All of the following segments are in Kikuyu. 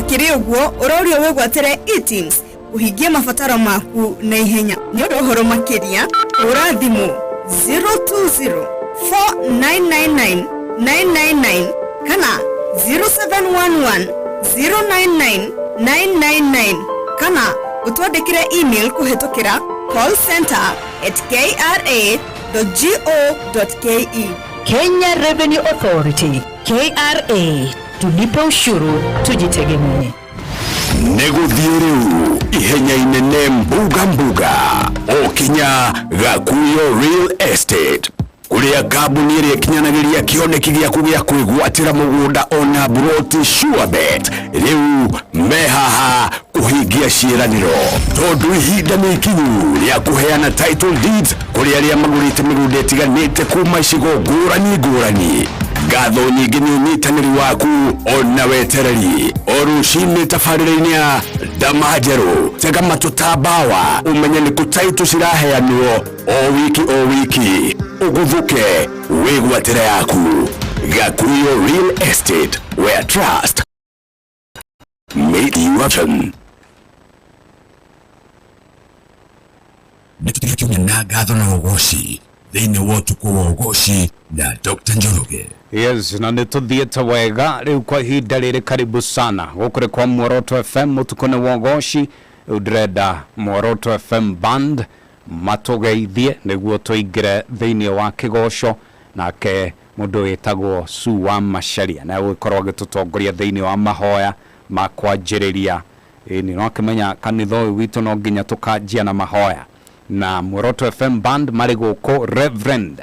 Hakĩrĩ ũguo, ũrorio wĩgwatĩre eTIMS kũhingia mabataro maku na ihenya. Nĩ ũndũ ũhoro makĩria, hũra thimũ 020 4999 999 kana 0711 099 999 kana ũtwandĩkĩre email kũhĩtũkĩra callcenter@kra.go.ke. Kenya Revenue Authority, KRA, tulipe ushuru tujitegemee. Nĩ gũthiĩ rĩu ihenya inene mbuga mbuga o kinya Gakuyo Real Estate, kũrĩa kambuni ĩrĩa ĩkinyanagĩria kĩoneki gĩaku gĩa kwĩgwatĩra mũgũnda ona buroti. Surebet rĩu me haha kũhingia ciĩranĩro, tondũ ihinda nĩ ikinyu rĩa kũheana title deeds kũrĩ arĩa magũrĩte mĩgũnda ĩtiganĩte kuma icigo ngũrani ngũrani. Ngatho nyingĩ nĩ ũnyitanĩri waku ona wetereri. O rũcinĩ tabarĩra-inĩ ya Ndama Njerũ, tega matũ ta mbawa ũmenye nĩ kũ title ciraheanwo o wiki o wiki, ũguthũke wĩgwatĩre yaku. Gakuyo Real Estate, where trust meet your vision. Nĩ tũtige kiumia na ngatho na ũgoci thĩinĩ wa Ũtukũ wa Ũgoci na Dr. Njoroge. Yes, na nĩ tũthiĩte wega rĩu kwa ihinda rĩrĩ. Karibu sana gũkũ nĩ kwa Muoroto FM, mũtukũ nĩ wa ũgoci. Rĩu ndĩrenda Muoroto FM Band matũgeithie nĩguo tũingĩre thĩinĩ wa kĩgoco, nake mũndũ wĩtagwo Su wa Macharia na gũgĩkorwo agĩtũtongoria thĩinĩ wa mahoya ma kwanjĩrĩria. Ĩni no akĩmenya kanitha ũyũ witũ no nginya tũkanjia na mahoya, na Muoroto FM Band marĩ gũkũ. Reverend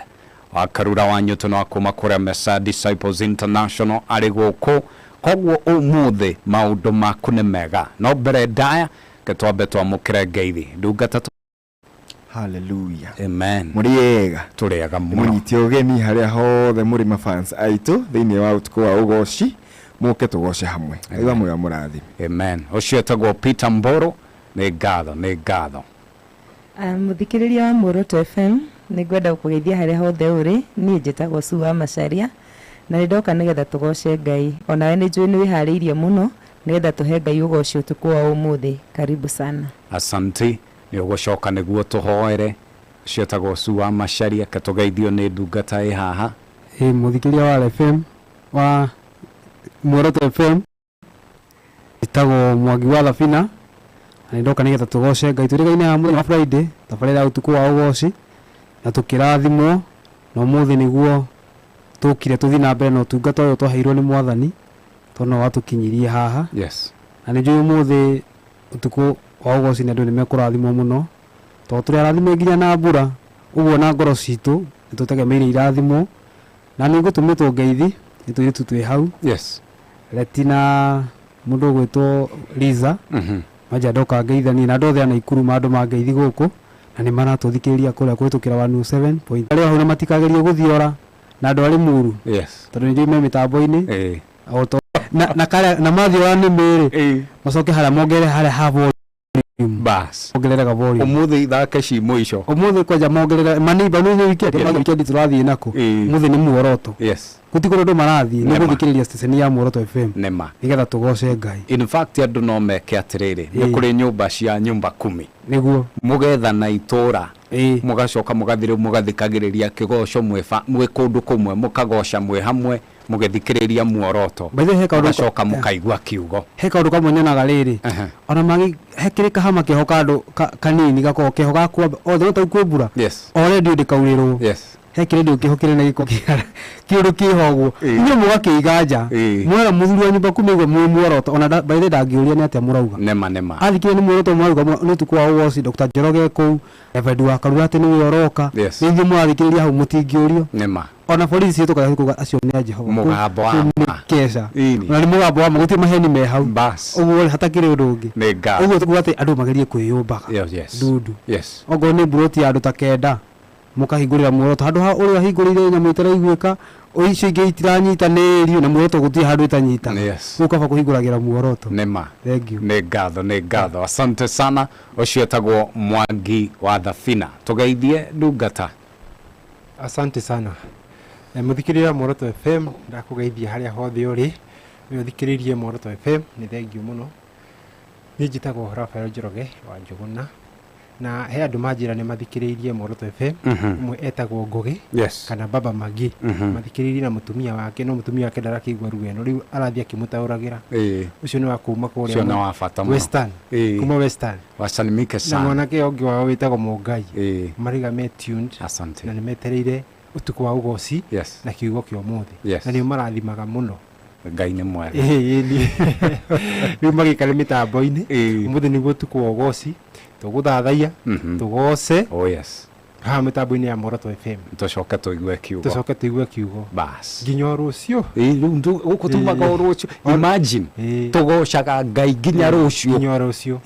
wa Karura wa Nyuto wa kuma kũrĩa Messiah Disciples International arĩ gũkũ. Koguo ũmũthĩ maũndũ maku nĩ mega, no mbere ndaya ke twambe twamũkĩre ngeithi ndungata. Haleluya. Amen. Mũrĩ ega? Tũrĩega mũno. Mũnyite ũgeni harĩa hothe mũrĩ, mafans aitũ thĩinĩ wa Ũtukũ wa Ũgoci, mũke tũgoce hamwe. Ngai wa muoyo mũrathime. Amen. Ũcio etagwo Peter Mboro. Nĩ ngatho, nĩ ngatho. Mũthikĩrĩria wa Muoroto FM, nĩ ngwenda gũkũgeithia harĩa hothe ũrĩ. Niĩ njĩtagwo Sue wa Macharia na nĩ ndoka nĩgetha tũgoce Ngai. Onawe nĩ njũĩ nĩ wĩharĩirie mũno nĩgetha tũhe Ngai ũgoci ũtukũ wa ũmũthĩ. Karibu sana. Asanti. Nĩ ũgũcoka nĩguo tũhoere. Ũcio etagwo Sue wa Macharia. Ke tũgeithio nĩ ndungata ĩ haha. Ĩ mũthikĩria wa FM wa Muoroto FM, ĩtagwo Mwangi wa Thabina na nĩ ndoka nĩgetha tũgoce Ngai. Twĩrĩgaine haha mũthenya wa Friday, tabarĩra ya Ũtukũ wa Ũgoci, na tũkĩrathimwo, na ũmũthĩ nĩguo tũkire tũthiĩ na mbere na ũtungata ũyũ twaheirwo nĩ Mwathani, tondũ no watũkinyirie haha. Na nĩ njũĩ ũmũthĩ Ũtukũ wa Ũgoci nĩ andũ nĩ mekũrathimwo mũno, tondũ tũrĩ arathime nginya na mbura ũguo, na ngoro citũ nĩ tũtegemeire irathimwo. Na nĩ ngũtũmĩtwo ngeithi nĩ tũirĩtu twĩ hau, Leti na mũndũ ũgwĩtwo Liza. Manja ndoka ngeithanie na andũ othe a Naikuru, ma andũ mangeithi gũkũ na nĩ maratũthikĩrĩria kũrĩa kũhĩtũkĩra 107 point. Arĩa hau na matikagerie gũthiora na andũ arĩ muru, tondũ nĩ njũĩ me mĩtambo-inĩ. O to na karĩa na mathiora nĩ mĩrĩ macoke harĩa mongerere harĩa ha volume. Bas. Mongerere ga volume. Ũmũthĩ ithake ci mũico. Ũmũthĩ kwanja mongerere maneiba nĩ weekend, weekend tũrathiĩ nako. Ũmũthĩ nĩ Muoroto. Gũtikũrĩ ũndũ marathiĩ nĩ Nĩma. gũthikĩrĩria ceceni ya Muoroto FM Nĩma. nĩgetha tũgoce Ngai. In fact, andũ no meke atĩrĩrĩ, nĩ kũrĩ nyũmba cia nyũmba kumi. Mũgethana itũra, mũgacoka mũgathiĩ rĩu mũgathikagĩrĩria kĩgoco mwĩ kũndũ kũmwe, mũkagoca mwĩ hamwe mũgĩthikĩrĩria Muoroto. By the way, he kaũndũ mũgacoka mũkaigua kiugo. He kaũndũ kamwe nyonaga rĩrĩ, ona mangĩ he kĩrĩ kahama keho kandũ kanini gakoragwo keho ga kwamba othe no tau kwĩ mbura, o redio ndĩkaurĩrwo. He kĩrĩndio kĩho kĩnene gĩko kĩũndũ kĩho ũguo, inyuĩ mũgakĩiga nja. Mwera mũthuri wa nyũmba kumi ũguo mwĩ Muoroto, ona by the way ndangĩũria nĩ atĩa mũrauga. Nĩma, nĩma. Athikĩrĩria nĩ Muoroto mũrauga, nĩ Ũtukũ wa Ũgoci, Dr. Njoroge kũu, Reverend wa Karura atĩ nĩwe ũroka. Nĩ ithuĩ mũrathikĩrĩria hau, mũtingĩũrio. Ona borithi ciĩtũkaga kuga acio nĩ a Jehova. Mũgambo wa Kũu nĩ ma. keca. Ona nĩ mũgambo wa ma, gũtirĩ maheni me hau. Ũguo rĩ, hatakĩrĩ ũndũ ũngĩ. Nĩ ngatho. Ũguo tikuga atĩ andũ magerie kwĩyũmbaga ndundu. Okorwo nĩ mburoti ya andũ ta kenda, mũkahingũrĩra Muoroto handũ ha ũrĩa ahingũrĩire nyamũ itaraiguĩka, icio ingĩ itiranyita nĩ ĩrio, na Muoroto gũtirĩ handũ ĩtanyitaga. Rĩu kaba kũhingũragĩra Muoroto. Nĩma. Thank you. Nĩ ngatho, nĩ ngatho, asante sana. Ũcio etagwo Mwangi wa Thabina. Tũgeithie ndungata. Asante sana. Mũthikĩrĩria wa Muoroto FM, ndakũgeithia harĩa hothe ũrĩ. Ũyũ ũthikĩrĩirie Muoroto FM, nĩ thengiũ mũno. Niĩ njĩtagwo Rafael Njoroge wa Njũgũna, na he andũ manjĩra nĩ mathikĩrĩirie Muoroto FM. Ũmwe etagwo Ngũgĩ kana Baba Magi. Mathikĩrĩirie na mũtumia wake, no mũtumia wake ndarakĩigua ruga ĩno, rĩu arathiĩ akĩmũtaũragĩra. Ũcio nĩ wa kuma kũrĩa Ũcio nĩ wa bata mũno. Western. Kuma Western. Wasalimike Na sana. mwanake ũngĩ wao wĩtagwo Mũngai. Marauga me tuned Asante. na nĩ metereire ũtukũ wa ũgoci na kiugo kĩa ũmũthĩ. Na nĩo marathimaga mũno. Ngai nĩ mwega. Ĩĩ, ĩĩ. Rĩu magĩikare mĩtambo-inĩ. Ũmũthĩ nĩguo ũtukũ wa ũgoci, tũgũthathaiya, tũgoce. Oh yes. Haha mĩtambo-inĩ ya Muoroto FM. Tũcoke tũigue kiugo. Tũcoke tũigue kiugo. Bas. Nginya o rũciũ. Ĩĩ, rĩu gũkũ tumaga o rũciũ. Imagine. Tũgocaga Ngai nginya rũciũ. Nginya o rũciũ.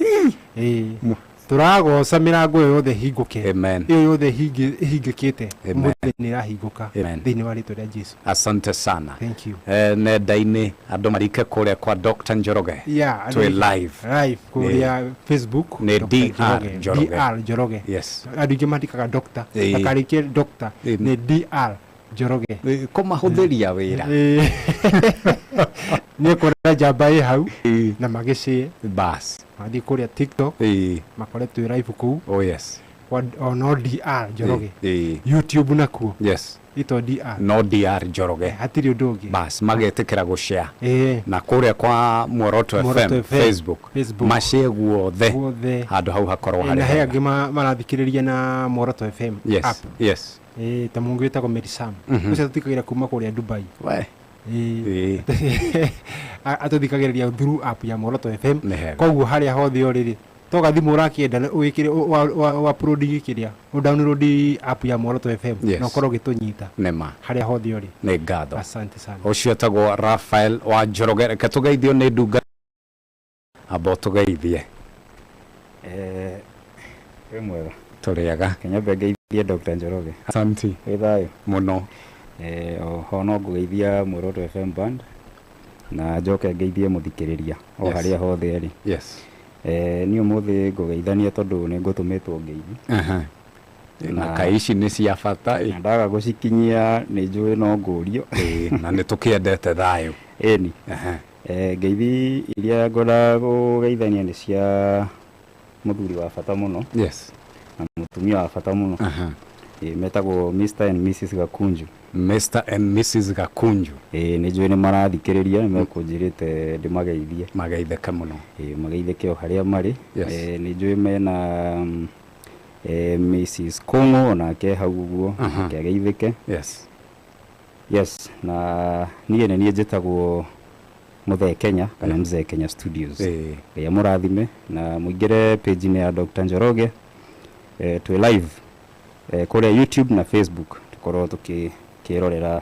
Ĩĩ. Tũragoca mĩrango ĩyo yothe ĩhingũke. Amen. Ĩyo yothe ĩhingĩkĩte. Amen. Ũmũthĩ nĩ ĩrahingũka. Amen. Thĩinĩ wa rĩtwa rĩa Jesu. Asante sana. Thank you. Nenda-inĩ andũ marike kũrĩa kwa Dr. Njoroge. Yeah, Twĩ live. Live kũrĩa Facebook. Nĩ Dr. DR Njoroge. Njoroge. DR Njoroge. Yes. Andũ aingĩ mandĩkaga Doctor. Ndakarĩkie Doctor. Nĩ DR Njoroge. Kũmahũthĩria wĩra. Nĩ kũrĩa njamba ĩ hau na magĩcĩe. Bas. Mathiĩ kũrĩa TikTok. Makore twĩ live kũu. Oh yes. Kwa o no DR Njoroge. YouTube nakuo. Yes. Ito DR. No DR Njoroge. Hatirĩ ũndũ ũngĩ. Bas, magetĩkĩra gũshare. Na kũrĩa kwa Muoroto Muoroto FM, FM, Facebook. Facebook. Mashare guothe. Guothe. Handũ hau hakorwo harĩ Na he hega. angĩ marathikĩrĩria na Muoroto FM app. Yes. Ta mũngĩ wĩtagwo Mary Sam. Ũcio atũthikagĩra kuma kũrĩa Dubai. We. Atũthikagĩrĩria through app ya Muoroto FM. Nĩ hega. Koguo harĩa hothe ũrĩ rĩ, to gathimũ ũrakĩenda wĩkĩre upload kĩrĩa, ũ download app ya Muoroto FM na ũkorwo ũgĩtũnyita Nĩma. harĩa hothe ũrĩ. Nĩ ngatho. Asante sana. Ũcio etagwo Rafael wa Njoroge. Reke tũgeithio nĩ ndunga. Amba ũtũgeithie. Wĩ mwega. Tũrĩega. Kĩnyambe ngeithie Dr. Njoroge. Asante. Wĩ thayũ. Mũno. Oho no ngũgeithia Muoroto FM band na njoke ngeithie mũthikĩrĩria o harĩa hothe arĩ. Niĩ ũmũthĩ ngũgeithania tondũ nĩ ngũtũmĩtwo ngeithi. Na kaĩ ici nĩ cia bata ĩ. Na ndaga gũcikinyia nĩ njũĩ no ngũrio. Na nĩ tũkĩendete thayũ. Ĩni. Ngeithi iria ngwenda kũgeithania nĩ cia mũthuri wa bata mũno. Na mũtumia wa bata mũno. Metagwo Mr and Mrs Gakunju. Mr and Mrs Gakunju. Nĩ njũĩ nĩ marathikĩrĩria, nĩ mekũnjĩrĩte ndĩmageithie. Mageithĩke mũno. Mageithĩke o harĩa marĩ. Nĩ njũĩ mena Mrs Kũng'ũ onake hau ũguo, nake ageithĩke. Yes, na niĩ nĩ niĩ njĩtagwo Mũthee Kenya kana Mzee Kenya Studios. Ngai amũrathime na mũingĩre page-inĩ ya Dr. Njoroge. Twĩ live kũrĩa YouTube na Facebook, tũkorwo tũkĩrorera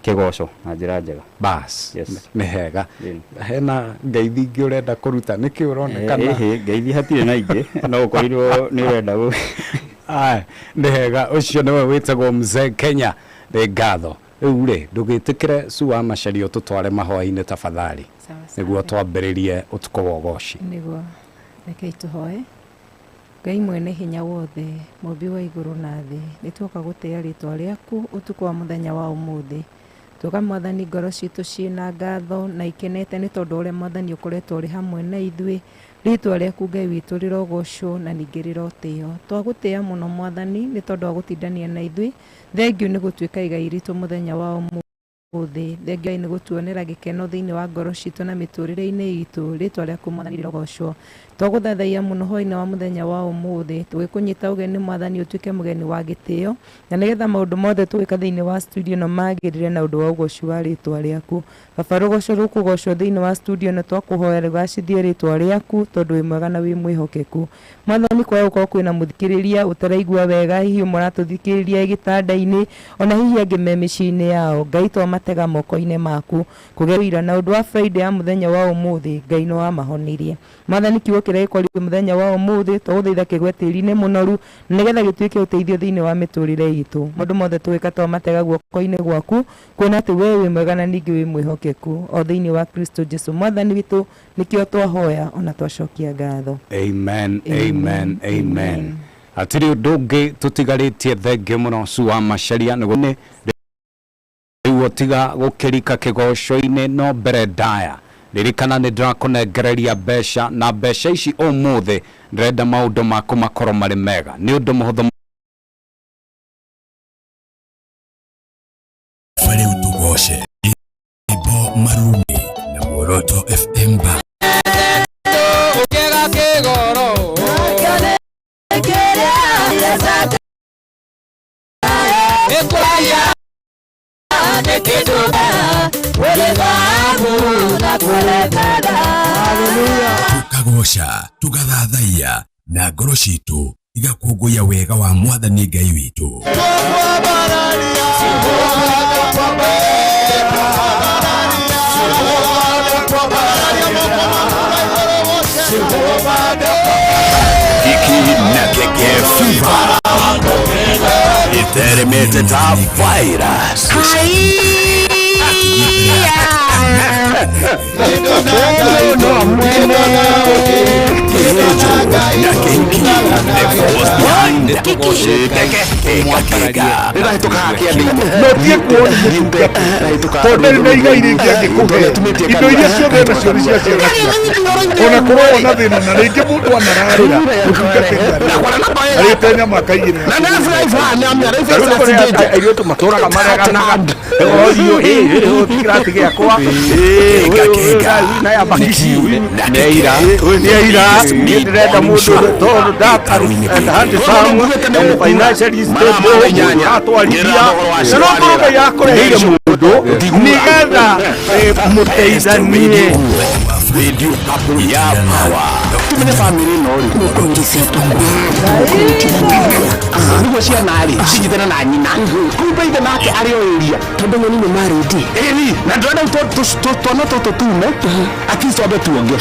kĩgoco na njĩra njega. Bas. Yes. Nĩ hega. Hena ngeithi ingĩ ũrenda kũruta nĩkĩ ũronekana? Ngeithi hatirĩ na ingĩ, no ũkorirwo nĩ ũrenda Aya, nĩ hega. Ũcio nĩwe wĩtagwo Mzee Kenya. Nĩ ngatho. Rĩu rĩ, ndũgĩtĩkĩre Sue wa Macharia ũtũtware mahoya-inĩ tafadhali. Sawa, sawa. Nĩguo twambĩrĩrie ũtukũ wa ũgoci. Nĩguo. Rekei tũhoe. Ngai mwene hinya wothe, mũmbi wa igũrũ na thĩ, nĩ tuoka gũtĩa rĩtwa rĩaku ũtukũ wa mũthenya wa ũmũthĩ. Tuoka Mwathani ngoro citũ ciĩna ngatho na ikenete nĩ tondũ ũrĩa Mwathani ũkoretwo ũrĩ hamwe na ithuĩ. Rĩtwa rĩaku Ngai witũ rĩrogocwo na ningĩ rĩrotĩo. Twagũtĩa mũno Mwathani nĩ tondũ wa gũtindania na ithuĩ. Thengiũ nĩ gũtuĩka igai ritũ mũthenya wa ũmũthĩ. Thengiũ nĩ gũtuonera gĩkeno thĩinĩ wa ngoro citũ na mĩtũrĩre-inĩ itũ. Rĩtwa rĩaku Mwathani rĩrogocwo. Twagũthathaiya mũno hwaĩ-inĩ wa mũthenya wa ũmũthĩ. Tũgĩkũnyita ũgeni Mwathani ũtuĩke mũgeni wa gĩtĩo, na nĩgetha maũndũ mothe tũgĩka thĩinĩ wa studio ĩno magĩrĩre na ũndũ wa ũgoci wa rĩtwa rĩaku. Baba, rũgoco rũkũgocwo thĩinĩ wa studio ĩno, twakũhoya rũgacithie rĩtwa rĩaku tondũ wĩ mwega na wĩ mwĩhokeku. Mwathani, kwaga gũkorwo kwĩna mũthikĩrĩria ũtaraigua wega, hihi ũmwe ũratũthikĩrĩria gĩtanda-inĩ, ona hihi angĩ me mĩciĩ-inĩ yao, Ngai twamatega moko-inĩ maku kũgerera na ũndũ wa Friday ya mũthenya wa ũmũthĩ, Ngai nĩ wamahonirie. Mwathani, kiugo kĩrĩa gĩkorirwo mũthenya wa ũmũthĩ twagũthaitha kĩgwe tĩri-inĩ mũnoru nĩgetha gĩtuĩke ũteithio thĩinĩ wa mĩtũrĩre itũ. Maũndũ mothe tũgĩka twamatega guoko-inĩ gwaku, kuona atĩ we wĩ mwega na ningĩ wĩ mwĩhokeku, o thĩinĩ wa Kristo Jesu Mwathani witũ, nĩkĩo twahoya ona twacokia ngatho. Amen, amen, amen. Hatirĩ ũndũ ũngĩ tũtigarĩtie. Thengiũ mũno Sue wa Macharia. Nĩguo rĩu Koguo tiga gũkĩrika kĩgoco-inĩ no mbere ndaya ririkana nĩ ndĩrakũnengereria mbeca na mbeca ici ũmũthĩ ndĩrenda maũndũ maku makorwo marĩ mega nĩ ũndũ mũhũthũ. Rĩu tũgoce Ibo Marumi na Muoroto FM ba tukagoca tugathathaiya na ngoro citũ igakũngũiya wega wa mwathani Ngai witũ. Kiki na Keke Fever iteremete ta virus. Na Kiki, the force behind Keke Keka. No tie kuo nĩ mũtungatĩri tondũ ndarĩ na igai rĩngĩ angĩkũhe indo iria ciothe nacio nĩ cia ciana ciake ona korwo ona thĩna na rĩngĩ mũndũ anararĩra mũtungatĩri arĩte nyama akaigĩrĩra. Airĩtu matũraga mareganaga orio ti kĩrathi gĩakwa na ya makici nĩ aira nĩ aira niĩ ndĩrenda mũndũ tondũ dark and handsome and financially stable atwarithia na no korwo Ngai akũreheire mũndũ nĩgetha mũteithanie. Radio ya Power. Tumenye family ĩno rĩ nĩguo ciana rĩ cinyitane na nyina kumbe ithe nake arĩ o area tondũ nyoni nĩ marĩndi ĩni na ndĩrenda twana tũtũ tume at least twambe tuonge.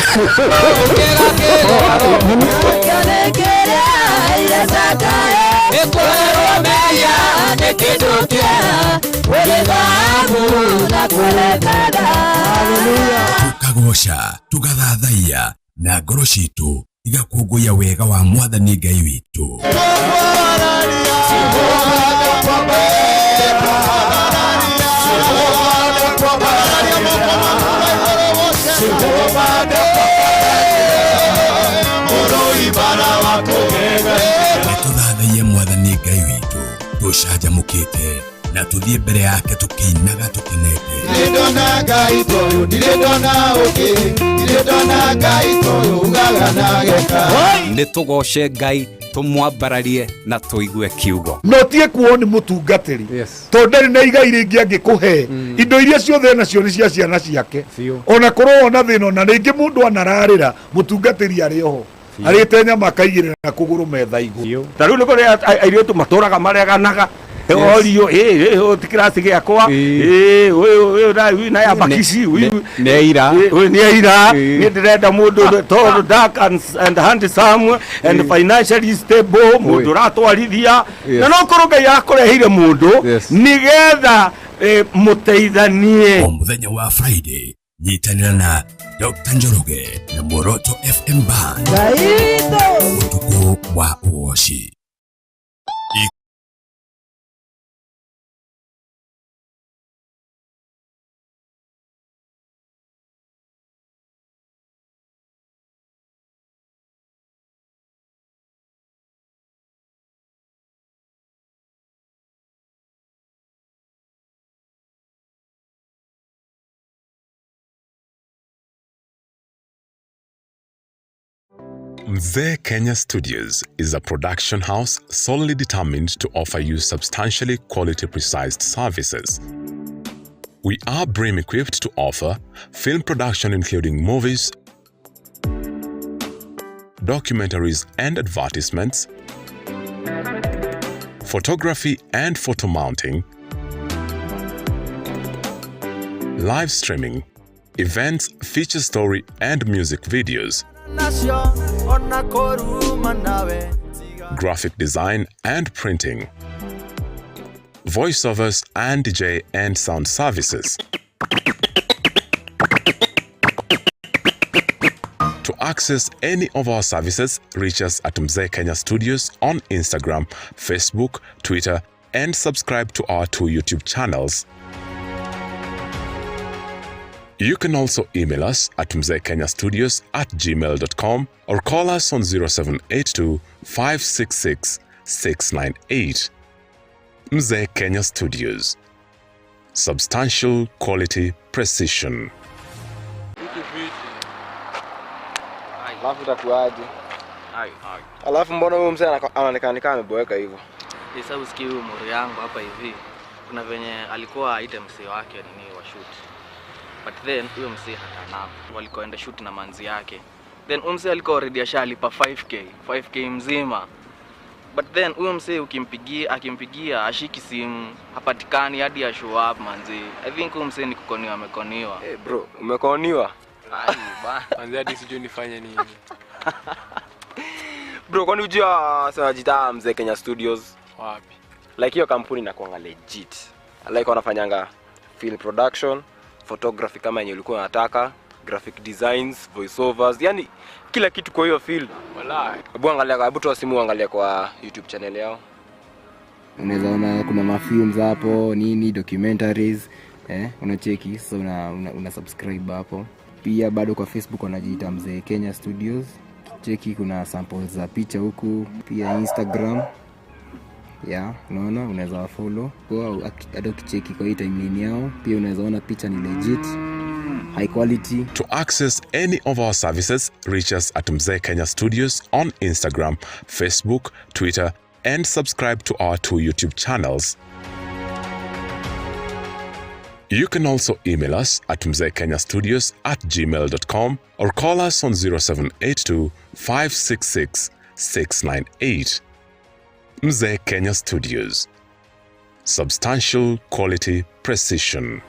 Tukagoca tugathathaiya na ngoro citũ igakũngũiya wega wa mwathani Ngai witũ. Nĩtũthathaiye mwathani Ngai witũ tũcanjamũkĩte na tũthiĩ mbere yake tũkĩinaga tũkenete. Ndirĩ ndona Ngai toyũ, ndirĩ ndona ũngĩ, ndirĩ ndona Ngai toyũ ugaga na geka. Nĩ tũgoce Ngai tũmwambararie na tũigue kiugo. No tie kuo nĩ mũtungatĩri tondũ ndarĩ na igai rĩngĩ angĩkũhe indo iria ciothe nacio nĩ cia ciana ciake ona korwo ona thĩna na rĩngĩ mũndũ anararĩra mũtungatĩri arĩ oho arĩte nyama akaigĩrĩra na kũgũrũ metha igũrũ. Ta rĩu nĩ kũrĩ airĩtu matũraga mareganaga orio ti kĩrathi gĩakwa na ya makici nĩ aira nĩ aira niĩ ndĩrenda mũndũ tondũ dark and handsome and financially stable mũndũ ũratwarithia na no korwo Ngai akũreheire mũndũ nĩgetha mũteithanie. O mũthenya wa Friday nyitanĩra na Dr. Njoroge na Muoroto FM Band ũtukũ wa ũgoci. Mzee Kenya Studios is a production house solely determined to offer you substantially quality precise services. We are brim equipped to offer film production including movies, documentaries and advertisements, photography and photo mounting, live streaming, events, feature story and music videos, graphic design and printing, voiceovers and DJ and sound services. To access any of our services, reach us at Mzee Kenya Studios on Instagram, Facebook, Twitter, and subscribe to our 2 YouTube channels. You can also email us at mzeekenyastudios@gmail.com or call us on 0782 566 698. Mzee Kenya Studios. Substantial quality precision. Alafu itakuwaje? Alafu mbona huyu mzee anaonekana kama ameboeka hivyo? Sasa usikii huyu mori yangu hapa hivi. Kuna venye alikuwa aite msee wake nini wa shoot. But then huyo msee hatana. Walikoenda shoot na manzi yake. Then huyo msee alikuwa already ashalipa 5k, 5k mzima. But then huyo msee ukimpigia, akimpigia ashiki simu, hapatikani hadi ya show up manzi. I think huyo msee ni kukoniwa, amekoniwa. Eh, hey bro, umekoniwa? Ai ba, manzi hadi sijui nifanye nini. Bro, kwani unajua sasa jita Mzee Kenya Studios? Wapi? Like hiyo kampuni inakuanga legit. Like wanafanyanga film production, photography kama yenye ulikuwa unataka, graphic designs, voiceovers, yani kila kitu kwa hiyo field. Walai. Hebu angalia, hebu toa simu angalia kwa YouTube channel yao. Unaweza ona kuna ma films hapo, nini documentaries, unacheki, so una subscribe hapo. Pia bado kwa Facebook wanajiita Mzee Kenya Studios. Cheki kuna samples za picha huku, pia Instagram. Yeah, unaona unaweza follow. Kwa hata ukicheki kwa hii timeline yao, pia unaweza ona picha ni legit, high quality. To access any of our services, reach us at Mzee Kenya Studios on Instagram, Facebook, Twitter, and subscribe to our 2 YouTube channels. You can also email us at mzeekenyastudios@gmail.com or call us on 0782 566 698. Mzee Kenya Studios. Substantial quality precision.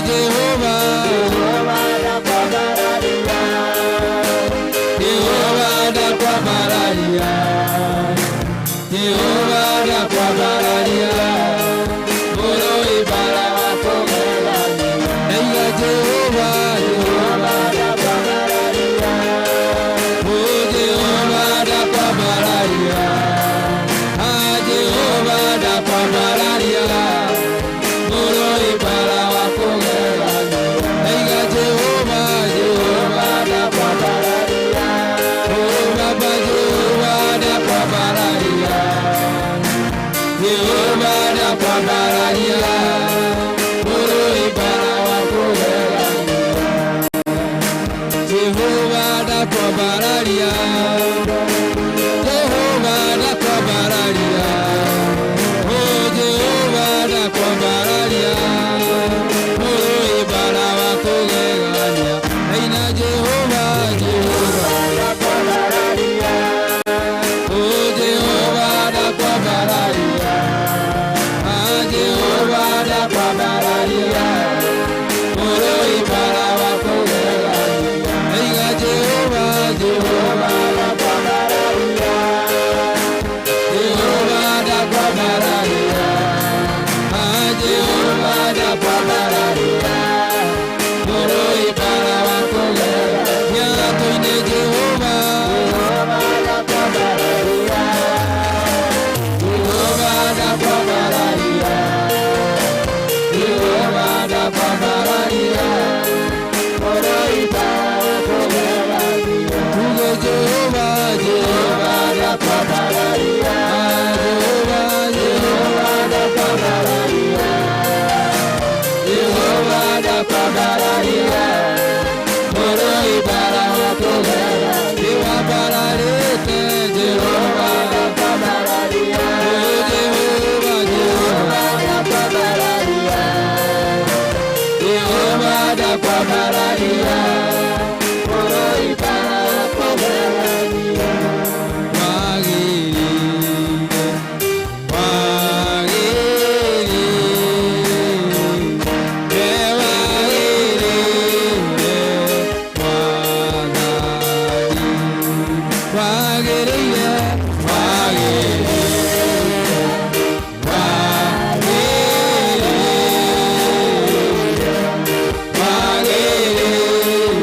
Jehova, Kwambararia ũroikara kũgeranio. Wagĩrĩire, wagĩrĩire, wagĩrĩire Mwathani. Wagĩrĩire, wagĩrĩire, wagĩrĩire, wagĩrĩire.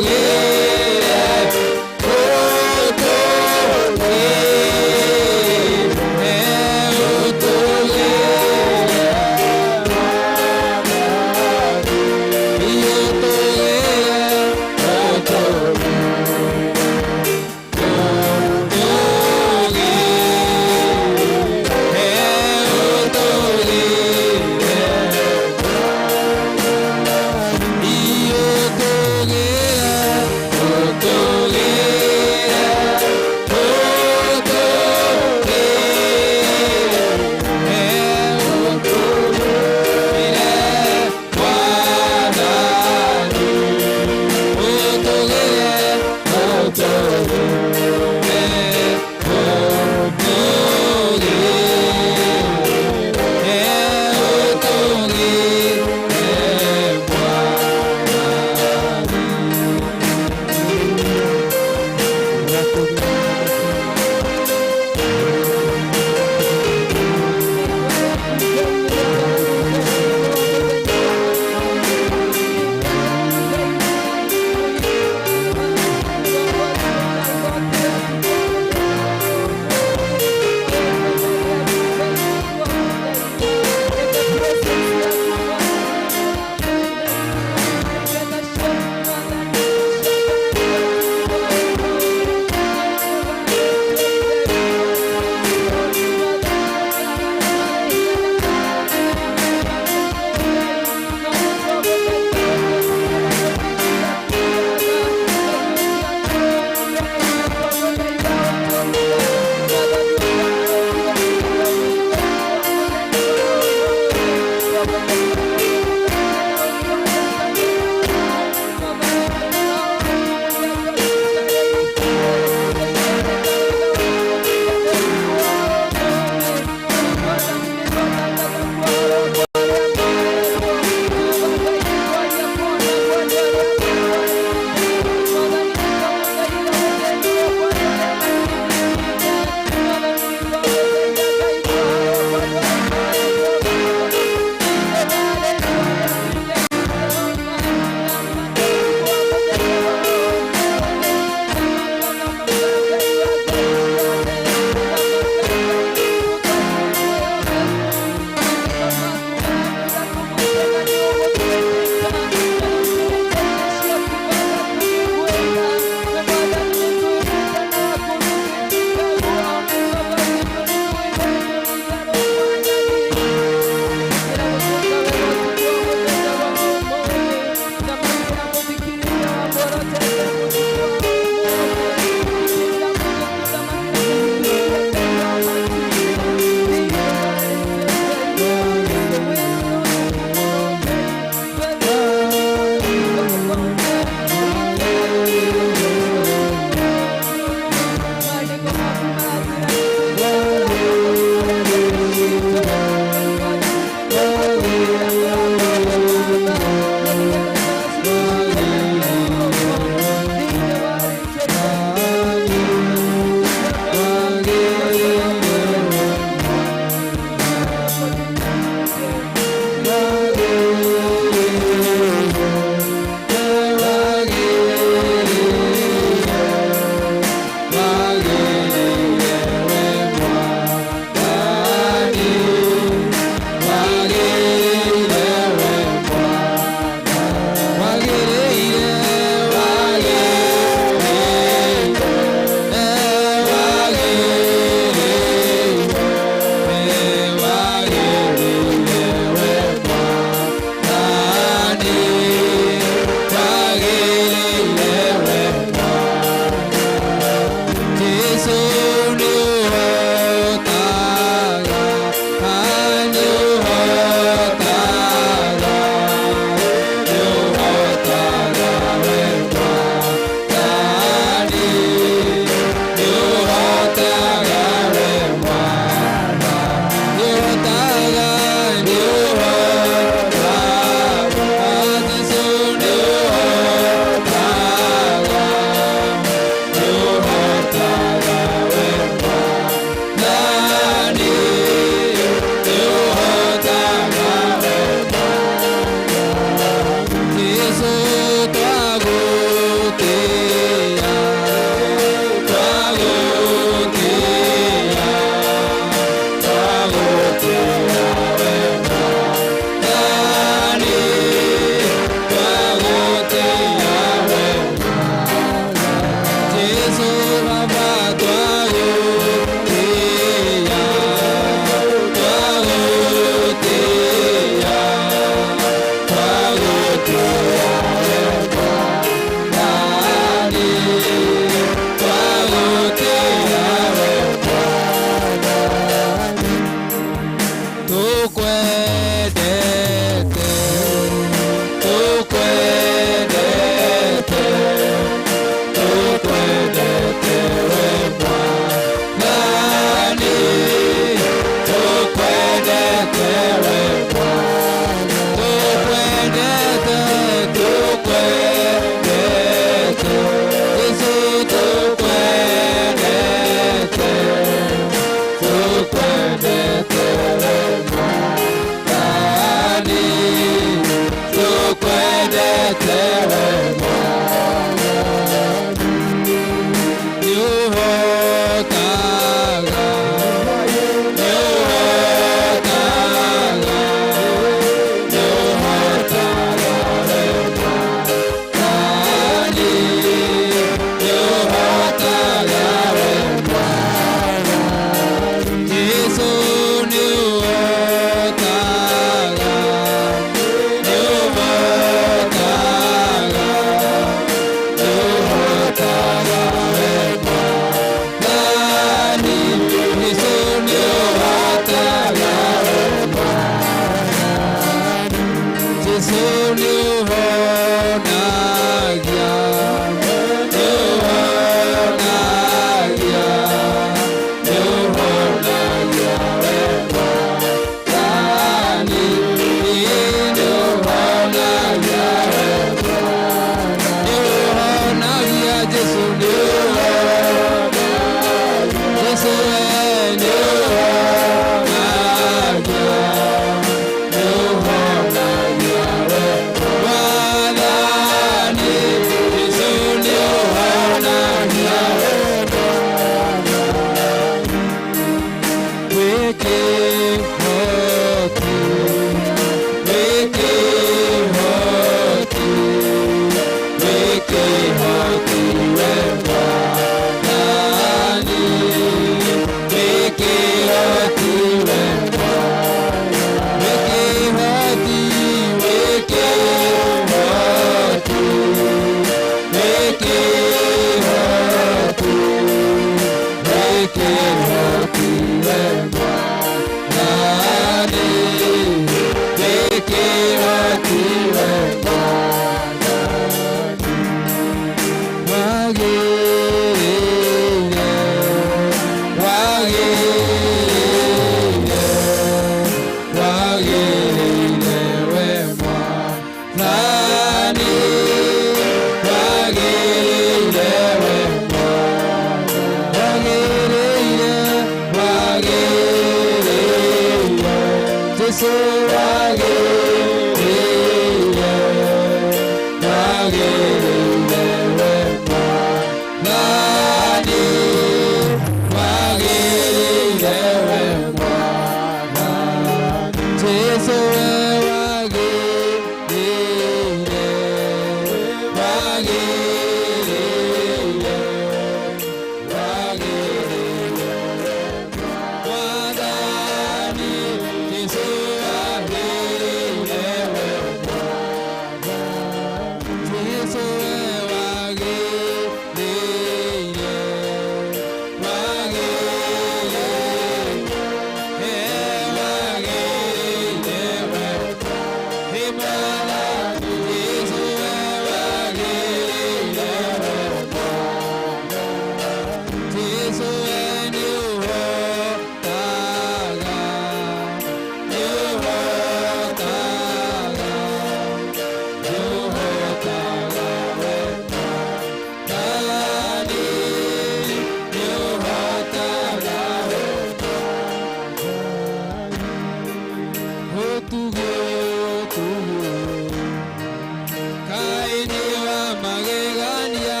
Kaĩ nĩ wa magegania.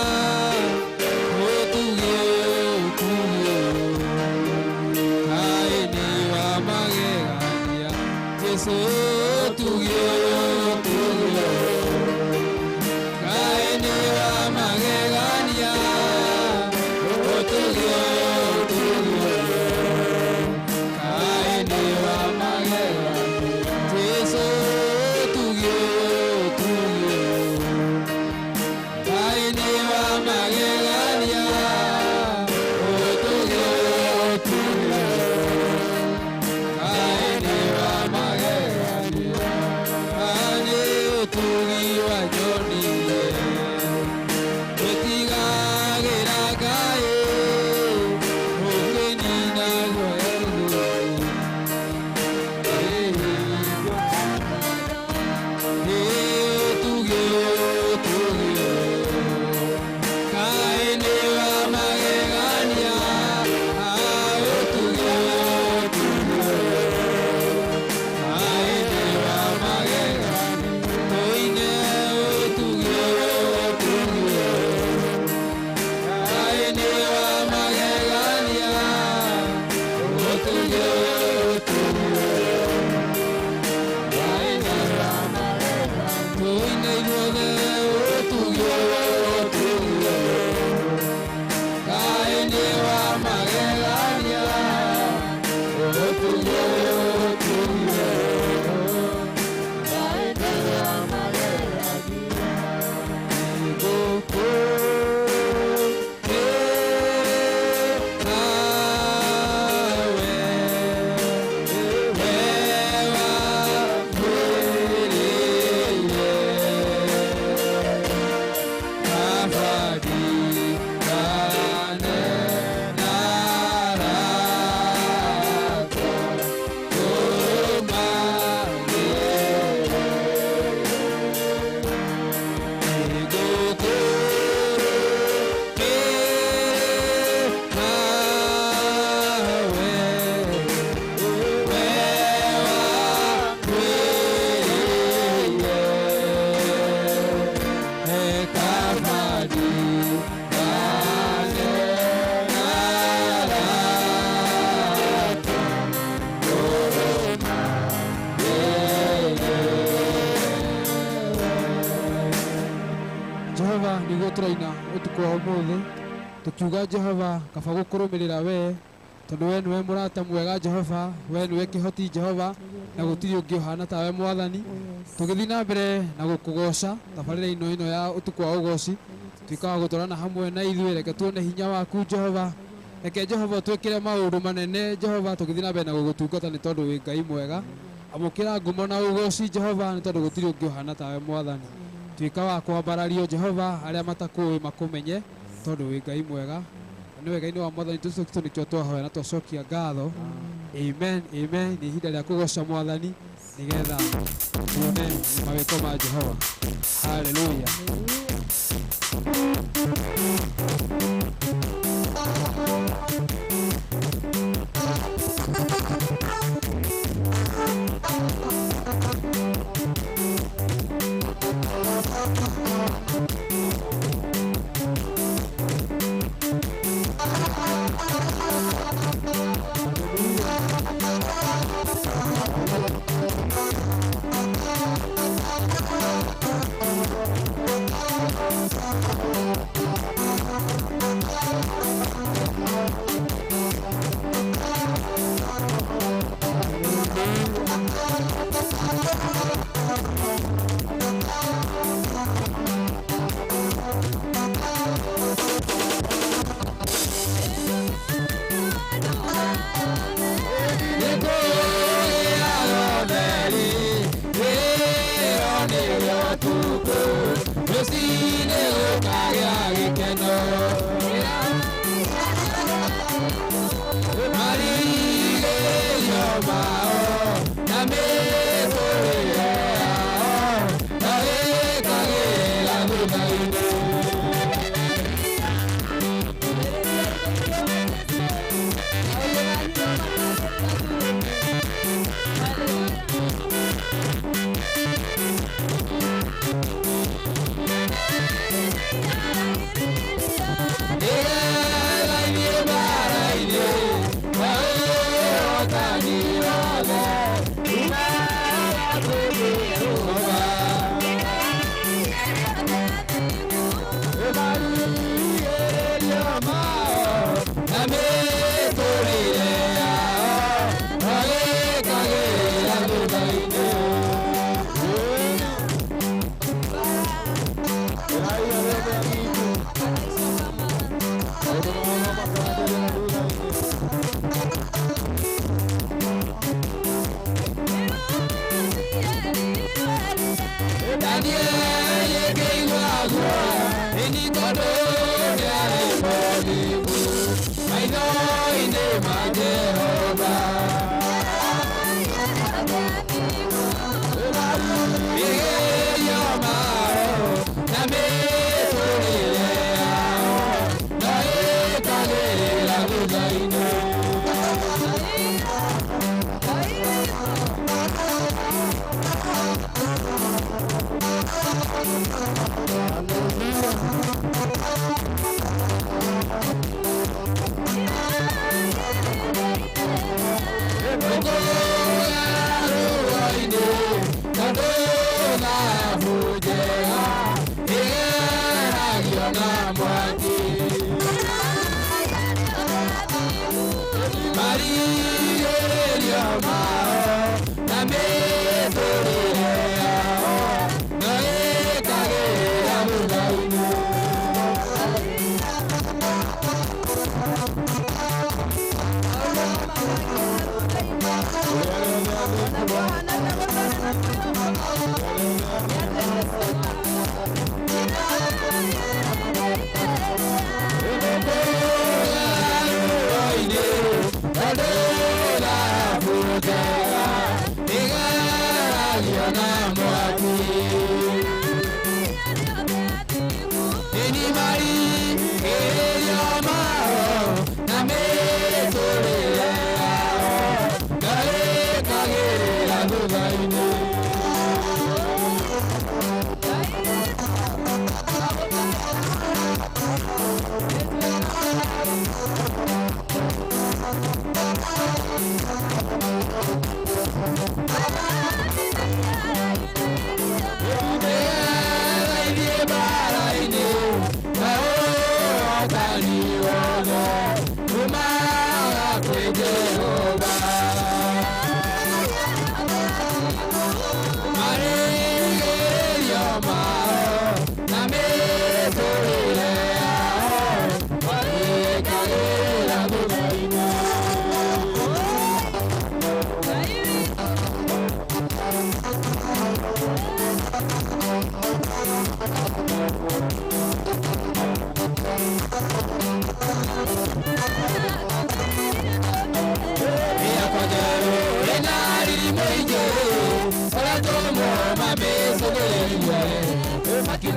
Tũraina ũtukũ wa ũmũthĩ tũkiuga Jehova kaba gũkũrũmĩrĩra we tondũ we nĩwe mũrata mwega Jehova, we nĩwe kĩhoti Jehova, na gũtirĩ ũngĩ ũhana tawe Mwathani. Tũgĩthiĩ na mbere na gũkũgoca tabarĩra-inĩ ĩno ya ũtukũ wa ũgoci, tuĩka wa gũtwarana hamwe na ithuĩ, reke tuone hinya waku Jehova, reke Jehova twĩkĩre maũndũ manene Jehova, tũgĩthiĩ na mbere na gũgũtungata nĩ tondũ wĩ Ngai mwega. Amũkĩra ngumo na ũgoci Jehova nĩ tondũ gũtirĩ ũngĩ ũhana tawe Mwathani. Tuĩka wa kwambarario Jehova, arĩa matakũĩ makũmenye tondũ wĩ Ngai mwega. Na nĩ wega-inĩ wa Mwathani Jesũ Kristo nĩkĩo twahoya na twacokia ngatho. Amen, amen. Nĩ ihinda rĩa kũgoca Mwathani nĩgetha tuone mawĩko ma Jehova. Haleluya.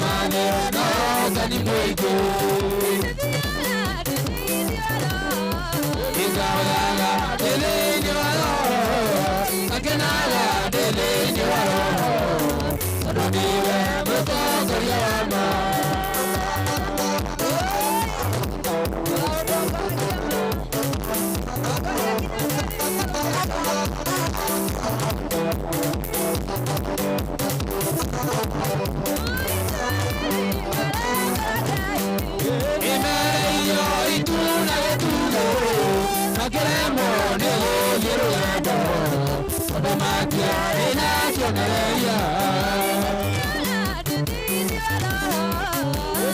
Na ũhotani mũingĩ. Nĩngahoyaga ndĩ thĩinĩ wa Roho, ngakenaga ndĩ thĩinĩ wa Roho, tondũ nĩwe mũtongoria wa ma. Imereio ituna gĩtugĩ, makĩremwo nĩ gũthiĩ rũgendo, tondũ matiarĩ na kĩonereria.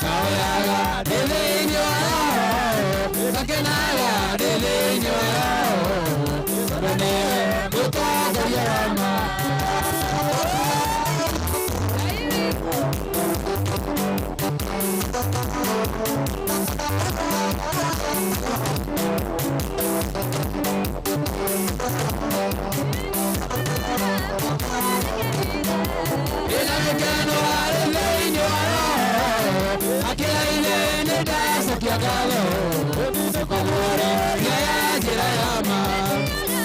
Ngahoyaga ndĩ thĩinĩ wa Roho, ngakenaga ndĩ thĩinĩ wa Roho, tondũ nĩwe mũtongoria wa ma. Ndĩna gĩkeno harĩ thĩinĩ wa Roho, akĩra-inĩ nĩndacokia ngatho, nĩkũguũrĩria ya njĩra ya ma.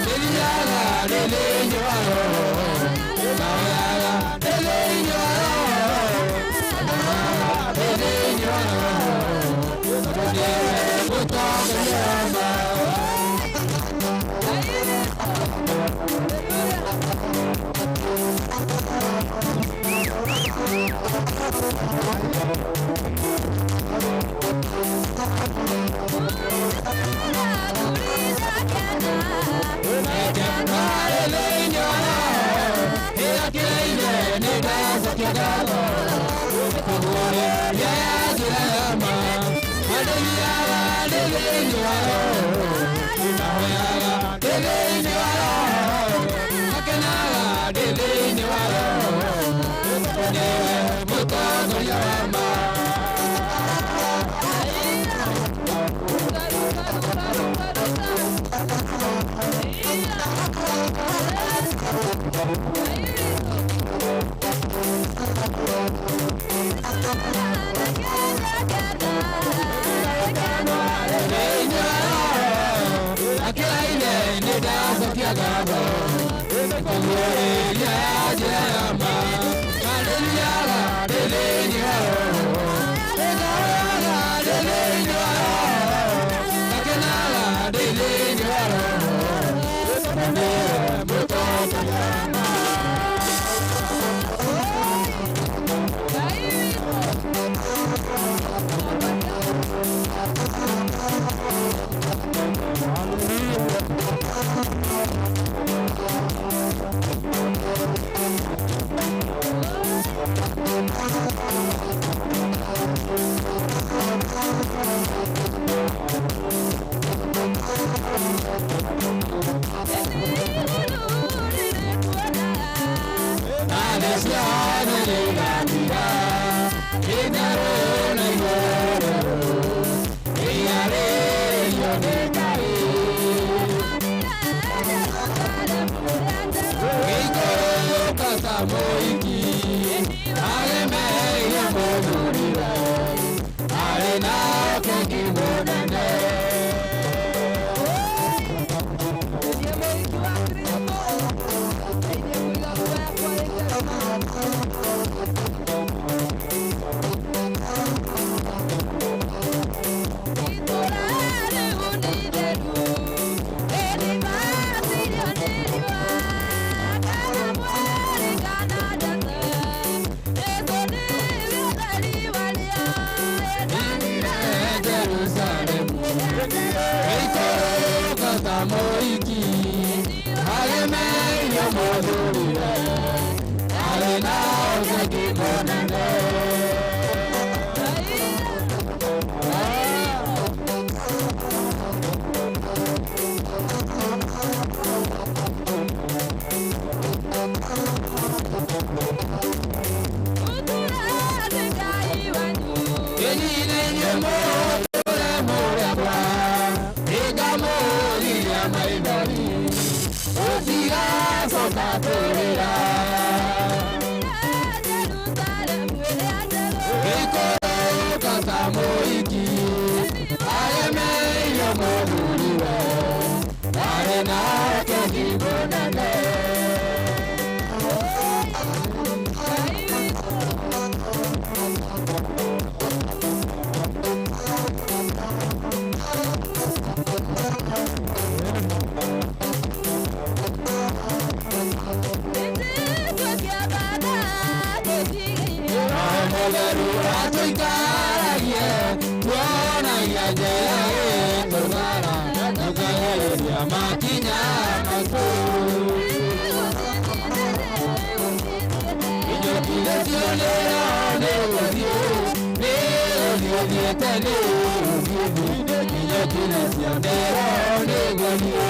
Ndĩthiaga ndĩ thĩinĩ wa Roho, ngahoyaga ndĩ thĩinĩ wa Roho, ngakenaga ndĩ thĩinĩ wa Roho, tondũ nĩwe mũtongoria wa ma. Mũtongoria wa ma. Akĩra-inĩ nĩndacokia ngatho, nĩkũguũrĩria ya njĩra ya ma. Ndĩthiaga ndĩ thĩinĩ wa Roho, nĩngahoyaga ndĩ thĩinĩ wa Roho, ngakenaga ndĩ thĩinĩ wa Roho, tondũ nĩwe mũtongoria wa ma. nake mũnene. Mũtheru atũikaragie tuonagia njĩra ĩtũgara tũkagereria makinya maitũ. Inyokire cionero nĩ gũthiĩ nĩ gũthiĩ thiĩte nĩ gũthiĩ inyokire cionero nĩ gũthiĩ.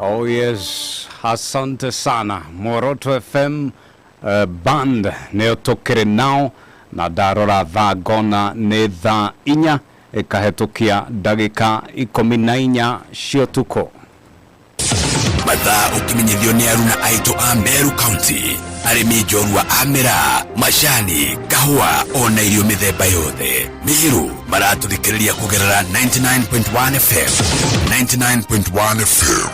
Oh yes, asante sana Muoroto FM band nĩyo tũkĩrĩ nao na ndarora thaa ngona nĩ thaa 4 ĩkahetũkia ndagĩka 14 cia ũtukũ. Mathaa ũkĩmenyithio nĩ aruna aitũ a Meru County, arĩmi njorua a mĩraa, macani, kahũa ona irio mĩthemba yothe. Meru maratũthikĩrĩria kũgerera 99.1 FM, 99.1 FM.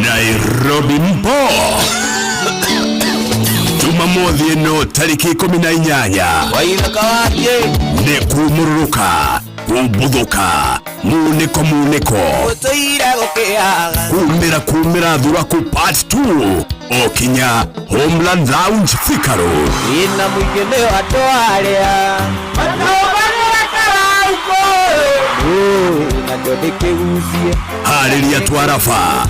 Nairobi mpo Jumamothi ĩno tarĩki 18 nĩ kumũrũrũka, kumbũthũka, munĩko munĩko, kumĩra kumĩra thuraku part 2 o kinya Homeland Lounge Thika Road. Ina mũingĩ nĩo andũ arĩa Harĩria twaraba,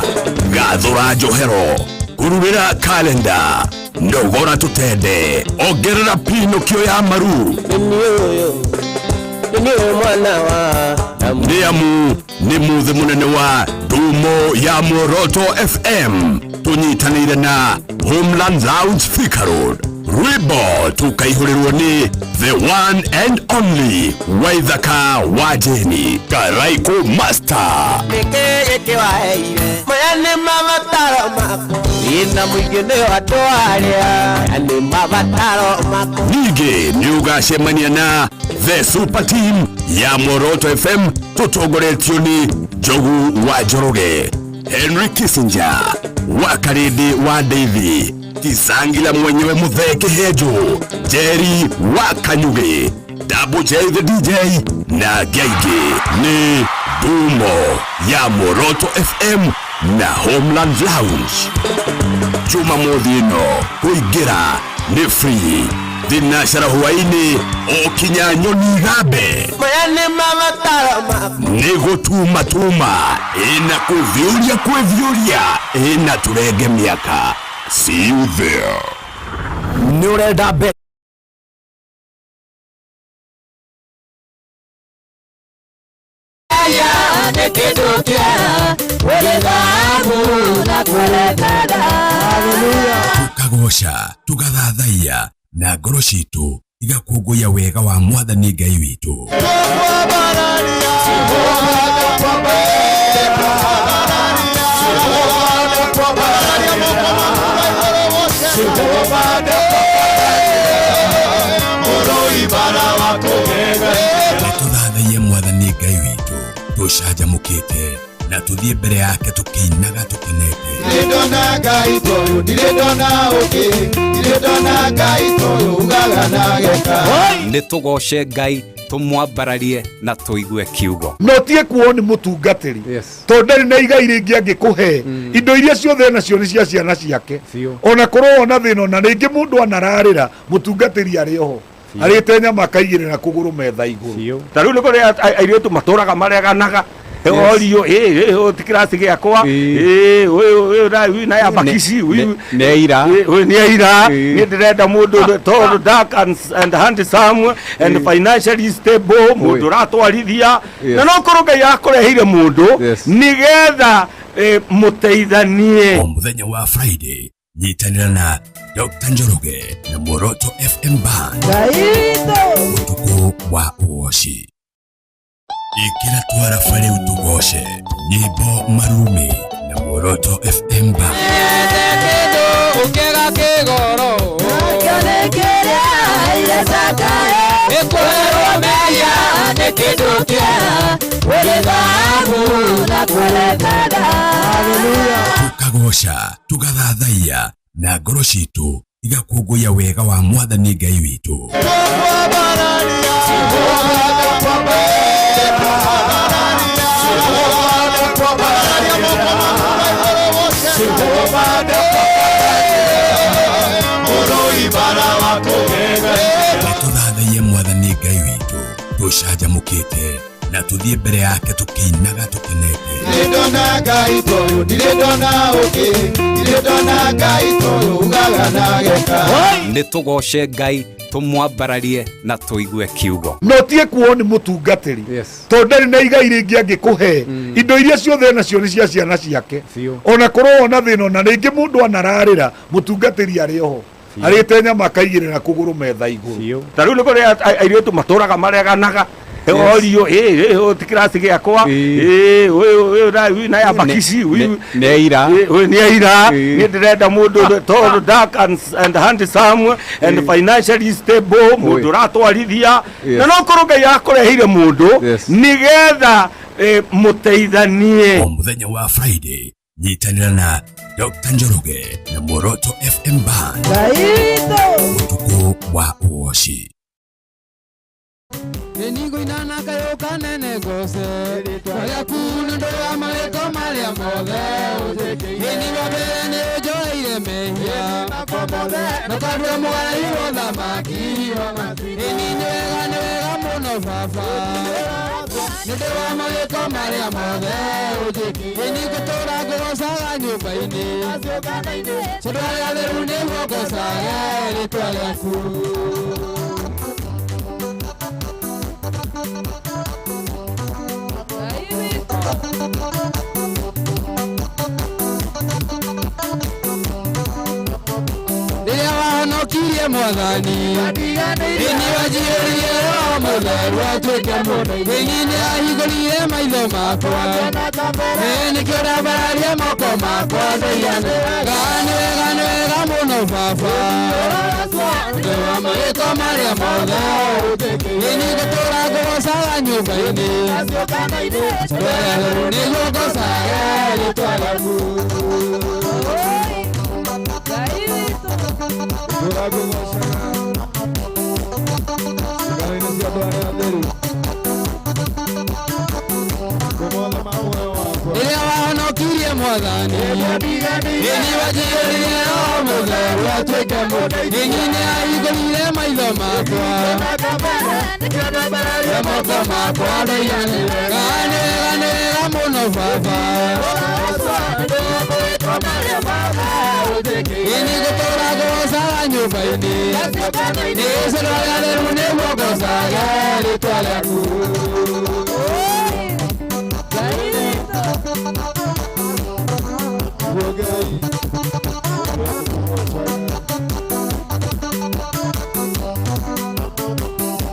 gathũra njohero, kururĩra kalenda, nogora tũtende, ongerera pinokio ya maru. Nĩ amu nĩ mũthĩ mũnene wa Ndumo ya Muoroto FM tũnyitanĩire na Homeland Lounge Thika Road. Rwĩmbo tũkaihũrĩrwo nĩ the one and only Waithaka wa Jeni Karaiko Master. Ningĩ nĩ ũgacemania na The Super Team ya Muoroto FM tũtongoretio nĩ Njogu wa Njoroge, Henry Kissinger, wa Karĩndĩ wa Ndeithi, Kisangila mwenyewe Muthee Kĩhenjo, Jerry wa Kanyuge, Double J the DJ na angĩ aingĩ. Nĩ Ndumo ya Muoroto FM na Homeland Lounge. Jumamothi ĩno kũingĩra nĩ free. Thinacara hwaĩ-inĩ o kinya nyoni gambe. Nĩ gũtumatuma ĩna kũthiũria kwĩthiũria ĩna tũrenge mĩaka. See you there. Nĩ ũrenda mbe tukagoca tugathathaiya na ngoro citũ igakũngũiya wega wa Mwathani Ngai witũ. Nĩtũthathaiye Mwathani Ngai witũ tũcanjamũkĩte Na tũthiĩ mbere yake tũkĩinaga tũkenete. Ndirĩ ndona Ngai ta ũyũ, ndirĩ ndona ũngĩ, ndirĩ ndona Ngai ta ũyũ ugaga na ageka. Nĩ tũgoce Ngai, tũmwambararie na tũigue kiugo. Na ũtige kuo nĩ mũtungatĩri, tondũ ndarĩ na igai rĩngĩ angĩkũhe. Indo iria ciothe nacio nĩ cia ciana ciake. Ona korwo wona thĩna, ona rĩngĩ mũndũ anararĩra, mũtungatĩri arĩ oho arĩte nyama akaigĩrĩra kũgũrũ metha igũrũ. Ta rĩu nĩ kũrĩ airĩtu matũraga mareganaga. Orio ĩ ti kĩraci gĩakwa, ĩ ũyũ na huyu na ya bakici huyu Nĩ aira. Ũyũ nĩ aira. Niĩ ndĩrenda mũndũ tall, dark and handsome and financially stable, mũndũ ũratwarithia. Na no korwo Ngai akũreheire mũndũ nĩgetha mũteithanie. O mũthenya wa Friday, nyitanĩra na Dr. Njoroge na Muoroto FM Band ũtukũ wa ũgoci. Ĩkĩra twaraba rĩu tũgoce nyĩmbo marumi na Muoroto FM Band. Ũkĩga kĩgoro ĩkwerwo mehia nĩ kĩndũ kĩega kũrĩ thahabu na kũrĩ betha. Tũkagoca, tũgathathaiya na ngoro citũ igakũngũiya wega wa Mwathani Ngai witũ. Nĩtũthathaiye Mwathani Ngai witũ tũcanjamũkĩte na tũthiĩ mbere yake tũkĩinaga tũkenete. Ndirĩ ndona Ngai ta ũyũ, ndirĩ ndona ũngĩ, ndirĩ ndona Ngai ta ũyũ ugaga na ageka. Nĩ tũgoce Ngai, tũmwambararie na tũigue kiugo. Na ũtige kuo nĩ mũtungatĩri, tondũ ndarĩ na igai rĩngĩ angĩkũhe. Indo iria ciothe nacio nĩ cia ciana ciake. Ona korwo wona thĩna, ona rĩngĩ mũndũ anararĩra, mũtungatĩri arĩ oho arĩte nyama akaigĩrĩra kũgũrũ metha igũrũ. Ta rĩu nĩ kũrĩ airĩtu matũraga mareganaga. Orio ĩ ti kĩraci gĩakwa, ĩ ũyũ na huyu na ya bakici huyu Nĩ aira. Ũyũ nĩ aira. Niĩ ndĩrenda mũndũ tall, dark and handsome and financially stable, mũndũ ũratwarithia. Na no korwo Ngai akũreheire mũndũ nĩgetha mũteithanie. O mũthenya wa Friday, nyitanĩra na Dr. Njoroge na Muoroto FM Band ũtukũ wa ũgoci. Nĩngũina na kayũ kanene ngoce rĩtwa rĩaku nĩ ũndũ wa marĩtwa marĩa mothe ũnjĩkĩire. Ĩni wa mbere nĩ ũnjoheire mehia na ũkandua mũgai wa ũthamaki. Ĩni nĩ wega, nĩ wega mũno baba nĩ ũndũ wa marĩtwa marĩa mothe ũnjĩkĩire. Ĩni ngũtũũra ngũgocaga nyũmba-inĩ tondũ arĩa atheru nĩguo ngocage rĩtwa rĩaku. Rĩrĩa wahonokirie Mwathani, ĩni wanjiyũririe Roho Mũtheru atuĩke mũndũ. Ĩni nĩ ahingũrire maitho makwa, ĩ nĩkĩo ndambararia moko makwa ndoiga nĩ wega, nĩ wega, nĩ wega mũno baba ũndũ wa marĩtwa marĩa mothe. Ĩni ngũtũũra ngũgocaga nyũmba-inĩ tondũ arĩa atheru nĩguo ngocage rĩtwa rĩaku. Rĩrĩa wahonokirie Mwathani, ĩni wanjiyũririe Roho Mũtheru atuĩke mũndũ. Ĩni nĩ ahingũrire maitho makwa moko makwa ndoiga nĩ wega, nĩ wega, nĩ wega mũno baba. Ĩni ngũtũũra ngũgocaga nyũmba-inĩ nĩ arĩa atheru nĩguo ngocage rĩtwa rĩaku.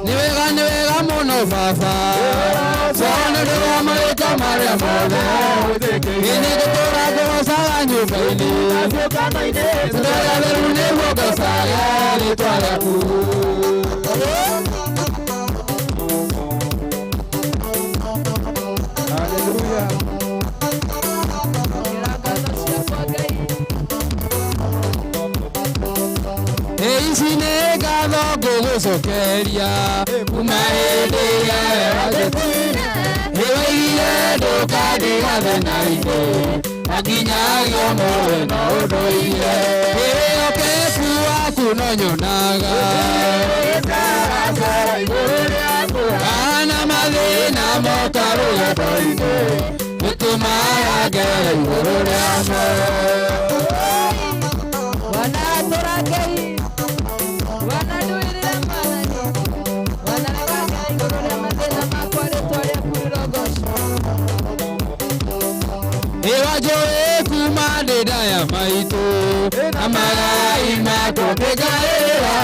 Nĩ wega, nĩ wega mũno baba nĩ ũndũ wa marĩtwa marĩa mothe. Ĩni ngũtũũra ngũgocaga nyũmba-inĩ tondũ arĩa atheru nĩguo ngocage rĩtwa rĩaku. ngatho ngũgũcokeria kuma hĩndĩ ĩrĩa we wanjĩtire nĩwaigire ndũkandiga thĩna-inĩ na nginyagia ũmũthĩ no ũndũire wĩhokeku waku no nyonaga kana mathĩna moka rũgendo-inĩ ũtũmaga ngere igũrũ rĩamo. Iwanjũĩ kuma ndĩ ndaya maitũ na magai makwa ngĩgaĩra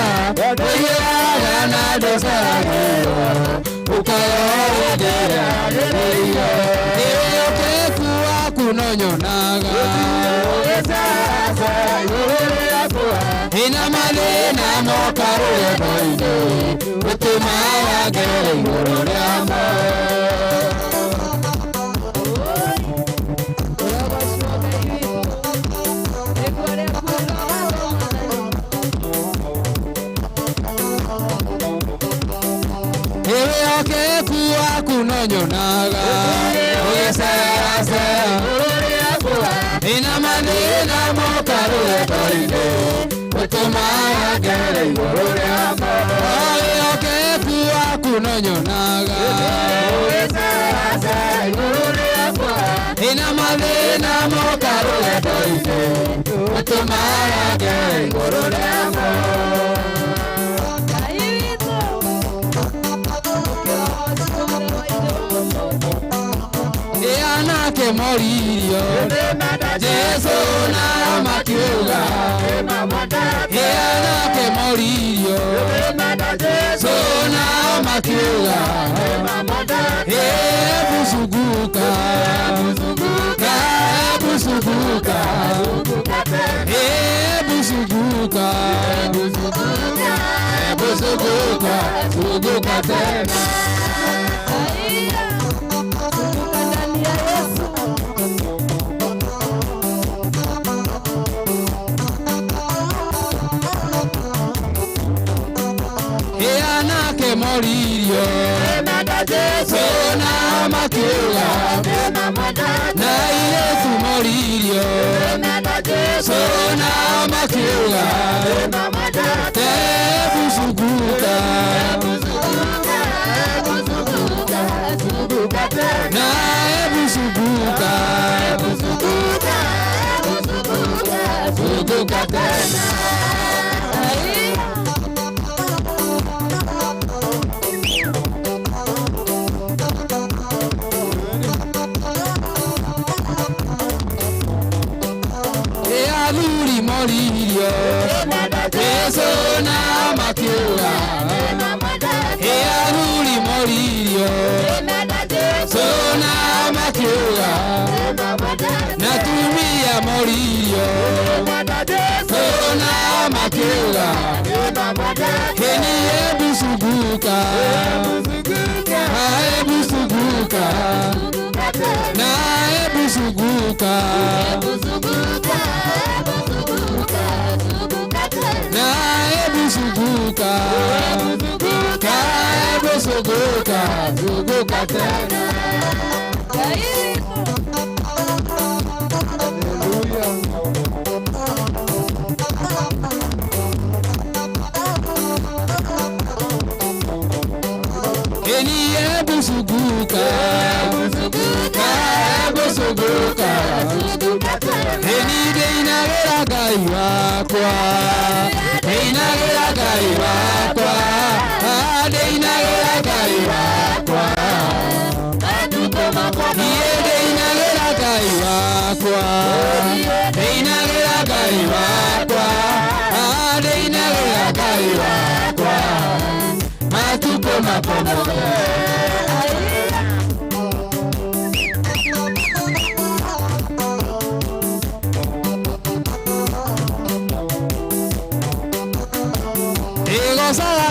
ũigĩraga na ndũcaragĩrwo ũkayowenderagĩrĩire wĩhokeku waku no nyonaga ina mathĩna moka rũgendo-inĩ ũtũmaga ngere igũrũ rĩamo. Wĩhokeku waku no nyonaga ũgĩceracera ina mathĩna moka rũgendo-inĩ ũtũmaga ngere igũrũ rĩamo. Wĩhokeku waku no nyonaga ina mathĩna moka rũgendo-inĩ ũtũmaga ngere igũrũ rĩamo. Anake moririo Jesu na makiuga anake moririo Jesu na makiuga busuguka busuguka busuguka busuguka suguka tena. Anake moririo Jesu na makiuga na Yesu moririo Jesu na makiuga tebusuguka na ebusuguka suguka tena. Athuri moririo Jesu na makiuga athuri moririo Jesu na makiuga na atumia moririo Jesu na makiuga heni ebusuguka ebusuguka na ebusuguka na ebusuguka ebusuguka suguka tena. Eni ebusuguka ebusuguka eni ndeinagĩra Ngai wakwa ndeinagĩra Ngai wakwa ndeinagĩra Ngai wakwa niĩ ndeinagĩra Ngai wakwa ndeinagĩra Ngai wakwa ndeinagĩra Ngai wakwa matukũ makwa mothe.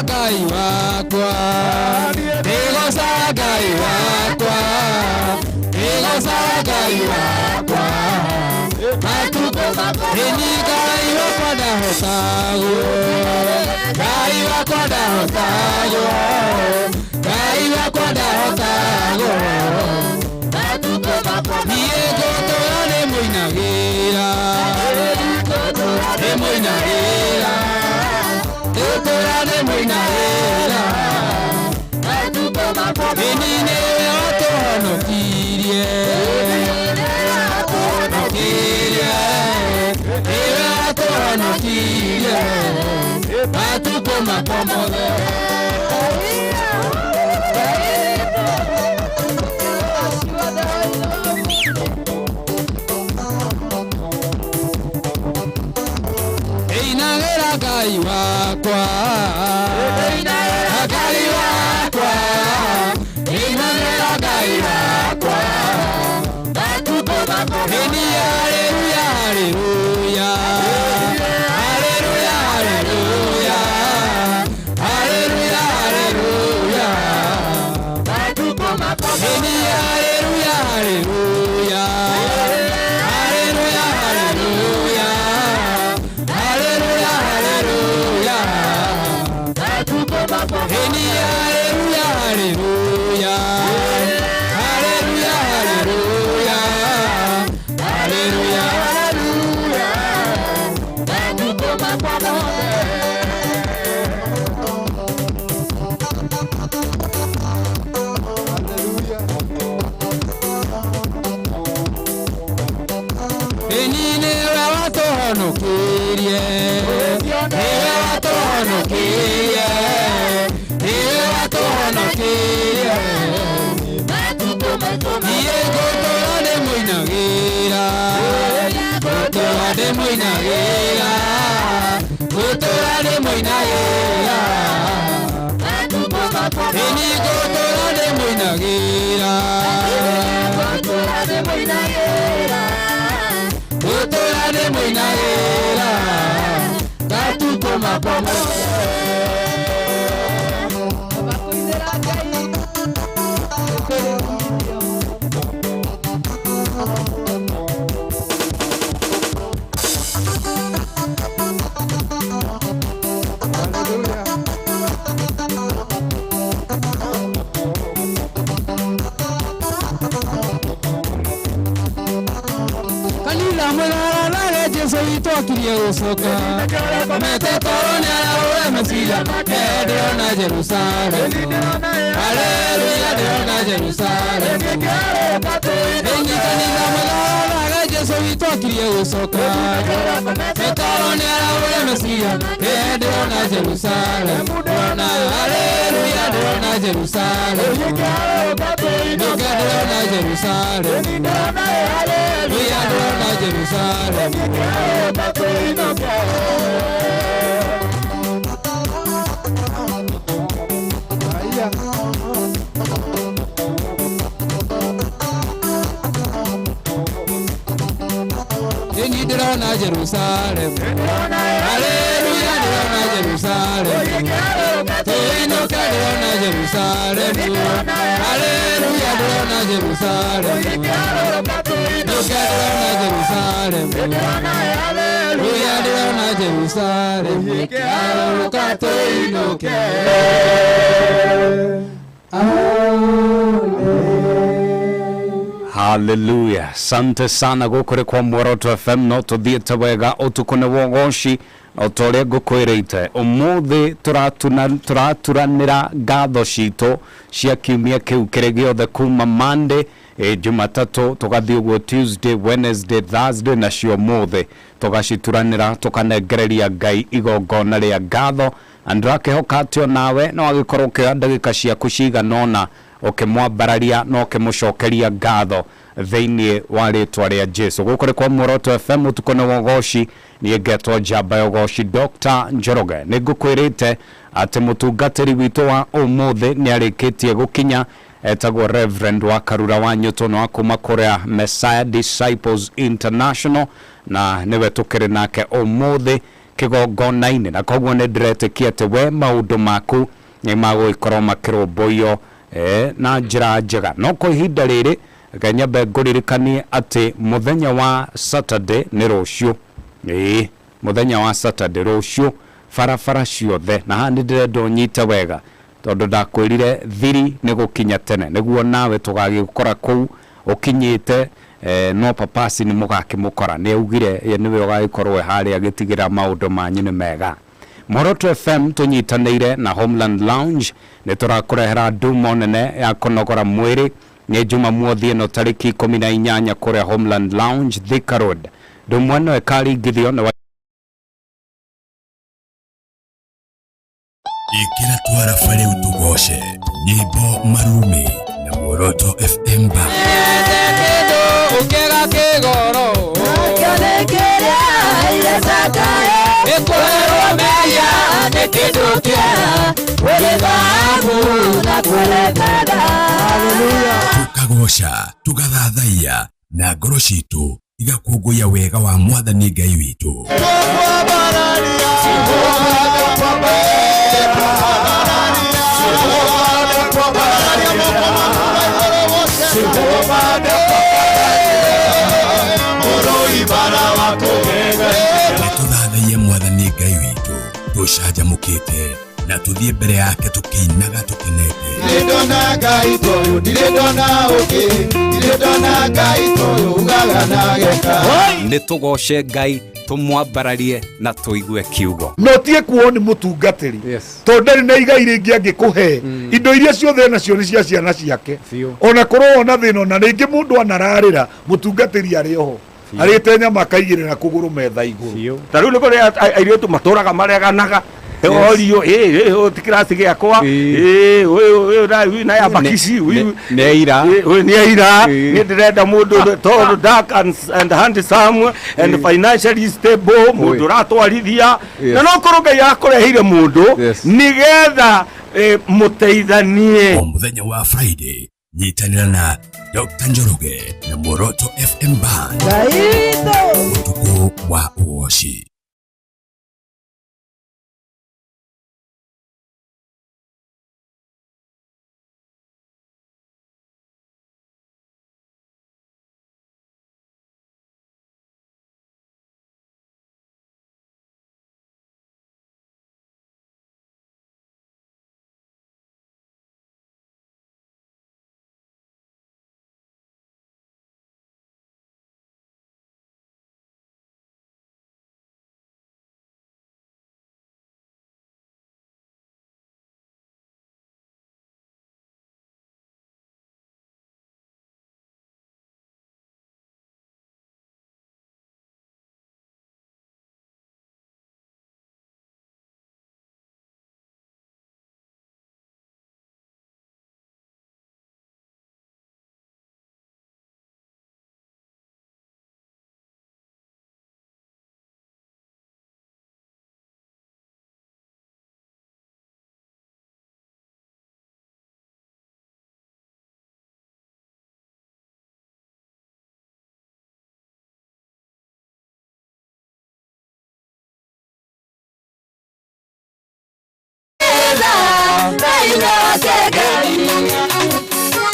Ngai wakwa, ndigocaga Ngai Ngai wakwa, ndĩgocaga Ngai wakwa. Matukũ ĩni Ngai wakwa ndahotagwo, Ngai wakwa ndahotagwo, Ngai wakwa ndahotagwo. Niĩ ngũtũũra ndĩmũinagĩra, ndĩmũinagĩra, ngũtũũra ndĩmũinagĩra. Ĩni nĩwe watũhonokirie, honokirie, nĩwe watũhonokirie matukũ makwa mothe. Inagĩra Ngai wakwa, Ngai wakwa, inagĩra Ngai wakwa. Ĩni haleluya, haleluya, haleluya, haleluya, haleluya, haleluya. Ĩni haleluya, haleluya, haleluya, haleluya, haleluya, haleluya. Ĩni haleluya, haleluya, haleluya, haleluya, haleluya, haleluya. Ĩni nĩwe watũhonokirie, nĩwe watũhonokirie, nĩwe watũhonokirie. Niĩ ngũtũũra ndĩmũinagĩra, ngũtũũra ndĩmũinagĩra, ngũtũũra ndĩmũinagĩra. Ĩni ngũtũũra ndĩmũinagĩra, ngũtũũra ndĩmũinagĩra matukũ makwa mothe. Kanitha mwĩrararage Jesũ witũ akirie gũcoka, mete toro nĩarahũre meciria, ndĩrona Jerusalemu, haleluya, ndĩrona Jerusalemu. Ĩni kanitha mwĩrararage Jesũ witũ akirie gũcoka, mete toro nĩarahũre meciria, ndĩrona Jerusalemu, ndĩrona haleluya, ndĩrona Jerusalemu, ndũke ndĩrona Jerusalemu, haleluya, ndĩrona Jerusalemu. Ĩni ndĩrona Jerusalemu, haleluya, ndĩrona Jerusalemu, tũinũke ndĩrona Jerusalemu, haleluya, ndĩrona Jerusalemu, ndũke ndĩrona Jerusalemu, haleluya, ndĩrona Jerusalemu, kĩarũrũka tũinũke. Haleluya, sante sana gũkũ kwa Muoroto FM. No tũthiĩte wega ũtukũ nĩ wogoci o ta ũrĩa ngũkwĩrĩte ũmũthĩ tũraturanĩra ngatho citũ cia kiumia kĩu kĩrĩ gĩothe kuma Monday, Jumatatũ, tũgathiĩ ũguo Tuesday, Wednesday, Thursday nacio ũmũthĩ tũgacituranĩra tũkanengereria Ngai igongona rĩa ngatho. Na ndĩrakĩhoka atĩ onawe no agĩkorwo ũkĩoya ndagĩka ciaku cigana ũna ũkĩmwambararia na ũkĩmũcokeria ngatho thĩinĩ wa rĩtwa rĩa Jesu. Gũkũ nĩ kwa Muoroto FM, ũtukũ nĩ wogoci, niĩ ngetwo njamba ya ũgoci Dr. Njoroge. Nĩ ngũkwĩrĩte atĩ mũtungatĩri witũ wa ũmũthĩ nĩ arĩkĩtie gũkinya, etagwo Reverend wa Karura wa Nyũtũ na wa kuma kũrĩa Messiah Disciples International, na nĩwe tũkĩrĩ nake ũmũthĩ kĩgongona-inĩ, na koguo nĩ ndĩretĩkia atĩ we maũndũ maku nĩ magũgĩkorwo makĩrũmbũiyo eh, na njĩra njega. No kwa ihinda rĩrĩ reke nyambe ngũririkanie atĩ mũthenya wa Saturday nĩ rũciũ, ĩĩ mũthenya wa Saturday rũciũ, barabara ciothe, na haha nĩ ndĩrenda ũnyite wega tondũ ndakwĩrire thiri nĩ gũkinya tene nĩguo nawe tũgagĩgũkora kũu ũkinyĩte eh, no papasi nĩ mũgakĩmũkora nĩ augire ye nĩwe ũgagĩkorwo e harĩa agĩtigĩra maũndũ manyu nĩ mega. Muoroto FM tũnyitanĩire na Homeland Lounge nĩ tũrakũrehera ndumo nene ya kũnogora mwĩrĩ nĩ Jumamothi ĩno tarĩki 18 kũrĩa Homeland Lounge Thika Road. Ndumo ĩno ĩkaringithio nĩ Ĩkĩra twarafa rĩu tũgoce nyĩmbo marumi na Muoroto FM Band. Tũkagoca tũgathathaiya na ngoro citũ igakũngũiya wega wa mwathani Ngai witũ. Nĩtũthathaiye mwathani Ngai witũ tũcanjamũkĩte na tũthiĩ mbere yake tũkĩinaga tũkenete. Ndirĩ ndona Ngai ta ũyũ, ndirĩ ndona ũngĩ, ndirĩ ndona Ngai ta ũyũ ugaga na geka. Nĩ tũgoce Ngai tũmwambararie na tũigue kiugo. Na ũtige kuo nĩ mũtungatĩri tondũ ndarĩ na igai rĩngĩ angĩkũhe, indo iria ciothe nacio nĩ cia ciana ciake. Ona korwo wona thĩna, ona rĩngĩ mũndũ anararĩra, mũtungatĩri arĩ oho arĩte nyama akaigĩrĩra kũgũrũ metha igũrũ. Ta rĩu nĩ kũrĩ airĩtu matũraga mareganaga orio ũyũ ti kĩraci gĩakwa, ũyũ ũyũ na huyu naye abakishi huyu Nĩ aira. Ũyũ nĩ aira. Niĩ ndĩrenda mũndũ tall, dark and handsome and financially stable, mũndũ ũratwarithia, na no korwo Ngai akũreheire mũndũ nĩgetha mũteithanie. O mũthenya wa Friday nyitanĩra na Dr. Njoroge na Muoroto FM Band ũtukũ wa ũgoci.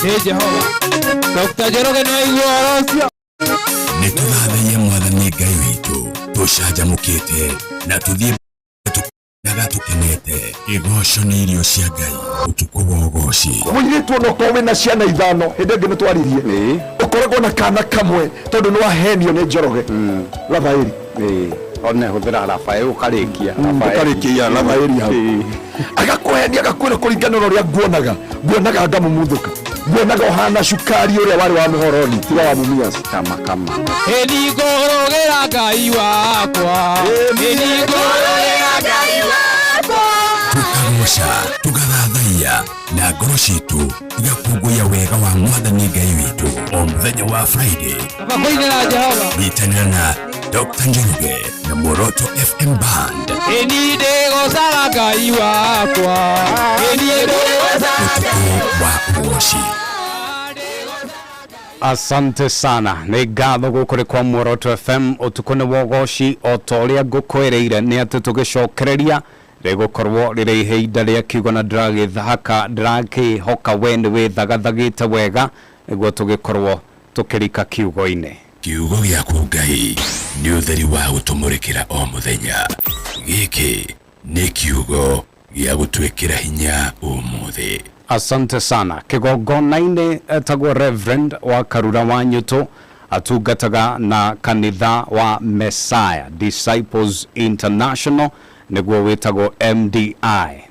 Nĩ Jehova. Dr. Njoroge nĩ waigua ũhoro ũcio? Nĩ tũthathaiye mwathani Ngai witũ tũcanjamũkĩte na tũthiĩ tũkĩinaga tũkenete. Igoco nĩ irio cia Ngai ũtukũ wa ũgoci. Mũirĩtu ona ũkorwo wĩna ciana ithano, hĩndĩ ĩngĩ nĩ twaririe, ũkoragwo na kana kamwe tondũ nĩ wahenio nĩ Njoroge Rafaeli. One hũthĩra Rafael ũkarĩkia. Ũkarĩkia Rafaeli hau. Agakũhenia agakwĩra kũringana na ũrĩa nguonaga, nguonaga ngamumuthũka, nguonaga ũhana cukari ũrĩa warĩ wa mũhoroni tiga wa Mumias. Kama kama. Ĩni ngũrũgĩra Ngai wakwa. Ĩni ngũrũgĩra Ngai wakwa. Tũkagoca tũgathathaiya na ngoro citũ igakũngũiya wega wa mwathani Ngai witũ o mũthenya wa Friday. Kaba kũinĩra Jehova. Nyitanĩra na Dr. Njoroge na Muoroto FM Band Ĩni ndĩgocaga Ngai wakwa. Ĩni ndĩgocaga ũtukũ wa ũgoci. Asante sana, nĩ ngatho gũkũ nĩ kwa Muoroto FM ũtukũ nĩ wa ũgoci. O ta ũrĩa ngũkwĩrĩire nĩ atĩ tũgĩcokereria Rĩgũkorwo rĩrĩ ihinda rĩa kiugo na ndĩragĩthaka ndĩrakĩhoka we nĩ wĩthagathagĩte wega nĩguo tũgĩkorwo tũkĩrika kiugo-inĩ. Kiugo gĩaku Ngai nĩ ũtheri wa gũtũmũrĩkĩra o mũthenya. Gĩkĩ nĩ kiugo gĩa gũtwĩkĩra hinya ũmũthĩ. Asante sana. Kĩgongona-inĩ etagwo Reverend wa Karura wa Nyũtũ, atungataga na kanitha wa Messiah Disciples International, nĩguo wĩtagwo MDI.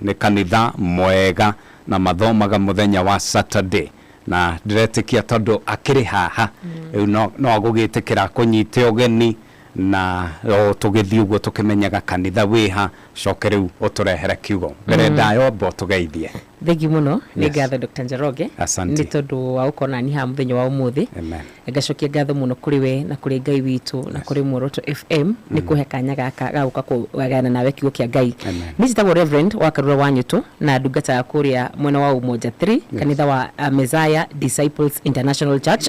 Nĩ kanitha mwega na mathomaga mũthenya wa Saturday, na ndĩretĩkia tondũ akĩrĩ haha rĩu no no agũgĩtĩkĩra kũnyite ũgeni na o tũgĩthiĩ ũguo tũkĩmenyaga kanitha wĩha. Coke rĩu ũtũrehere kiugo mbere ndayo mbo tũgeithie. Thengiũ mũno nĩ ngatho Dr. Njoroge. Asante. Nĩ tondũ wa gũkorwo nani haha mũthenya wa ũmũthĩ. Amen. Ngacokia ngatho mũno kũrĩ we na kũrĩ Ngai witũ na kũrĩ Muoroto FM nĩ kũhe kanya gaka ga gũka kũgayana nawe kiugo kĩa Ngai. Amen. Niĩ njĩtagwo Reverend wa Karura wa Nyũtũ na ndungataga kũrĩa mwena wa Umoja 3 kanitha wa Messiah Disciples International Church.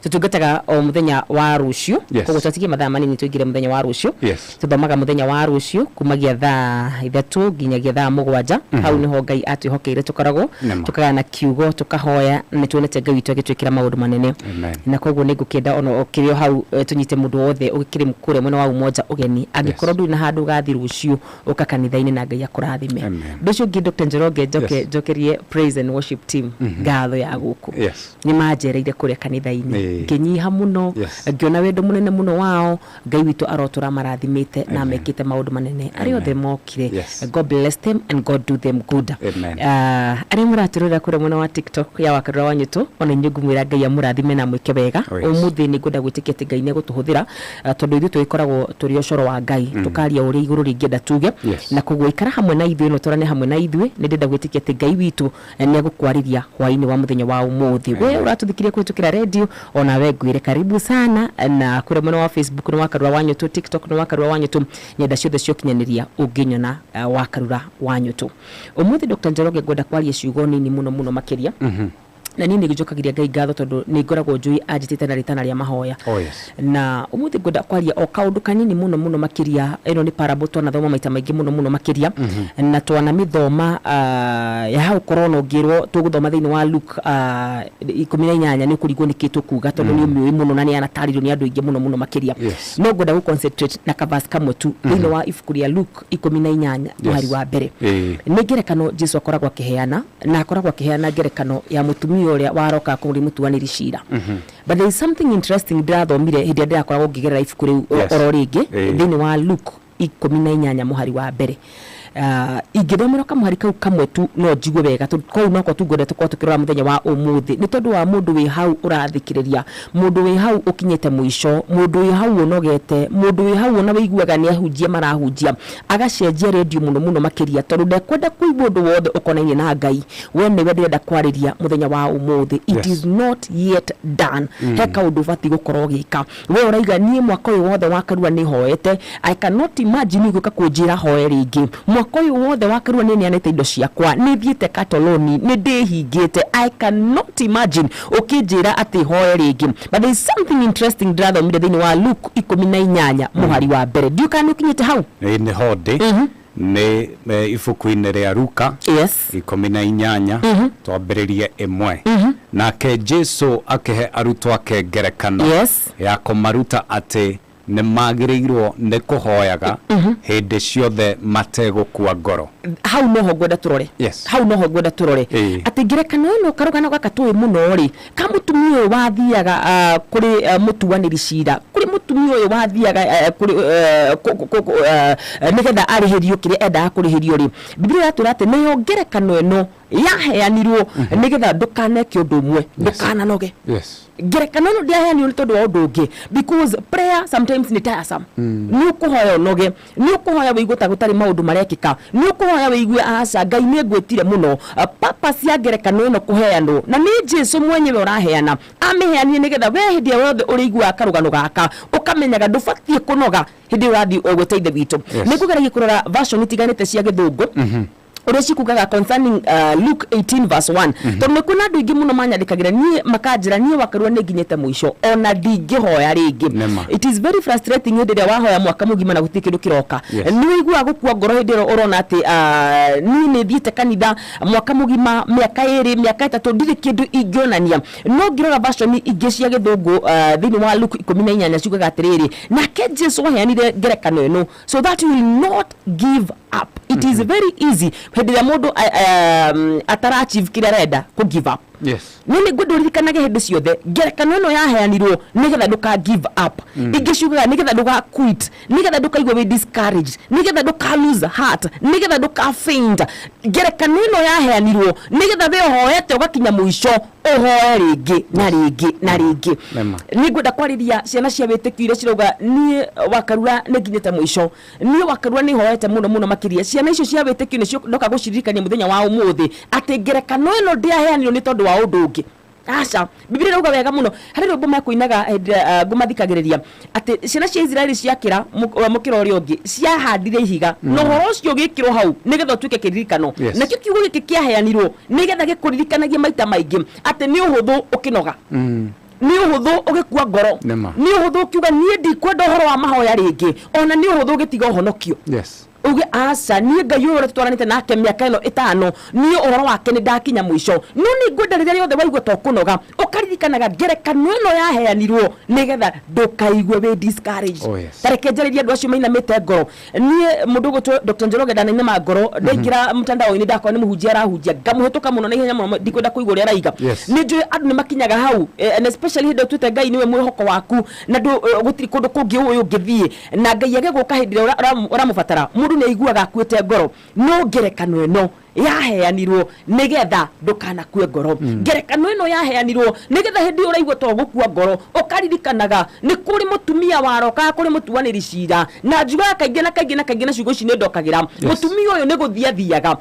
Tũtungataga o mũthenya wa rũciũ. Koguo twatigie mathaa manini tũingĩre mũthenya wa rũciũ. Tũthomaga mũthenya wa rũciũ kumagia thaa 3 nginyagia thaa 7. Hau nĩho Ngai atwĩhokeire tũkoragwo tũkagayana kiugo, tũkahoya, na nĩtuonete Ngai witũ agĩtwĩkĩra maũndũ manene. Amen. Na koguo nĩ ngũkĩenda ona ũkĩrĩ o hau tũnyite mũndũ wothe ũgĩkĩrĩ kũrĩa mwena wa Umoja ũgeni. Angĩkorwo ndũrĩ na handũ ũgathiĩ rũciũ, ũka kanitha-inĩ na Ngai akũrathime. Amen. Ũndũ ũcio ũngĩ Dr. Njoroge, njoke njokerie praise and worship team ngatho ya gũkũ. Nĩ manjereire kũrĩa kanitha-inĩ, ngĩnyiha mũno, ngĩona wendo mũnene mũno wao. Ngai witũ arotũra marathimĩte na mekĩte maũndũ manene. Arĩa othe mokire, God bless them and God do them good. Amen. Arĩa mũratũrora kũrĩa mwena wa TikTok ya Wakarura wa Nyũtũ, ona inyuĩ ngũmwĩra Ngai amũrathime na amwĩke wega. Oh, yes. Ũmũthĩ nĩ ngwenda gwĩtĩkia atĩ Ngai nĩ egũtũhũthĩra, tondũ ithuĩ tũgĩkoragwo tũrĩ ũcoro wa Ngai, tũkaria ũrĩa igũrũ rĩngĩenda tuge. Na koguo ikara hamwe na ithuĩ na ũtwarane hamwe na ithuĩ. Nĩ ndĩrenda gwĩtĩkia atĩ Ngai witũ nĩ egũkwarĩria hwaĩ-inĩ wa mũthenya wa ũmũthĩ. We ũratũthikĩrĩria kũhĩtũkĩra redio, onawe ngwĩre karibu sana. Na kũrĩa mwena wa Facebook nĩ Wakarura wa Nyũtũ, TikTok nĩ Wakarura wa Nyũtũ, nyenda ciothe cia ũkinyanĩria ũngĩnyona Wakarura wa Nyũtũ. Ũmũthĩ Dr. Njoroge ngwenda kwaria ciugo nini mũno mũno makĩria. Na niĩ nĩ njokagĩria Ngai ngatho tondũ nĩ ngoragwo njũĩ anjĩtĩte na rĩtana rĩa mahoya. Oh, yes. Na ũmũthĩ ngwenda kwaria o kaũndũ kanini mũno mũno makĩria. Ĩno nĩ parable twanathoma maita maingĩ mũno mũno makĩria. Na twanamĩthoma ya hau korwo no ngĩrwo tũgũthoma thĩinĩ wa Luke 18 nĩ ũkũringwo nĩ kĩ tũkuga tondũ nĩ ũmĩũĩ mũno na nĩ yanatarĩrio nĩ andũ aingĩ mũno mũno makĩria. No ngwenda gũ concentrate na kaverse kamwe tu thĩinĩ wa ibuku rĩa Luke 18 mũhari wa mbere. Nĩ ngerekano Jesu akoragwo akĩheana, na akoragwo akĩheana ngerekano ya mũtumia ũrĩa waroka kũrĩ mũtuanĩri cira. But there is something interesting ndĩrathomire hĩndĩ ĩrĩa ndĩrakoragwo ngĩgerera ibuku rĩu oro rĩngĩ thĩinĩ wa Luke 18 mũhari wa mbere. Ingĩthomera kamũhari kau kamwe tu no njigue wega, tondũ kau noko tu ngwenda tũkorwo tũkĩrora mũthenya wa ũmũthĩ. Nĩ tondũ wa mũndũ wĩ hau ũrathikĩrĩria, mũndũ wĩ hau ũkinyĩte mũico, mũndũ wĩ hau ũnogete, mũndũ wĩ hau ona wĩiguaga nĩ ahunjia marahunjia, agacenjia redio mũno mũno makĩria tondũ ndekwenda kũigua ũndũ wothe ũkonainie na Ngai. We nĩwe ndĩrenda kwarĩria mũthenya wa ũmũthĩ. It is not yet done. He kaũndũ ũbatiĩ gũkorwo ũgĩka. We ũraiga niĩ mwaka ũyũ wothe wa Karua nĩ hoete, I cannot imagine gũka kũnjĩra hoe rĩngĩ. Mwaka ũyũ wothe wa Karua nĩ neanĩte indo ciakwa, nĩ thiĩte katoloni, nĩ ndĩhingĩte, I cannot imagine ũkĩnjĩra atĩ hoe rĩngĩ. But there is something interesting ndĩrathomire thĩinĩ wa Luke 18 mũhari wa mbere. Ndiũĩ kana nĩ ũkinyĩte hau? Nĩ ho ndĩ. Nĩ ibuku-inĩ rĩa Luka 18 twambĩrĩrie 1. Nake Jesu akĩhe arutwo ake ngerekano ya kũmaruta atĩ nĩ magĩrĩirwo nĩ kũhoyaga hĩndĩ ciothe mategũkua ngoro. Hau noho ngwenda tũrore. Hau noho ngwenda tũrore. Atĩ ngerekano ĩno karũgano gaka tũĩ mũno rĩ, ka mũtumia ũyũ wathiaga kũrĩ mũtuanĩri cira, kũrĩ mũtumia ũyũ wathiaga kũrĩ nĩgetha arĩhĩrio kĩrĩa endaga kũrĩhĩrio rĩ, Biblia ĩratwĩra atĩ nayo ngerekano ĩno yaheanirwo nĩgetha ndũkaneke ũndũ ũmwe, ndũkananoge. Ngerekano ĩno ndĩaheanirwo nĩ tondũ wa ũndũ ũngĩ, because prayer sometimes nĩ tiresome. Nĩ ũkũhoya ũnoge, nĩ ũkũhoya wĩigue ta gũtarĩ maũndũ marekĩka, nĩ ũkũhoya wĩigue aca Ngai nĩ ngwĩtire mũno. Purpose ya ngerekano ĩno kũheanwo na nĩ Jesu mwenyewe ũraheana, amĩheanire nĩgetha we hĩndĩ ĩrĩa yothe ũrĩiguaga karũgano gaka ũkamenyaga ndũbatiĩ kũnoga hĩndĩ ĩyo ũrathiĩ gwĩta Ithe witũ. Nĩ ngũgeragia kũrora version itiganĩte cia gĩthũngũ. Ũrĩa cikugaga concerning Luke 18 verse 1. Tondũ nĩ kwĩna andũ aingĩ mũno manyandĩkagĩra niĩ makanjĩra, niĩ Wakarua nĩ nginyĩte mũico, ona ndingĩhoya rĩngĩ. Nĩma. It is very frustrating hĩndĩ ĩrĩa wahoya mwaka mũgima na gũtirĩ kĩndũ kĩroka. Nĩ ũiguaga gũkua ngoro hĩndĩ ĩrĩa ũrona atĩ niĩ nĩ thiĩte kanitha mwaka mũgima, mĩaka 2, mĩaka 3, ndirĩ kĩndũ ingĩonania. No ngĩrora version ingĩ cia gĩthũngũ thĩinĩ wa Luke 18 ciugaga atĩrĩrĩ, nake Jesu aheanire ngerekano ĩno so that you will not give up. It is very easy hĩndĩ ĩrĩa mũndũ atara achieve kĩrĩa arenda kũ give up. No nĩ ngwenda ũririkanage hĩndĩ ciothe ngerekano ĩno yaheanirwo nĩgetha ndũka give up. Ingĩ ciugaga nĩgetha ndũga quit, nĩgetha ndũkaigua wĩ discouraged, nĩgetha ndũka lose heart, nĩgetha ndũka faint. Ngerekano ĩno yaheanirwo nĩgetha we ũhoete ũgakinya mũico, ũhoe rĩngĩ na rĩngĩ na rĩngĩ. Nĩma. Nĩ ngwenda kwarĩria ciana cia wĩtĩkio iria cirauga, niĩ Wakarura nĩ nginyĩte mũico, niĩ Wakarura nĩ hoete mũno mũno makĩria. Ciana icio cia wĩtĩkio nĩcio ndoka gũciririkania mũthenya wa ũmũthĩ atĩ ngerekano ĩno ndĩaheanirwo nĩ tondũ wa ũndũ ũngĩ. Aca, Biblia ĩrauga wega mũno harĩ rwĩmbo mekũinaga hĩndĩ ĩrĩa ngũmathikagĩrĩria atĩ ciana cia Isiraeli ciakĩra mũkĩra ũrĩa ũngĩ ciahandire ihiga na ũhoro ũcio ũgĩkĩrwo hau nĩgetha ũtuĩke kĩririkano. Nakĩo kiugo gĩkĩ kĩaheanirwo nĩgetha gĩkũririkanagie maita maingĩ atĩ nĩ ũhũthũ ũkĩnoga, nĩ ũhũthũ ũgĩkua ngoro, Nĩma. nĩ ũhũthũ ũkiuga niĩ ndikwenda ũhoro wa mahoya rĩngĩ, ona nĩ ũhũthũ ũgĩtiga ũhonokio. Uge aca, niĩ Ngai ũyũ ũrĩa tũtwaranĩte nake mĩaka ĩno 5, niĩ ũhoro wake nĩ ndakinya mũico. No nĩ ngwenda rĩrĩa rĩothe waigua ta ũkũnoga, ũkaririkanaga ngerekano ĩno yaheanirwo nĩgetha ndũkaigue wĩ discouraged. Oh, yes. Ta reke njarĩrie andũ acio mainamĩte ngoro. Niĩ mũndũ ũgwĩtwo Dr. Njoroge ndanainama ngoro, ndaingĩra mtandao-inĩ ndakora nĩ mũhunjia arahunjia, ngamũhĩtũka mũno na ihenya mũno, ndikwenda kũigua ũrĩa araiga. Nĩ njũĩ andũ nĩ makinyaga hau, and especially hĩndĩ ĩrĩa ũtuĩte Ngai nĩwe mwĩhoko waku na gũtirĩ kũndũ kũngĩ ũĩ ũngĩthiĩ, na Ngai age gũka hĩndĩ ĩrĩa ũramũbatara, mũndũ nĩ aiguaga akuĩte ngoro. No ngerekano ĩno yaheanirwo nĩgetha ndũkanakue ngoro. Ngerekano ĩno yaheanirwo nĩgetha hĩndĩ ĩyo ũraigua ta ũgũkua ngoro, ũkaririkanaga nĩ kũrĩ mũtumia warokaga kũrĩ mũtuanĩri cira. Na njugaga kaingĩ na kaingĩ na kaingĩ, na ciugo ici nĩ ndokagĩra, mũtumia ũyũ nĩ gũthiĩ athiaga.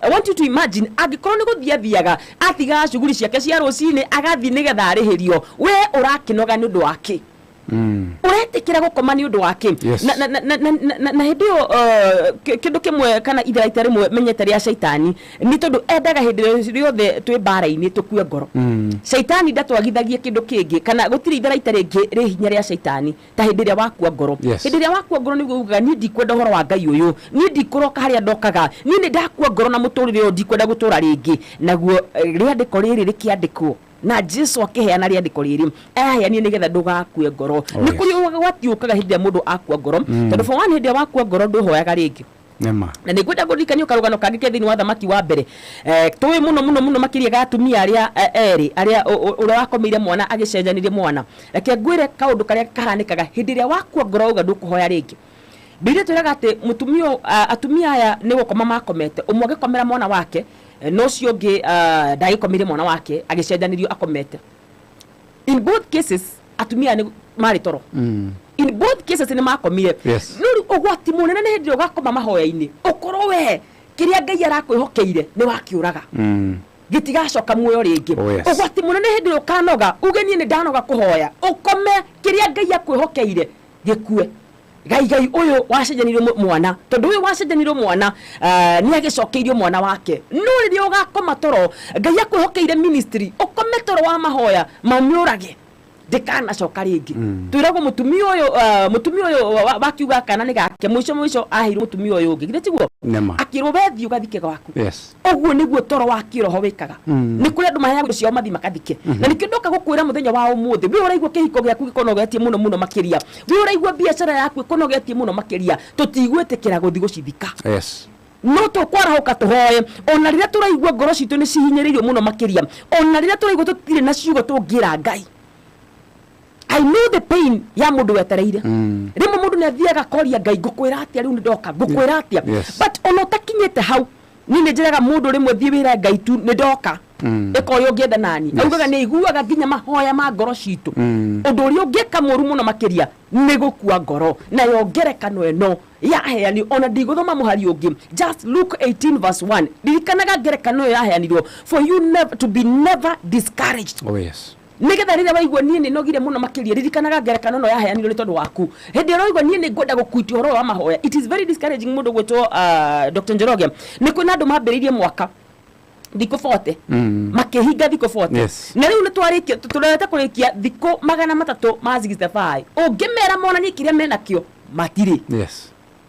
I want you to imagine, angĩkorwo nĩ gũthiĩ athiaga, atigaga cuguri ciake cia rũcinĩ agathiĩ nĩgetha arĩhĩrio, we ũrakĩnoga nĩ ũndũ wa kĩ? Ũretĩkĩra gũkoma nĩ ũndũ wa kĩ? Na hĩndĩ ĩyo, kĩndũ kĩmwe kana itharaita rĩmwe menyete rĩa caitani nĩ tondũ endaga hĩndĩ ĩrĩa rĩothe twĩ mbara-inĩ tũkue ngoro. Caitani ndatwagithagie kĩndũ kĩngĩ, kana gũtirĩ itharaita rĩngĩ rĩ hinya rĩa caitani ta hĩndĩ ĩrĩa wakua ngoro. Hĩndĩ ĩrĩa wakua ngoro nĩguo ugaga, niĩ ndikwenda ũhoro wa Ngai ũyũ, niĩ ndikũroka harĩa ndokaga, niĩ nĩ ndakua ngoro na mũtũrĩre ũyũ, ndikwenda gũtũra rĩngĩ. Naguo rĩandĩko rĩrĩ rĩkĩandĩkwo na Jesu akĩheana rĩandĩko rĩrĩ, aheanire nĩgetha ndũgakue ngoro. Nĩ kũrĩ ũgwati ũkaga hĩndĩ ĩrĩa mũndũ akua ngoro, tondũ for one, hĩndĩ ĩrĩa wakua ngoro ndũhoyaga rĩngĩ. Nĩma. Na nĩ ngwenda kũririkania karũgano kangĩ ke thĩinĩ wa Thamaki wa Mbere, tũĩ mũno mũno mũno makĩria ga atumia arĩa erĩ arĩa ũrĩa wakomeire mwana agĩcenjanirie mwana. Reke ngwĩre kaũndũ karĩa kahanĩkaga hĩndĩ ĩrĩa wakua ngoro wauga ndũkũhoya rĩngĩ. Bibilia ĩtwĩraga atĩ atumia aya nĩ gũkoma makomete, ũmwe agĩkomera mwana wake, na ũcio ũngĩ ndagĩkomeire mwana wake, agĩcenjanĩrio akomete. In both cases atumia nĩ marĩ toro. In both cases nĩ makomire. No rĩu ũgwati mũnene nĩ hĩndĩ ĩrĩa ũgakoma mahoya-inĩ, ũkorwo we kĩrĩa Ngai arakwĩhokeire nĩ wakĩũraga. Gĩtigacoka muoyo rĩngĩ. Oh, yes. Ũgwati mũnene hĩndĩ ĩrĩa ũkanoga, uge niĩ nĩ ndanoga kũhoya, ũkome kĩrĩa Ngai akwĩhokeire gĩkue. Ngai Ngai ũyũ wacenjanirio mwana, tondũ ũyũ wacenjanirio mwana, nĩ agĩcokeirio mwana wake. No rĩrĩa ũgakoma toro, Ngai akwĩhokeire ministry, ũkome toro wa mahoya, mamĩũrage, ndĩkanacoka rĩngĩ. Twĩragwo mũtumia ũyũ, mũtumia ũyũ wakiuga kana nĩ gake, mũico mũico aheirwo mũtumia ũyũ ũngĩ, githĩ tiguo? Nĩma. Akĩrwo we thiĩ ũgathike gwaku. Ũguo nĩguo toro wa kĩroho wĩkaga. Nĩ kũrĩ andũ maheagwo indo ciao mathiĩ makathike. Na nĩkĩo ndoka gũkwĩra mũthenya wa ũmũthĩ, we ũraigua kĩhiko gĩaku gĩkonogetie mũno mũno makĩria, we ũraigua biacara yaku ĩkonogetie mũno makĩria, tũtigwĩtĩkĩra gũthiĩ gũcithika. No tũkwarahũka tũhoe, ona rĩrĩa tũraigua ngoro citũ nĩ cihinyĩrĩirio mũno makĩria, ona rĩrĩa tũraigua tũtirĩ na ciugo tũngĩra Ngai. I know the pain ya mũndũ wetereire. Rĩmwe mũndũ nĩ athiaga akoria Ngai, ngũkwĩra atĩa rĩu nĩ ndoka, ngũkwĩra atĩa? But ona ũtakinyĩte hau, niĩ nĩ njĩraga mũndũ rĩmwe thiĩ wĩre Ngai tu nĩ ndoka. Ĩka ũrĩa ũngĩenda nani. Augaga nĩ aiguaga nginya mahoya ma ngoro citũ. Ũndũ ũrĩa ũngĩka mũru mũno makĩria nĩ gũkua ngoro. Nayo ngerekano ĩno yaheanirwo, ona ndigũthoma mũhari ũngĩ, just Luke 18 verse 1. Ririkanaga ngerekano ĩyo yaheanirwo for you never, to be never discouraged. Oh, yes. Nĩgetha rĩrĩa waigua niĩ nĩ nogire mũno makĩria, ririkanaga ngerekano ĩno yaheanirwo nĩ tondũ waku. Hĩndĩ ĩrĩa ũraigua niĩ nĩ ngwenda gũkuitia ũhoro wa mahoya, it is very discouraging mũndũ gwĩtwo Dr. Njoroge. Nĩ kwĩna andũ mambĩrĩirie mwaka thikũ 40 makĩhinga thikũ 40. Na rĩu nĩ twarĩkia, tũrorete kũrĩkia thikũ 365 ũngĩmera monanie kĩrĩa menakĩo, matirĩ.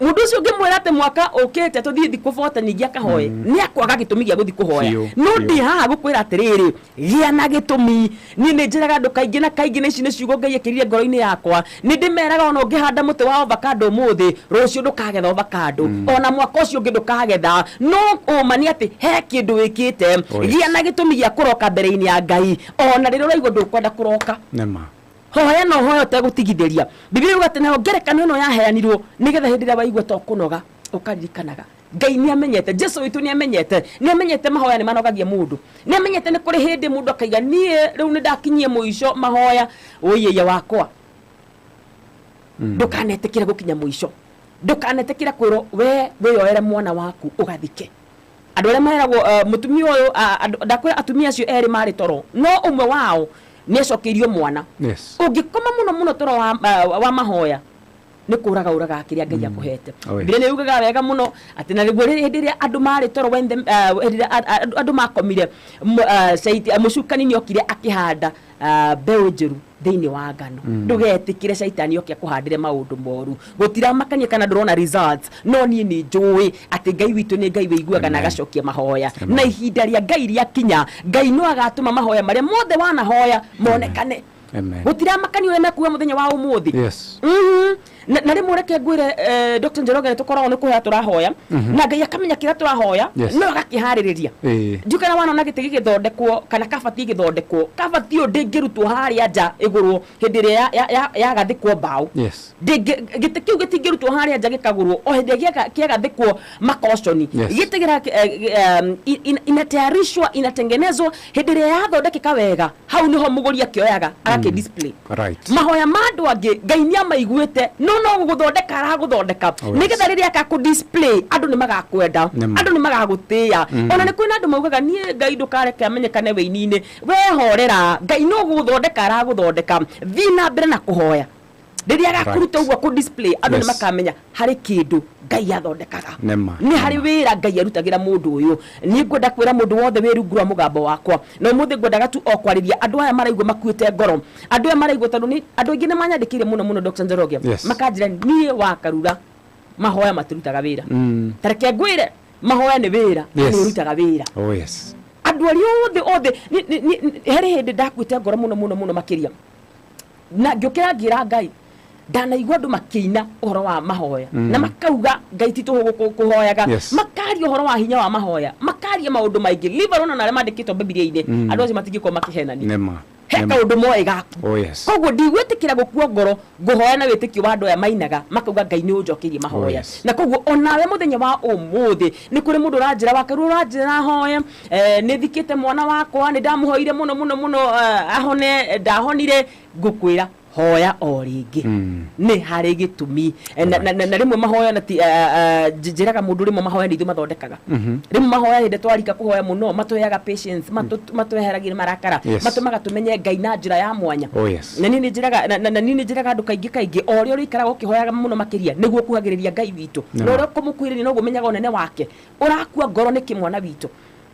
Mũndũ ũcio ũngĩmwĩra atĩ mwaka ũkĩte tũthiĩ thikũ 40 ningĩ akahoe, nĩ akwaga gĩtũmi gĩa gũthiĩ kũhoya. No ndĩ haha gũkwĩra atĩrĩrĩ, gĩa na gĩtũmi. Niĩ nĩ njĩraga andũ kaingĩ na kaingĩ, na ici nĩ ciugo Ngai ekĩrire ngoro-inĩ yakwa. Nĩ ndĩmeraga ona ũngĩhanda mũtĩ wa avocado ũmũthĩ, rũciũ ndũkagetha avocado, ona mwaka ũcio ũngĩ ndũkagetha. No ũma nĩ atĩ he kĩndũ wĩkĩte. Gĩa na gĩtũmi gĩa kũroka mbere-inĩ ya Ngai, ona rĩrĩa ũraigua ndũkwenda kũroka. Nĩma. Hoya na ũhoya ũtegũtigithĩria. Bibilia yuga atĩ nayo ngerekano ĩno yaheanirwo nĩgetha hĩndĩ ĩrĩa waigua ta ũkũnoga ũkaririkanaga. Ngai nĩ amenyete, Jesu witũ nĩ amenyete, nĩ amenyete mahoya nĩ manogagia mũndũ. Nĩ amenyete nĩ kũrĩ hĩndĩ mũndũ akaiga niĩ rĩu nĩ ndakinyie mũico mahoya, ũiĩiya wakwa. Ndũkanetĩkĩre gũkinya mũico. Ndũkanetĩkĩre kwĩrwo we wĩyoere mwana waku ũgathike. Andũ arĩa meragwo mũtumia ũyũ, ndakwĩra atumia acio erĩ marĩ toro, no ũmwe wao nĩ acokeirio mwana. Ũngĩkoma mũno mũno toro wa mahoya, nĩ kũraga ũragaga kĩrĩa Ngai akũhete. Bibilia nĩ yugaga wega mũno atĩ na nĩguo hĩndĩ ĩrĩa andũ marĩ toro, when the, hĩndĩ ĩrĩa andũ makomire, mũcukani nĩ okire akĩhanda mbeũ njũru thĩinĩ wa ngano. Ndũgetĩkĩre caitani oke akũhandĩre maũndũ moru. Gũtiramakania kana ndũrona results, no niĩ nĩ njũĩ atĩ Ngai witũ nĩ Ngai wĩiguaga na agacokia mahoya. Na ihinda rĩa Ngai rĩakinya, Ngai no agatũma mahoya marĩa mothe wanahoya monekane. Gũtiramakania ũrĩa mekuga mũthenya wa ũmũthĩ. Na rĩmwe reke ngwĩre, Dr. Njoroge, nĩ tũkoragwo nĩ kũhoya tũrahoya, na Ngai akamenya kĩrĩa tũrahoya, no agakĩharĩrĩria. Ndiũĩ kana wanona gĩtĩ gĩgĩthondekwo kana kabati ĩgĩthondekwo. Kabati ĩyo ndĩngĩrutwo harĩa nja ĩgũrwo hĩndĩ ĩrĩa yagathĩkwo mbaũ. Gĩtĩ kĩu gĩtingĩrutwo harĩa nja gĩkagũrwo o hĩndĩ ĩrĩa kĩagathĩkwo makoconi. Gĩtĩ inatayarishwa, inatengenezwa, hĩndĩ ĩrĩa yathondekeka wega, hau nĩho mũgũri akĩoyaga agakĩ display. Mahoya ma andũ angĩ Ngai nĩ amaiguĩte, no no gũgũthondeka aragũthondeka. Nĩgetha rĩrĩa akakũ display, andũ nĩ magakwenda, andũ nĩ magagũtĩĩa. Ona nĩ kwĩna andũ maugaga niĩ Ngai ndũkareke amenyekane wĩini-inĩ. Wehorera, Ngai no gũgũthondeka aragũthondeka. Thiĩ na mbere na kũhoya. Rĩrĩa agakũruta ũguo akũ display, andũ nĩ makamenya harĩ kĩndũ Ngai athondekaga. Nĩ harĩ wĩra Ngai arutagĩra mũndũ ũyũ. Niĩ ngwenda kwĩra mũndũ wothe wĩ rungu rwa mũgambo wakwa, na ũmũthĩ ngwendaga tu o kwarĩria andũ aya maraigua makuĩte ngoro, andũ aya maraigua tondũ nĩ andũ aingĩ nĩ manyandĩkĩire mũno mũno Dr. Njoroge, makanjĩra niĩ wakarura mahoya matirutaga wĩra. Ta reke ngwĩre, mahoya nĩ wĩra, na nĩ ũrutaga wĩra. Andũ arĩa othe othe, harĩ hĩndĩ ndakuĩte ngoro mũno mũno mũno makĩria, na ngĩũkĩra ngĩra Ngai, ndanaigua andũ makĩina ũhoro wa mahoya, na makauga Ngai ti tũhũ kũhoyaga, makaria ũhoro wa hinya wa mahoya, makaria maũndũ maingĩ, leave alone ona arĩa mandĩkĩtwo Bibilia-inĩ, andũ acio matingĩkorwo makĩhenania. He kaũndũ moĩ gaku. Koguo ndigwĩtĩkĩra gũkua ngoro, ngũhoya na wĩtĩkio wa andũ aya mainaga makauga Ngai nĩ ũnjokeirie mahoya. Na koguo onawe mũthenya wa ũmũthĩ nĩ kũrĩ mũndũ ũranjĩra wakaru ũranjĩra hoya, nĩ thikĩte mwana wakwa, nĩ ndamũhoire mũno mũno mũno, ahone, ndahonire. Ngũkwĩra hoya o rĩngĩ, nĩ harĩ gĩtũmi. Na rĩmwe mahoya na ti, njĩraga mũndũ rĩmwe mahoya nĩ ithuĩ mathondekaga. Rĩmwe mahoya hĩndĩ twarika kũhoya mũno matũheaga patience, matweheragia marakara, matũmaga tũmenye Ngai na njĩra ya mwanya. Na niĩ nĩ njĩraga, na niĩ nĩ njĩraga andũ kaingĩ kaingĩ, o ũrĩa ũrĩikaraga ũkĩhoyaga mũno makĩria, nĩguo ũkuhagĩrĩria Ngai witũ. Na ũrĩa ũkũmũkuhĩrĩria noguo ũmenyaga ũnene wake. Ũrakua ngoro nĩkĩ mwana witũ?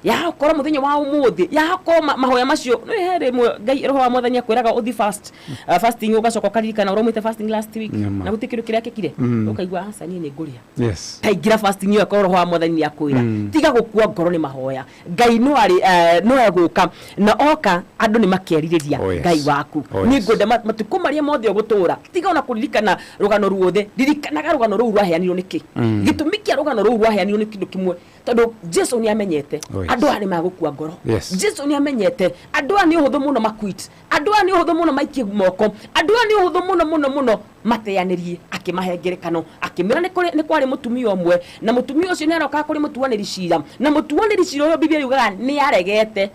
Yakorwo mũthenya wa ũmũthĩ, yakorwo mahoya macio, nĩ he rĩmwe Ngai roho wa Mwathani akwĩraga ũthi fast, fasting, ũgacoka ũkaririkana ũraumĩte fasting last week, na gũtirĩ kĩndũ kĩrekĩkire, ũkaigua aca niĩ nĩ ngũrĩa. Taingĩra fasting ĩyo, akorwo roho wa Mwathani nĩ akwĩra, tiga gũkua ngoro nĩ mahoya. Ngai no arĩ, no egũka, na oka andũ nĩ makerirĩria Ngai waku. Niĩ ngwenda matukũ marĩa mothe ũgũtũra, tiga ona kũririkana rũgano ruothe, ririkanaga rũgano rũu rwaheanirwo nĩkĩ. Gĩtũmi kĩa rũgano rũu rwaheanirwo nĩ kĩndũ kĩmwe, tondũ Jesu nĩ amenyete andũ aya nĩ magũkua ngoro. Jesu nĩ amenyete andũ aya nĩ ũhũthũ mũno maquit, andũ aya nĩ ũhũthũ mũno maikie moko, andũ aya nĩ ũhũthũ mũno mũno mũno mateanĩrie. Akĩmahe ngerekano, akĩmera nĩ kwarĩ mũtumia ũmwe, na mũtumia ũcio nĩ arokaga kũrĩ mũtuanĩri cira, na mũtuanĩri cira ũyũ Biblia yugaga nĩ aregete.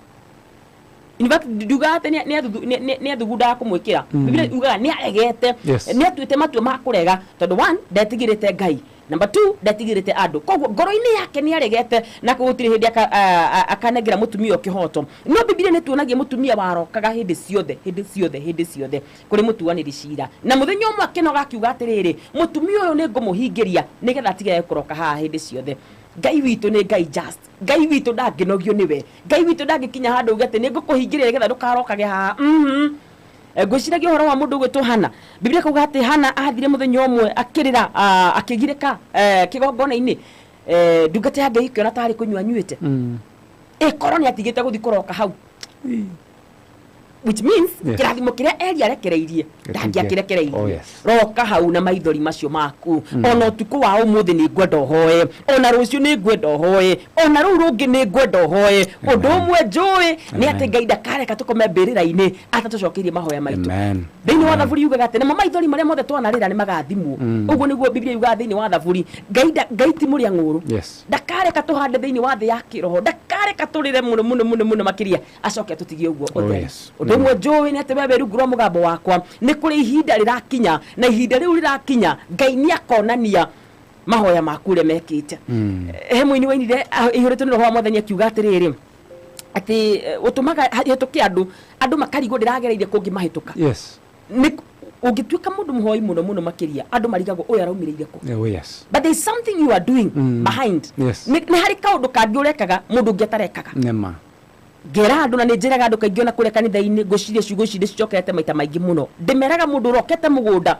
In fact, ndiugaga atĩ nĩ athugundaga kũmwĩkĩra. Biblia yugaga nĩ aregete, nĩ atuĩte matua ma kũrega, tondũ one, ndetigĩrĩte Ngai. Number 2, ndetigĩrĩte andũ, koguo ngoro-inĩ yake nĩ aregete na gũtirĩ hĩndĩ akanengera mũtumia ũyũ kĩhoto. No Bibilia nĩ tuonagia mũtumia warokaga hĩndĩ ciothe, hĩndĩ ciothe, hĩndĩ ciothe kũrĩ mũtuanĩri cira, na mũthenya ũmwe akĩnoga akiuga atĩrĩrĩ, mũtumia ũyũ nĩ ngũmũhingĩria nĩgetha atigage kũroka haha hĩndĩ ciothe. Ngai witũ nĩ Ngai just, Ngai witũ ndangĩnogio nĩwe, Ngai witũ ndangĩkinya handũ uge atĩ nĩ ngũkũhingĩria nĩgetha ndũkarokage haha. Ngwĩciragia ũhoro wa mũndũ ũgwĩtwo Hana. Biblia ĩkauga atĩ Hana athire mũthenya ũmwe akĩrĩra, akĩgirĩka kĩgongona-inĩ. Ndungata ya Ngai ĩkĩona tarĩ kũnyua anyuĩte. Ĩkorwo nĩ atigĩte gũthiĩ kũroka hau. Which means kĩrathimo kĩrĩa Eli arekereirie ndangĩakĩrekereirie. Oh, yes. Roka hau na maithori macio maku. Ona ũtukũ wa ũmũthĩ nĩ ngwenda ũhoe, ona rũciũ nĩ ngwenda ũhoe, ona rũu rũngĩ nĩ ngwenda ũhoe. Ũndũ ũmwe njũĩ nĩ atĩ Ngai ndakareka tũkome mbĩrĩra-inĩ atatũcokeirie mahoya maitũ. Amen. Thĩinĩ wa Thaburi yugaga atĩ namo maithori marĩa mothe twanarĩra nĩ magathimwo. Ũguo nĩguo Biblia yugaga thĩinĩ wa Thaburi. Ngai ti mũrĩa ng'ũrũ. Ndakareka tũhande thĩinĩ wa thĩ ya kĩroho, ndakareka tũrĩre mũno mũno mũno mũno makĩria acoke atũtigie ũguo Oh, ũtheri. yes. Ũndũ ũmwe njũĩ nĩ atĩ we wĩ rungu rwa mũgambo wakwa, nĩ kũrĩ ihinda rĩrakinya, na ihinda rĩu rĩrakinya Ngai nĩ akonania mahoya maku ũrĩa mekĩte. He mũini wainire aihũrĩtwo nĩ roho wa Mwathani akiuga atĩrĩrĩ, atĩ ũtũmaga hĩtũke andũ, andũ makarigwo ndĩragereire kũngĩ mahĩtũka. Nĩ ũngĩtuĩka mũndũ mũhoi mũno mũno makĩria, andũ marigagwo ũyũ araumĩrĩire kũ. Oh, yes. But there is something you are doing behind. Nĩ harĩ kaũndũ kangĩ ũrekaga mũndũ ũngĩ atarekaga. Nĩma. Ngera andũ na nĩ njĩraga andũ kaingĩ ona kũrĩa kanitha-inĩ, ngwĩciria ciugo ici ndĩcicokete maita maingĩ mũno. Ndĩmeraga mũndũ ũrokete mũgũnda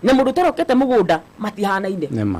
na mũndũ ũtarokete mũgũnda matihanaine. Nĩma.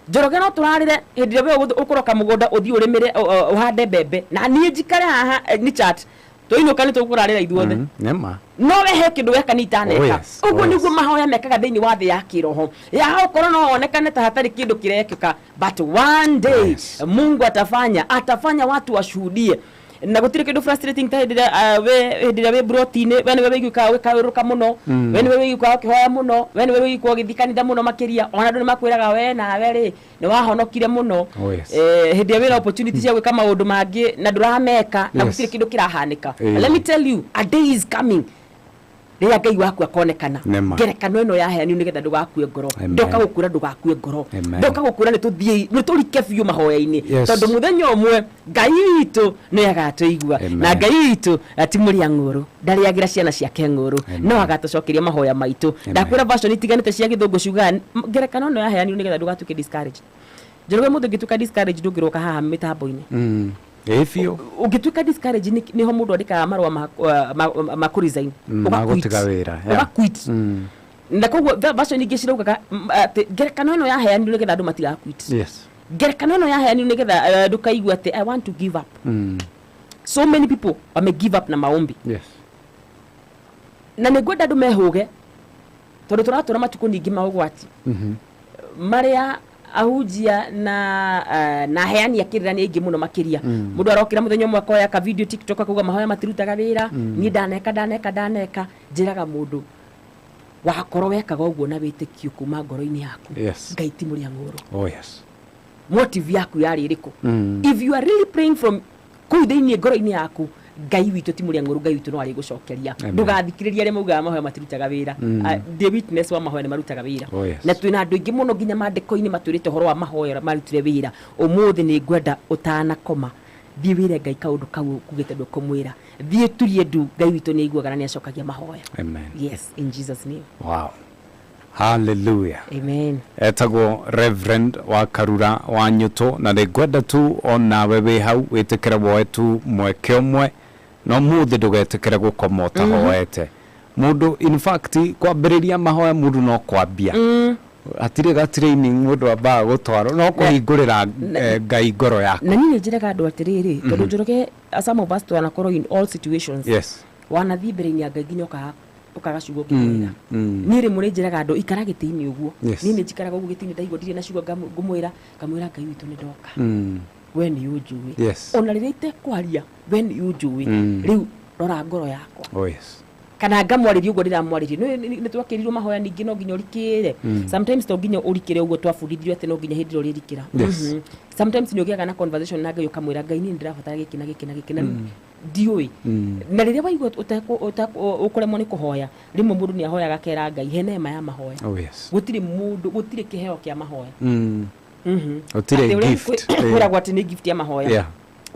Njoroge no tũrarĩre hĩndĩ ĩrĩa we ũkũroka mũgũnda ũthiĩ ũrĩmĩre, ũhande mbembe, na niĩ njikare haha nĩ chat. Twainũka nĩ tũkũrarĩra ithuothe. Nĩma. No we he kĩndũ weka nĩ itaneka. Oh, yes. Ũguo Oh, yes. nĩguo mahoya mekaga thĩinĩ wa thĩ ya kĩroho. Ya okorwo no wonekane ta hatarĩ kĩndũ kĩrekĩka, but one day Mungu atafanya watu washuhudie. Na gũtirĩ kĩndũ frustrating ta hĩndĩ ĩrĩa, we, hĩndĩ ĩrĩa wĩ broti-inĩ, we nĩwe wĩiguĩkaga ũgĩkayũrũrũka mũno, we nĩwe wĩiguĩkaga ũkĩhoya mũno, we nĩwe wĩiguĩkaga ũgĩthiĩ kanitha mũno makĩria, ona andũ nĩmakwĩraga we nawe rĩ, nĩ wahonokire mũno. Oh, yes. Hĩndĩ ĩrĩa wĩna opportunity cia gwĩka maũndũ mangĩ na ndũrameka, na gũtirĩ kĩndũ kĩrahanĩka. Let me tell you, a day is coming rĩrĩa Ngai waku akonekana. Nĩma. Ngerekano ĩno yaheanirwo nĩgetha ndũgakue ngoro. Amen. Ndoka gũkwĩra ndũgakue ngoro. Amen. Ndoka gũkwĩra nĩtũthiĩ, nĩtũrike biũ mahoya-inĩ. Yes. Tondũ mũthenya ũmwe Ngai witũ nĩ agatũigua. Amen. Na Ngai witũ ti mũrĩa ng'ũrũ, ndarĩagĩra ciana ciake ng'ũrũ, Amen. no agatũcokeria mahoya maitũ. Amen. Ndakwĩra version itiganĩte cia gĩthũngũ ciugaga ngerekano ĩno yaheanirwo nĩgetha ndũgatuĩke discouraged. Njoroge mũndũ ũngĩtuĩka discouraged ndũngĩroka haha mĩtambo-inĩ. Ĩ biũ. Ũngĩtuĩka discouraged nĩho mũndũ andĩkaga marũa ma kũ resign. Ma Ũga quit. gũtiga wĩra, yeah. Ũga quit. Na koguo version ingĩ ciraugaga, atĩ ngerekano ĩno yaheanirwo nĩgetha andũ matiga quit. Yes. Ngerekano ĩno yaheanirwo nĩgetha ndũkaigue atĩ I want to give up. So many people wame give up na maombi. Yes. Na nĩ ngwenda andũ mehũge tondũ tũratũra matukũ ningĩ ma ũgwati. Marĩa ahunjia na aheani a kĩrĩra nĩ aingĩ mũno makĩria. Mũndũ arokĩra mũthenya ũmwe akoya ka video TikTok akauga mahoya matirutaga wĩra. Niĩ ndaneka, ndaneka, ndaneka. Njĩraga mũndũ wakorwo wekaga ũguo na wĩtĩkio kuma ngoro-inĩ yaku. Yes. Ngai ti mũrĩa ng'ũrũ. Oh, yes. Motive yaku yarĩ ĩrĩkũ? If you are really praying from kũu thĩinĩ ngoro-inĩ yaku, Ngai witũ ti mũrĩa ng'ũrũ, Ngai witũ no arĩgũcokeria. Amen. Ndũgathikĩrĩrie arĩa maugaga mahoya matirutaga wĩra. Ndĩ witness wa mahoya nĩ marutaga wĩra. Oh, yes. Na twĩna andũ aingĩ mũno nginya maandĩko-inĩ matwĩrĩte ũhoro wa mahoya marutire wĩra. Ũmũthĩ nĩ ngwenda ũtanakoma thiĩ wĩre Ngai kaũndũ kau ũkugĩte ndũkũmwĩra. Thiĩ turie ndu, Ngai witũ nĩ aiguaga na nĩ acokagia mahoya. Amen. Yes, in Jesus name. Wow. Hallelujah. Amen. Etagwo Reverend wa Karura wa Nyuto, na nĩ ngwenda tu onawe wĩ hau wĩtĩkĩre woe tu mweke ũmwe, no mũthĩ ndũgetĩkĩre gũkoma ũtahoete. Mũndũ in fact kwambĩrĩria mahoya mũndũ no kwambia. Hatirĩ ga training mũndũ ambaga gũtwarwo, no kũhingũrĩra, Ngai ngoro yaku. Na niĩ nĩ njĩraga andũ atĩrĩrĩ, tondũ Njoroge, some of us twanakorwo in all situations. Yes. Wanathiĩ mbere-inĩ ya Ngai nginya ũkaga ciugo ũkĩmwĩra. Niĩ rĩmwe nĩ njĩraga andũ ikara gĩtĩ-inĩ ũguo. Yes. Niĩ nĩ njikaraga ũguo gĩtĩ-inĩ ndaigua ndirĩ na ciugo ngũmwĩra, ngamwĩra Ngai witũ nĩ ndoka. We nĩ ũnjũĩ. Yes. Ona rĩrĩa itekwaria, we nĩ ũnjũĩ. Rĩu rora ngoro yakwa. Oh, yes. Kana ngamwarĩria ũguo ndĩramwarĩria. Nĩ twakĩrirwo mahoya ningĩ no nginya ũrikĩre. Sometimes to nginya ũrikĩre ũguo twabundithirio atĩ no nginya hĩndĩ ĩrĩa ũrĩrikĩra. Yes. Sometimes nĩ ũgĩaga na conversation na Ngai ũkamwĩra Ngai niĩ nĩndĩrabatara gĩkĩ na gĩkĩ na gĩkĩ na ndiũĩ. Na rĩrĩa waigua ũkũremwo nĩ kũhoya, rĩmwe mũndũ nĩ ahoyaga akera Ngai he neema ya mahoya. Oh, yes. Gũtirĩ mũndũ, gũtirĩ kĩheo kĩa mahoya. Gũtirĩ Atĩ ũrĩa gift. Kwĩragwo atĩ nĩ gift ya mahoya.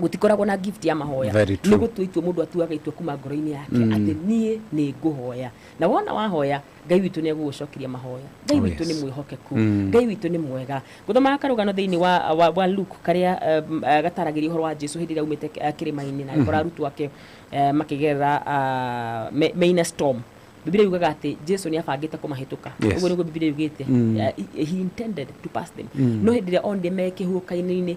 Gũtikoragwo na gift ya mahoya. Very true. Nĩ gũtua itua mũndũ atuaga itua kuma ngoro-inĩ yake atĩ niĩ nĩ ngũhoya, na wona wahoya, Ngai witũ nĩ egũgũcokeria mahoya. Ngai witũ nĩ mwĩhokeku. Ngai witũ nĩ mwega. Ngũthomaga karũgano thĩinĩ wa Luke karĩa gataragĩria ũhoro wa Jesu hĩndĩ ĩrĩa aumĩte kĩrĩma-inĩ na agĩkora arutwo ake makĩgerera me in a storm. Biblia yugaga atĩ Jesu nĩ abangĩte kũmahĩtũka. Ũguo nĩguo Biblia yugĩte. He intended to pass them. No hĩndĩ ĩrĩa onire me kĩhuhũkanio-inĩ,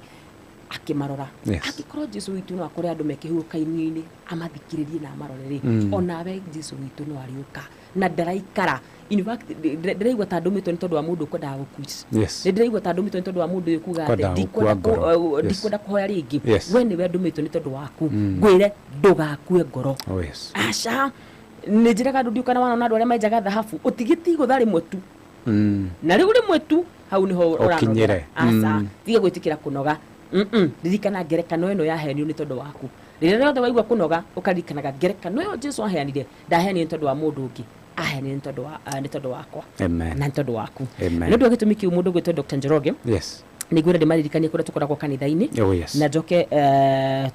akĩmarora. Angĩkorwo Jesu witũ no akore andũ me kĩhuhũkanio-inĩ, amathikĩrĩrie na amarore rĩ, onawe Jesu witũ no arĩũka na ndaraikara. In fact, ndĩraigua ta ndũmĩtwo nĩ tondũ wa mũndũ ũkwendaga gũquit. Nĩ ndĩraigua ta ndũmĩtwo nĩ tondũ wa mũndũ ũyũ kuga atĩ Kwendaga ndikwenda gũkua ngoro. Ndikwenda kũhoya rĩngĩ. We nĩwe ndũmĩtwo nĩ tondũ waku. Ngwĩre ndũgakue ngoro. Aca, nĩ njĩraga andũ, ndiũkana wanona andũ arĩa menjaga thahabu, ũtigĩti igũtha rĩmwe tu na rĩu rĩmwe tu hau nĩho ũranogera. Ũkinyĩre. Aca, tiga gwĩtĩkĩra kũnoga. Ririkana ngerekano ĩno yaheanirwo nĩ tondũ waku. Rĩrĩa rĩothe waigua kũnoga, ũkaririkanaga ngerekano ĩyo Jesu aheanire. Ndaheanire nĩ tondũ wa mũndũ ũngĩ, aheanire nĩ tondũ wakwa Amen. na nĩ tondũ waku. Amen. Nĩ ũndũ wa gĩtũmi kĩu, mũndũ ũgwĩtwo Dr. Njoroge, nĩ ngwenda ndĩmaririkanie kũrĩa tũkoragwo kanitha-inĩ na njoke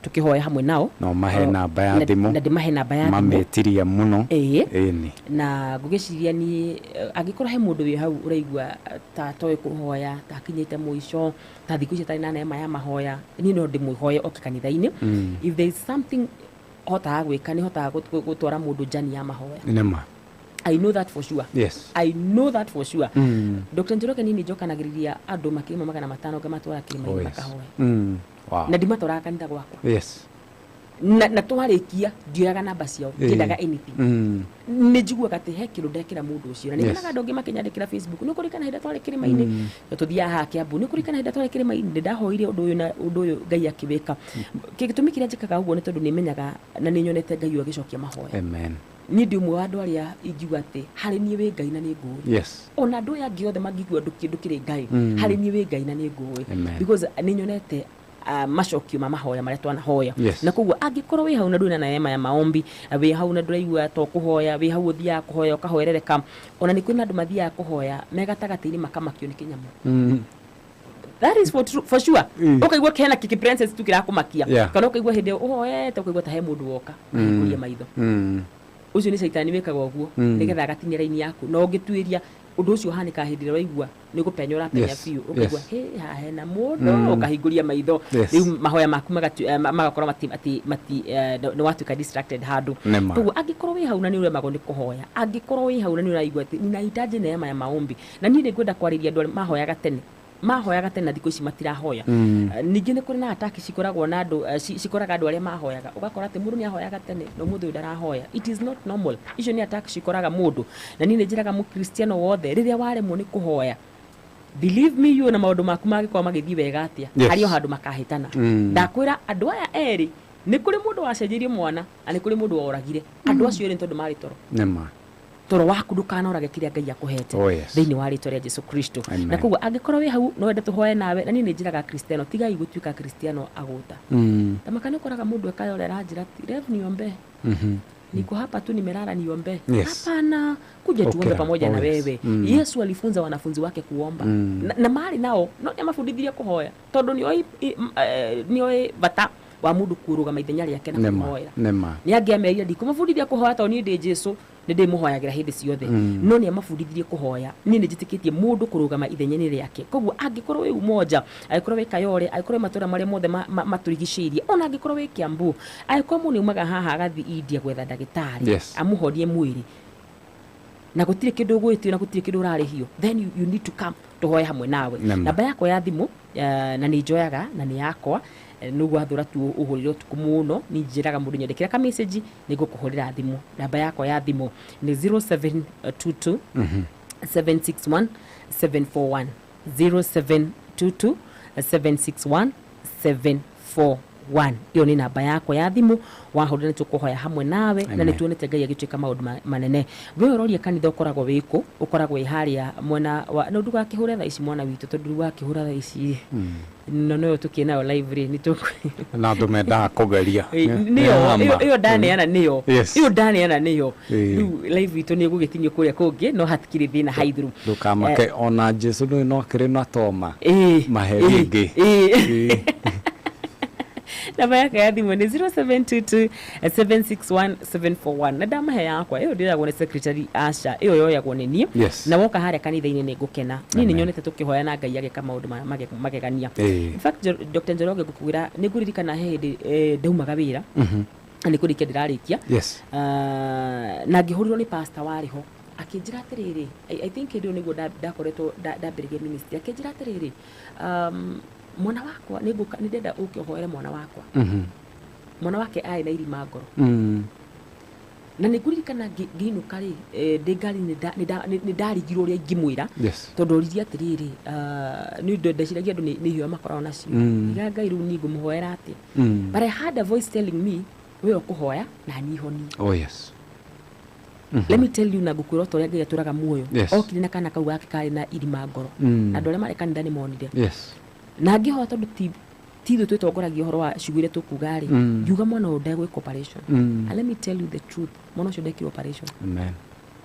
tũkĩhoya hamwe nao. No mahe namba ya thimũ. Na ndĩmahe namba ya thimũ. Mamĩtirie mũno. Ĩĩ. Ĩni. Na ngũgĩciria niĩ, angĩkorwo he mũndũ wĩ hau ũraigua ta atoĩ kũhoya, ta akinyĩte mũico, ta thikũ ici atarĩ na neema ya mahoya, niĩ no ndĩmwĩhoye oke kanitha-inĩ. If there is something hotaga gwĩka, nĩ hotaga gũtwara mũndũ njani ya mahoya. Nĩma. I know that for sure. I know that for sure. Dr. Njoroge, niĩ nĩ njokanagĩrĩria andũ makĩria ma 500, ngamatwara kĩrĩma-inĩ makahoe. Na ndimatwaraga kanitha gwakwa. Na twarĩkia ndioyaga namba ciao, ndiendaga anything. Nĩ njiguaga atĩ he kĩndũ ndekĩra mũndũ ũcio, na nĩ nyonaga andũ angĩ makĩnyandĩkĩra Facebook, nĩ kũrikana hĩndĩ ĩrĩa twarĩ kĩrĩma-inĩ, na tũthiaga haha Kiambu, nĩ kũrikana hĩndĩ ĩrĩa twarĩ kĩrĩma-inĩ, nĩ ndahoire ũndũ ũyũ na ũndũ ũyũ Ngai akĩwĩka. Gĩtũmi kĩrĩa njĩkaga ũguo nĩ tondũ nĩ menyaga na nĩ nyonete Ngai ũyũ agĩcokia mahoya. Amen. Niĩ ndĩ ũmwe wa andũ arĩa ingiuga atĩ harĩ niĩ wĩ Ngai na nĩ ngũĩ. Ona andũ aya angĩ othe mangĩigua ndũkĩrĩ Ngai, harĩ niĩ wĩ Ngai na nĩ ngũĩ. Because nĩ nyonete macokio ma mahoya marĩa twanahoya. Na koguo angĩkorwo wĩ hau na ndũrĩ na neema ya maombi, wĩ hau na ndũraigua to kũhoya, wĩ hau ũthiaga kũhoya ũkahoerereka, ona nĩ kwĩna andũ mathiaga kũhoya me gatagatĩ-inĩ makamakio nĩ kĩnyamũ. That is for, true, for sure. Ũkaigua kena kĩkĩ princess tu kĩrakũmakia, kana ũkaigua hĩndĩ ĩyo ũhoete ũkaigua ta he mũndũ woka ahingũria maitho. Ũcio nĩ caitani wĩkaga ũguo, nĩgetha agatinia raini yaku, na ũngĩtuĩria ũndũ ũcio ũhanĩkaga hĩndĩ ĩrĩa waigua nĩ gũpenya ũrapenya biũ, ũkaigua hĩ haha hena mũndũ, ũkahingũria maitho. Rĩu mahoya maku magakorwo mati mati mati nĩ watuĩka distracted handũ. Nĩma. Koguo angĩkorwo wĩ hau na nĩ ũremagwo nĩ kũhoya, angĩkorwo wĩ hau na nĩ ũraigua atĩ ninahitaji neema ya maombi, na niĩ nĩ ngwenda kwarĩria andũ arĩa mahoyaga tene, mahoyaga tene na thikũ ici matirahoya. Ningĩ nĩ kũrĩ na ataki cikoragwo na andũ, cikoraga andũ arĩa mahoyaga, ũgakora atĩ mũndũ nĩ ahoyaga tene no mũthĩ ũyũ ndarahoya. It is not normal. Icio nĩ ataki cikoraga mũndũ, na niĩ nĩ njĩraga mũkristiano wothe, rĩrĩa waremwo nĩ kũhoya, believe me you, na maũndũ maku mangĩkorwo magĩthiĩ wega atĩa, harĩ o handũ makahĩtana. Ndakwĩra, andũ aya erĩ, nĩ kũrĩ mũndũ wacenjeirio mwana na nĩ kũrĩ mũndũ woragire andũ acio erĩ nĩ tondũ marĩ toro. Nĩma. Toro waku ndũkanorage kĩrĩa Ngai akũhete thĩinĩ wa rĩtwa rĩa Jesu Kristo. Amen. Na koguo angĩkorwo wĩ hau no wende tũhoe nawe, na niĩ nĩ njĩraga Kristiano, tigai gũtuĩka Kristiano agũta. Tamaka nĩ ũkoraga mũndũ ekaga ũrĩa aranjĩra ati rev niombe, niko hapa tu nimelala, niombe. Hapana, kuja tuombe pamoja na wewe. Yesu alifunza wanafunzi wake kuomba. Na marĩ nao no nĩ amabundithirie kũhoya tondũ nĩoĩ bata wa mũndũ kũrũgama ithenya rĩake na kũhoera. Nĩma. Nĩ angĩamerire, ndikũmabundithia kũhoya tondũ niĩ ndĩ Jesu, nĩ ndĩmũhoyagĩra hĩndĩ ciothe. No nĩ amabundithirie kũhoya. Niĩ nĩ njĩtĩkĩtie mũndũ kũrũgama ithenya-inĩ rĩake. Koguo angĩkorwo wĩ Umoja, angĩkorwo wĩ Kayole, angĩkorwo wĩ matũũra marĩa mothe matũrigicĩirie, ona angĩkorwo wĩ Kiambu, angĩkorwo mũndũ nĩaumaga haha agathiĩ India gwetha ndagĩtarĩ amũhonie mwĩrĩ, na gũtirĩ kĩndũ ũgwĩtio na gũtirĩ kĩndũ ũrarĩhio, then you need to come tũhoe hamwe nawe. Namba yakwa ya thimũ, na nĩ njoyaga na nĩ yakwa, nĩguo wathũra tu ũhũrĩre ũtukũ mũno, nĩ njĩraga mũndũ nyandĩkĩra ka message, nĩ ngũkũhũrĩra thimũ. Namba yakwa ya thimũ nĩ 0722 761 741, 0722 761 741. 1. Ĩyo nĩ namba yakwa ya thimũ, wahũrĩra nĩ tũkũhoya hamwe nawe na nĩ tuonete Ngai agĩtuĩka maũndũ manene. We ũroria kanitha ũkoragwo wĩkũ? Ũkoragwo wĩ harĩa mwena wa no ndũgakĩhũre thaa ici mwana witũ, tondũ rĩu wakĩhũra thaa ici no no tũkĩ nayo live rĩ nĩ tũkũ Na andũ mendaga kũgeria. Nĩyo ĩyo ndaneana nĩyo Yes. ĩyo ndaneana nĩyo. Ĩĩ. Rĩu live itũ nĩ ĩgũgĩtinio kũrĩa kũngĩ, no hatikĩrĩ thĩna haithuru. Ndũkamake, ona Jesu nĩ no akĩrĩ na toma mahe rĩngĩ. Ĩĩ. Namba yakwa ya thimũ nĩ 0722 761 741, na ndamahe yakwa ĩyo ndĩragwo nĩ secretary, aca, ĩyo yoyagwo nĩ niĩ. Na woka harĩa kanitha-inĩ nĩ ngũkena. Niĩ nĩ nyonete tũkĩhoya na Ngai agĩka maũndũ magegania. In fact, Dr. Njoroge, ngũkwĩra nĩ ngũririkana he hĩndĩ ndaumaga wĩra na nĩ kũrĩkia ndĩrarĩkia. Ah, na ngĩhũrĩrwo nĩ pastor warĩ ho, akĩnjĩra atĩrĩrĩ, I think hĩndĩ ĩyo nĩguo ndakoretwo ndambĩrĩria ministry, akĩnjĩra atĩrĩrĩ, mwana wakwa nĩ ngũka, nĩ ndĩrenda ũke ũhoere mwana wakwa. Mwana wake arĩ na irima ngoro. Na nĩ ngũririkana ngĩinũka rĩ, ndĩ ngari-inĩ nĩ ndarigirwo ũrĩa ingĩmwĩra, tondũ oririe atĩrĩrĩ, ah, nĩ ũndũ ndeciragia andũ nĩ iheo makoragwo nacio. Ngiuga, Ngai, rĩu niĩ ngũmũhoera atĩa? But I had a voice telling me, we ũkũhoya na niĩ honie. Oh yes. Let me tell you, na ngũkwĩra ũta ũrĩa Ngai atũraga muoyo. Okire na kana kau gake karĩ na irima ngoro. Andũ arĩa marĩ kanitha nĩ monire. Na ngĩhoya, tondũ ti ithuĩ twĩtongoragia ũhoro wa ciugo iria tũkuga rĩ, ngiuga mwana ũyũ ndegwĩka operation. And let me tell you the truth, mwana ũcio ndekirwo operation. Amen.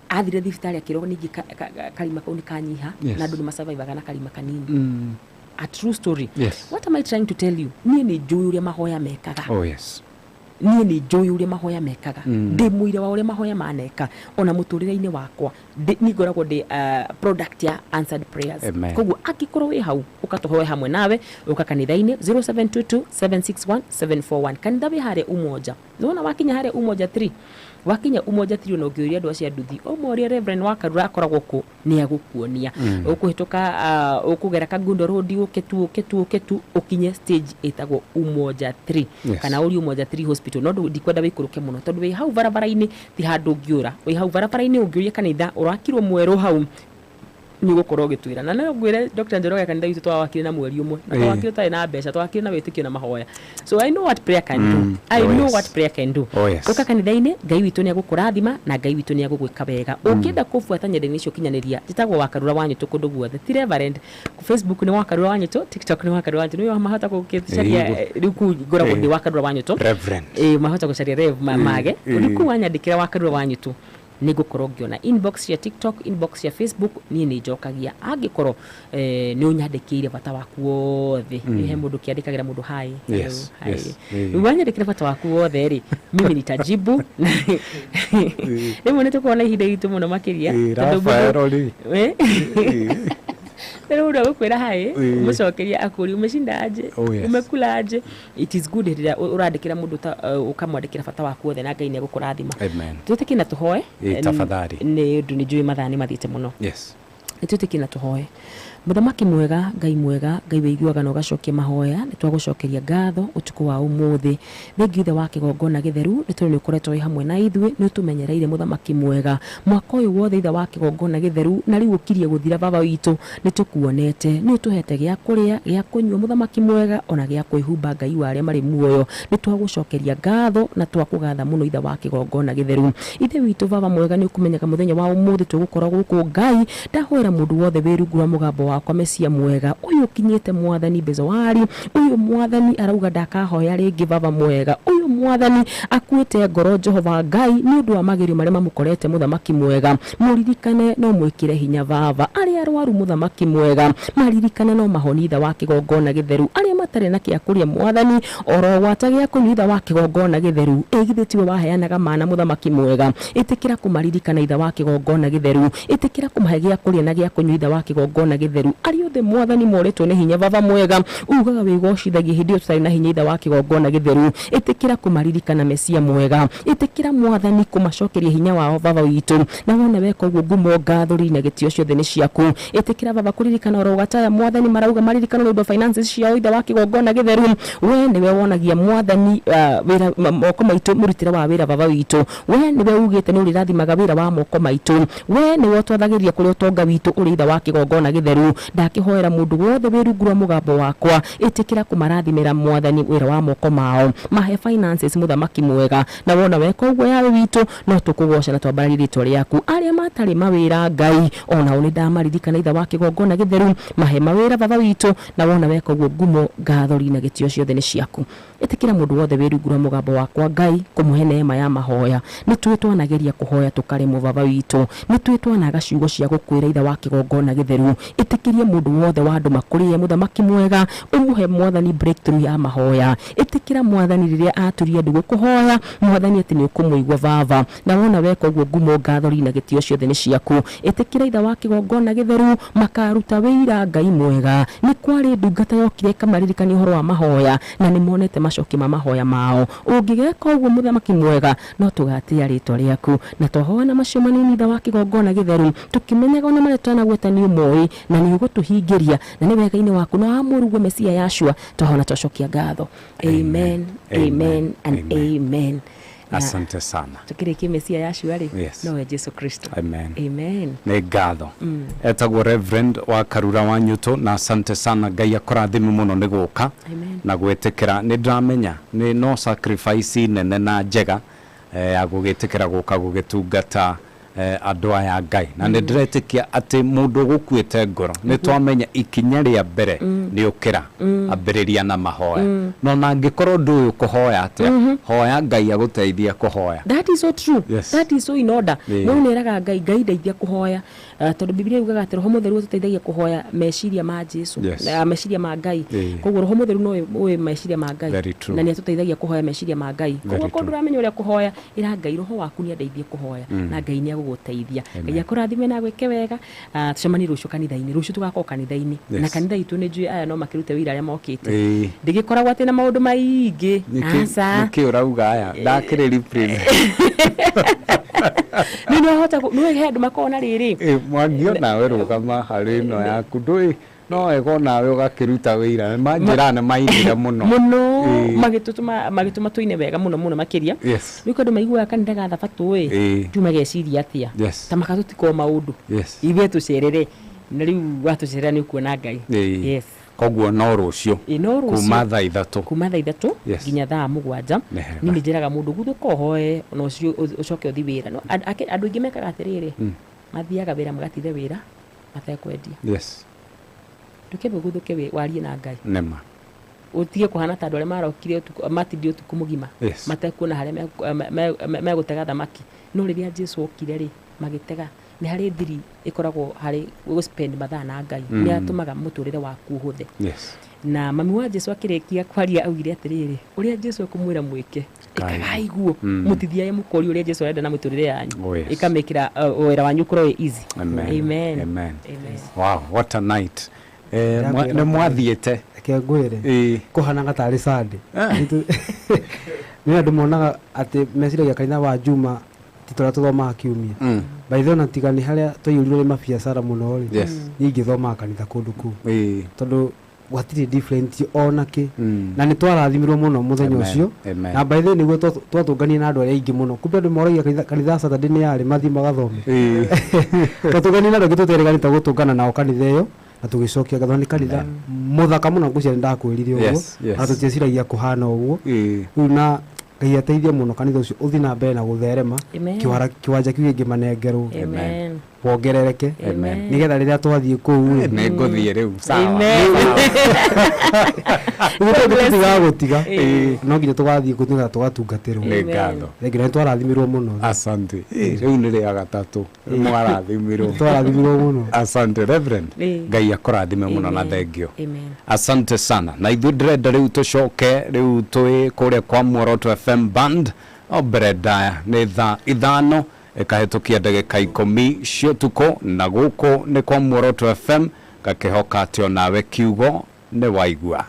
Athire thibitarĩ akĩrwo ningĩ karima kau nĩ kanyiha. Na andũ nĩ masurvivaga na karima kanini. A true story. What am I trying to tell you? Niĩ nĩ njũĩ ũrĩa mahoya mekaga. Oh yes. Niĩ nĩ njũĩ ũrĩa mahoya mekaga. Ndĩ mũira wa ũrĩa mahoya maneka ona mũtũrĩre-inĩ wakwa. Niĩ ngoragwo ndĩ product ya answered prayers. Amen. Koguo angĩkorwo wĩ hau, ũka tũhoe hamwe nawe, ũka kanitha-inĩ 0722 761 741. Kanitha wĩ harĩa Umoja. Nĩwona wakinya harĩa Umoja 3, wakinya Umoja 3, ona ũngĩũria andũ acio a nduthi, ũmorie Reverend wa Karura akoragwo kũ, nĩ agũkuonia. Ũkũhĩtũka, ũkũgera Kangundo Road, ũke tu, ũke tu, ũke tu, ũkinye stage ĩtagwo Umoja 3. Kana ũrie Umoja 3 Hospital, no ndikwenda wĩikũrũke mũno tondũ wĩ hau barabara-inĩ, ti handũ ũngĩũra, wĩ hau barabara-inĩ. Ũngĩũria kanitha ũrakirwo mwerũ hau, nĩ ũgũkorwo ũgĩtwĩra. Na no ngwĩre Dr. Njoroge, kanitha witũ twawakire na mweri ũmwe, na twawakire ũtarĩ na mbeca, twawakire na wĩtĩkio na mahoya. So I know what prayer can do. I know what prayer can do. Ũka kanitha-inĩ, Ngai witũ nĩ agũkũrathima na Ngai witũ nĩ agũgwĩka wega. Ũngĩenda kũbuata nyenda-inĩ icio kinyanĩria, njĩtagwo Wakarura wa Nyũtũ kũndũ guothe. Ti Reverend. Facebook nĩ Wakarura wa Nyũtũ, TikTok nĩ Wakarura wa Nyũtũ, nĩ mahota gũgĩcaria. Rĩu kũu ngoragwo ndĩ Wakarura wa Nyũtũ. Reverend. Ĩĩ, mahota gũcaria Rev mage. Rĩu kũu wanyandĩkĩra Wakarura wa Nyũtũ, nĩ ngũkorwo ngĩona inbox cia TikTok, inbox cia Facebook, niĩ nĩ njokagia angĩkorwo nĩ ũnyandĩkĩire bata waku wothe. He mũndũ kĩandĩkagĩra mũndũ hi, hello, hi. Rĩu wanyandĩkĩra bata waku wothe rĩ, mimi nitajibu. Rĩmwe nĩ tũkorwo na ihinda iritũ mũno makĩria, tondũ Rafael rĩ. Eh? Rĩu mũndũ agũkwĩra hi, mũcokeria akũria umeshinda aje? Oh, yes. Umekula aje? It is good hĩndĩ ĩrĩa ũrandĩkĩra mũndũ ta ũkamwandĩkĩra bata waku wothe, na Ngai nĩ egũkũrathima. Amen. Twĩtĩkie na tũhoe. Tafadhali. Nĩ ũndũ nĩ njũĩ mathaa nĩ mathiĩte mũno. Nĩtwĩtĩkie na tũhoe. Mũthamaki mwega, Ngai mwega, Ngai wĩiguaga na ũgacokia mahoya, nĩ twagũcokeria ngatho ũtukũ wa ũmũthĩ. Thengiũ Ithe wa kĩgongona gĩtheru, nĩ tondũ nĩ ũkoretwo wĩ hamwe na ithuĩ, nĩ ũtũmenyereire mũthamaki mwega mwaka ũyũ wothe, Ithe wa kĩgongona gĩtheru, na rĩu ũkirie gũthira. Baba witũ, nĩ tũkuonete, nĩ ũtũhete gĩa kũrĩa, gĩa kũnyua, mũthamaki mwega, ona gĩa kwĩhumba. Ngai wa arĩa marĩ muoyo, nĩ twagũcokeria ngatho na twakũgatha mũno, Ithe wa kĩgongona gĩtheru. Ithe witũ, Baba mwega, nĩ ũkũmenyaga mũthenya wa ũmũthĩ tũgũkorwo gũkũ. Ngai, ndahoera mũndũ wothe wĩ rungu rwa mũgambo wakwa, Mesia mwega, ũyũ ũkinyĩte mwathani Bezowari, ũyũ mwathani arauga ndakahoya rĩngĩ. Baba mwega, ũyũ mwathani akuĩte ngoro, Jehova Ngai, nĩ ũndũ wa magerio marĩa mamũkorete, mũthamaki mwega, mũririkane no mwĩkĩre hinya. Baba, arĩa arwaru, mũthamaki mwega, maririkane no mahoni, Ithe wa kĩgongona gĩtheru. Arĩa matarĩ na kĩa kũrĩa, mwathani, oro gwata gĩa kũnyua, Ithe wa kĩgongona gĩtheru, ĩgithĩ tiwe waheanaga mana, mũthamaki mwega? Ĩtĩkĩra kũmaririkana, Ithe wa kĩgongona gĩtheru, ĩtĩkĩra kũmahe gĩa kũrĩa na gĩa kũnyua, Ithe wa kĩgongona gĩtheru. Arĩa othe mwathani morĩtwo nĩ hinya, Baba mwega, ugaga wĩgocithagie hĩndĩ ĩyo tũtarĩ na hinya, Ithe wa kĩgongona gĩtheru, ĩtĩkĩra kũmaririkana. Mesia mwega, ĩtĩkĩra mwathani kũmacokeria hinya wao, Baba witũ, na wona weka ũguo, ngumo, ngatho na gĩtĩo ciothe nĩ ciaku. Ĩtĩkĩra Baba kũririkana oro gataya, mwathani, marauga maririkano nĩ ũndũ wa finances ciao. Ithe wa kĩgongona gĩtheru, we nĩwe wonagia mwathani wĩra moko maitũ, mũrutĩre wa wĩra. Baba witũ, we nĩwe ugĩte nĩ ũrĩrathimaga wĩra wa moko maitũ, we nĩwe ũtwathagĩria kũrĩa ũtonga witũ ũrĩ. Ithe wa kĩgongona gĩtheru. Gĩtheru. Ndakĩhoera mũndũ wothe wĩ rungu rwa mũgambo wakwa, ĩtĩkĩra kũmarathimĩra Mwathani wĩra wa moko mao. Mahe finances Mũthamaki mwega, na wona weka ũguo Yahweh witũ, no tũkũgoce na twambararie rĩtwa rĩaku. Arĩa matarĩ mawĩra Ngai, onao nĩndamaririkana Ithe wa kĩgongona gĩtheru, mahe mawĩra Baba witũ, na wona weka ũguo ngumo, ngatho, na gĩtĩo ciothe nĩ ciaku. Ĩtĩkĩra mũndũ wothe wĩ rungu rwa mũgambo wakwa Ngai kũmũhe neema ya mahoya. Nĩtũĩ twanageria kũhoya tũkaremwo Baba witũ. Nĩtũĩ twanaga ciugo cia gũkwĩra Ithe wa kĩgongona gĩtheru. Ĩtĩkĩria mũndũ wothe wa andũ makũrĩe Mũthamaki mwega, ũmũhe Mwathani breakthrough ya mahoya. Ĩtĩkĩra Mwathani rĩrĩa aturia ndu gũkũhoya Mwathani atĩ nĩũkũmũigua Baba. Na wona weka ũguo ngumo, ngatho, na gĩtĩo ciothe nĩ ciaku. Ĩtĩkĩra Ithe wa kĩgongona gĩtheru makaruta wĩira Ngai mwega. Nĩ kwarĩ ndungata yokire ĩkamaririkania ũhoro wa mahoya na nĩmonete macokio ma mahoya mao. Ũngĩgeka ũguo Mũthamaki mwega no tũgatĩa rĩtwa rĩaku. Na twahoya na macio manini Ithe wa kĩgongona gĩtheru tũkĩmenyaga ona marĩa twanagweta nĩ ũmoĩ na nĩ ũgũtũhingĩria na nĩ wega-inĩ waku na wa mũrũguo Mesia Yahshua twahona twacokia ngatho. Amen, amen and amen. Na Asante sana. Tukĩrĩkia Mesia Yahshua rĩ, Yes. nowe Jesu Kristo. Amen. Amen. Nĩ ngatho. Etagwo Reverend wa Karura wa Nyuto, na asante sana. Ngai akũrathime mũno nĩ gũka Amen. na gwĩtĩkĩra. Nĩ ndĩramenya nĩ no sacrifice nene na njega ya gũgĩtĩkĩra gũka gũgĩtungata andũ aya Ngai, na nĩ ndĩretĩkia atĩ mũndũ ũgũkuĩte ngoro, nĩ twamenya ikinya rĩa mbere nĩ ũkĩra ambĩrĩria na mahoya. No na angĩkorwo ndũĩ ũkũhoya atĩa, hoya Ngai agũteithie kũhoya. That is so true. Yes. That is so in order. Yeah. No nĩraga Ngai, Ngai ndeithia kũhoya. Tondũ Biblia yugaga atĩ Roho Mũtheru ũtũteithagia kũhoya meciria ma Jesu, Yes. meciria ma Ngai. Yeah. Koguo Roho Mũtheru no ũĩ meciria ma Ngai. Very true. Na nĩ atũteithagia kũhoya meciria ma Ngai. Very Koguo korwo true. ndũramenya ũrĩa kũhoya, ĩra Ngai Roho waku nĩ andeithie kũhoya na Ngai nĩ agũgũteithia. Ngai akũrathime na agwĩke wega. Tũcemanie rũciũ kanitha-inĩ. Rũciũ tũgakorwo kanitha-inĩ. Yes. Na kanitha itũ nĩ njũĩ aya no makĩrute wĩira arĩa mokĩte. Ĩĩ. Ndĩgĩkoragwo atĩ na maũndũ maingĩ. Aca. Nĩkĩ ũrauga aya ndakĩrĩ represent? Nĩ nĩwahota nĩ he andũ makoragwo na rĩrĩ. Mwangi, onawe rũgama harĩ ĩno yaku, ndũĩ no wega onawe ũgakĩruta wĩira. Manjĩra nĩ mainire mũno. Mũno. Ĩĩ. Magĩtũtũma magĩtũma tũine wega mũno mũno makĩria. Yes. Rĩu andũ maiguaga kanitha ga thabatũ ĩ, Ĩĩ. rĩu mageciria atĩa, Yes. ta makatũtiko maũndũ. Yes. Ithuĩ tũcerere, na rĩu watũcerera nĩ ũkuona Ngai. Ĩĩ. Yes. Koguo no rũciũ? Ĩĩ, no rũciũ. Kuma thaa 3? Kuma thaa 3 Yes. nginya thaa 7. Nĩ hega. Niĩ nĩ njĩraga mũndũ guthũka ũhoe na ũcio ũcoke ũthi wĩra. No andũ aingĩ mekaga atĩrĩrĩ, mathiaga wĩra magatinde wĩra matekwendia. Yes. Ndũkĩambe ũguthũke warie na Ngai, Nĩma. Ũtige kũhana ta andũ arĩa marokire ũtukũ, matindire ũtukũ mũgima Yes. matekuona harĩa megũtega thamaki. No rĩrĩa Jesu okire rĩ, magĩtega. Nĩ harĩ thiri ĩkoragwo harĩ gũ spend mathaa na Ngai. Nĩ atũmaga mũtũrĩre waku ũhũthe. Yes. Na mami wa Jesu akĩrĩkia kwaria augire atĩrĩrĩ, ũrĩa Jesu ekũmwĩra mwĩke, ĩkagai guo. Mũtithiage mũkorio ũrĩa Jesu arenda na mũtũrĩre yanyu. Oh, yes. Ĩkamĩkĩra wĩra wanyu ũkorwo wĩ easy. Amen. Amen. Amen. Amen. Wow, what a night. Ndĩrakwĩra. Nĩ mwathiĩte. Reke ngwĩre, Ĩĩ. kũhanaga tarĩ Sunday. Nĩ andũ monaga atĩ meciragia kanitha wa Juma ti tũrĩa tũthomaga kiumia. By the way, ona tiga nĩ harĩa twaiyũrirwo nĩ mabiacara mũno rĩ, Yes. niĩ ingĩthomaga kanitha kũndũ kũu, Ĩĩ. tondũ gwatirĩ different ona kĩ, na nĩ twarathimirwo mũno mũthenya Amen. ũcio. Amen. Na by the way, nĩguo twatũnganie na andũ arĩa aingĩ mũno. Kumbe andũ moragia kanitha Saturday nĩ yarĩ mathiĩ magathome. Twatũnganie na andũ aingĩ tũterĩganĩte gũtũngana nao kanitha ĩyo, na tũgĩcokia ngatho. Nĩ kanitha mũthaka mũno, ngwĩciria nĩ ndakwĩrire ũguo. Yes. Na tũtieciragia kũhana ũguo. Ĩĩ. Rĩu na Ngai ateithie mũno kanitha ũcio ũthiĩ na mbere na gũtherema. Amen. Kĩwanja kĩu gĩngĩ manengerwo, Amen. wongerereke, Amen. nĩgetha rĩrĩa twathiĩ kũu rĩ, Nĩ ngũthiĩ rĩu. Sawa. Amen. Ithuĩ tũtigaga gũtiga, Ĩĩ. no nginya tũgathiĩ kũu nĩgetha tũgatungatĩrwo. Nĩ ngatho. Thengiũ, na nĩ twarathimirwo mũno. Asante. Ĩĩ, rĩu nĩ rĩa gatatũ mwarathimirwo. Twarathimirwo mũno. Asante Reverend. Ĩĩ. Ngai akũrathime mũno na Amen. thengio. Amen. Asante sana. Na ithuĩ ndĩrenda rĩu tũcoke rĩu twĩ kũrĩa kwa Muoroto FM band. O mbere ndaya nĩ thaa 5 ĩkahĩtũkia ndagĩka 10 cia ũtukũ, na gũkũ nĩ kwa Muoroto FM. Ngakĩhoka atĩ onawe kiugo nĩ waigua.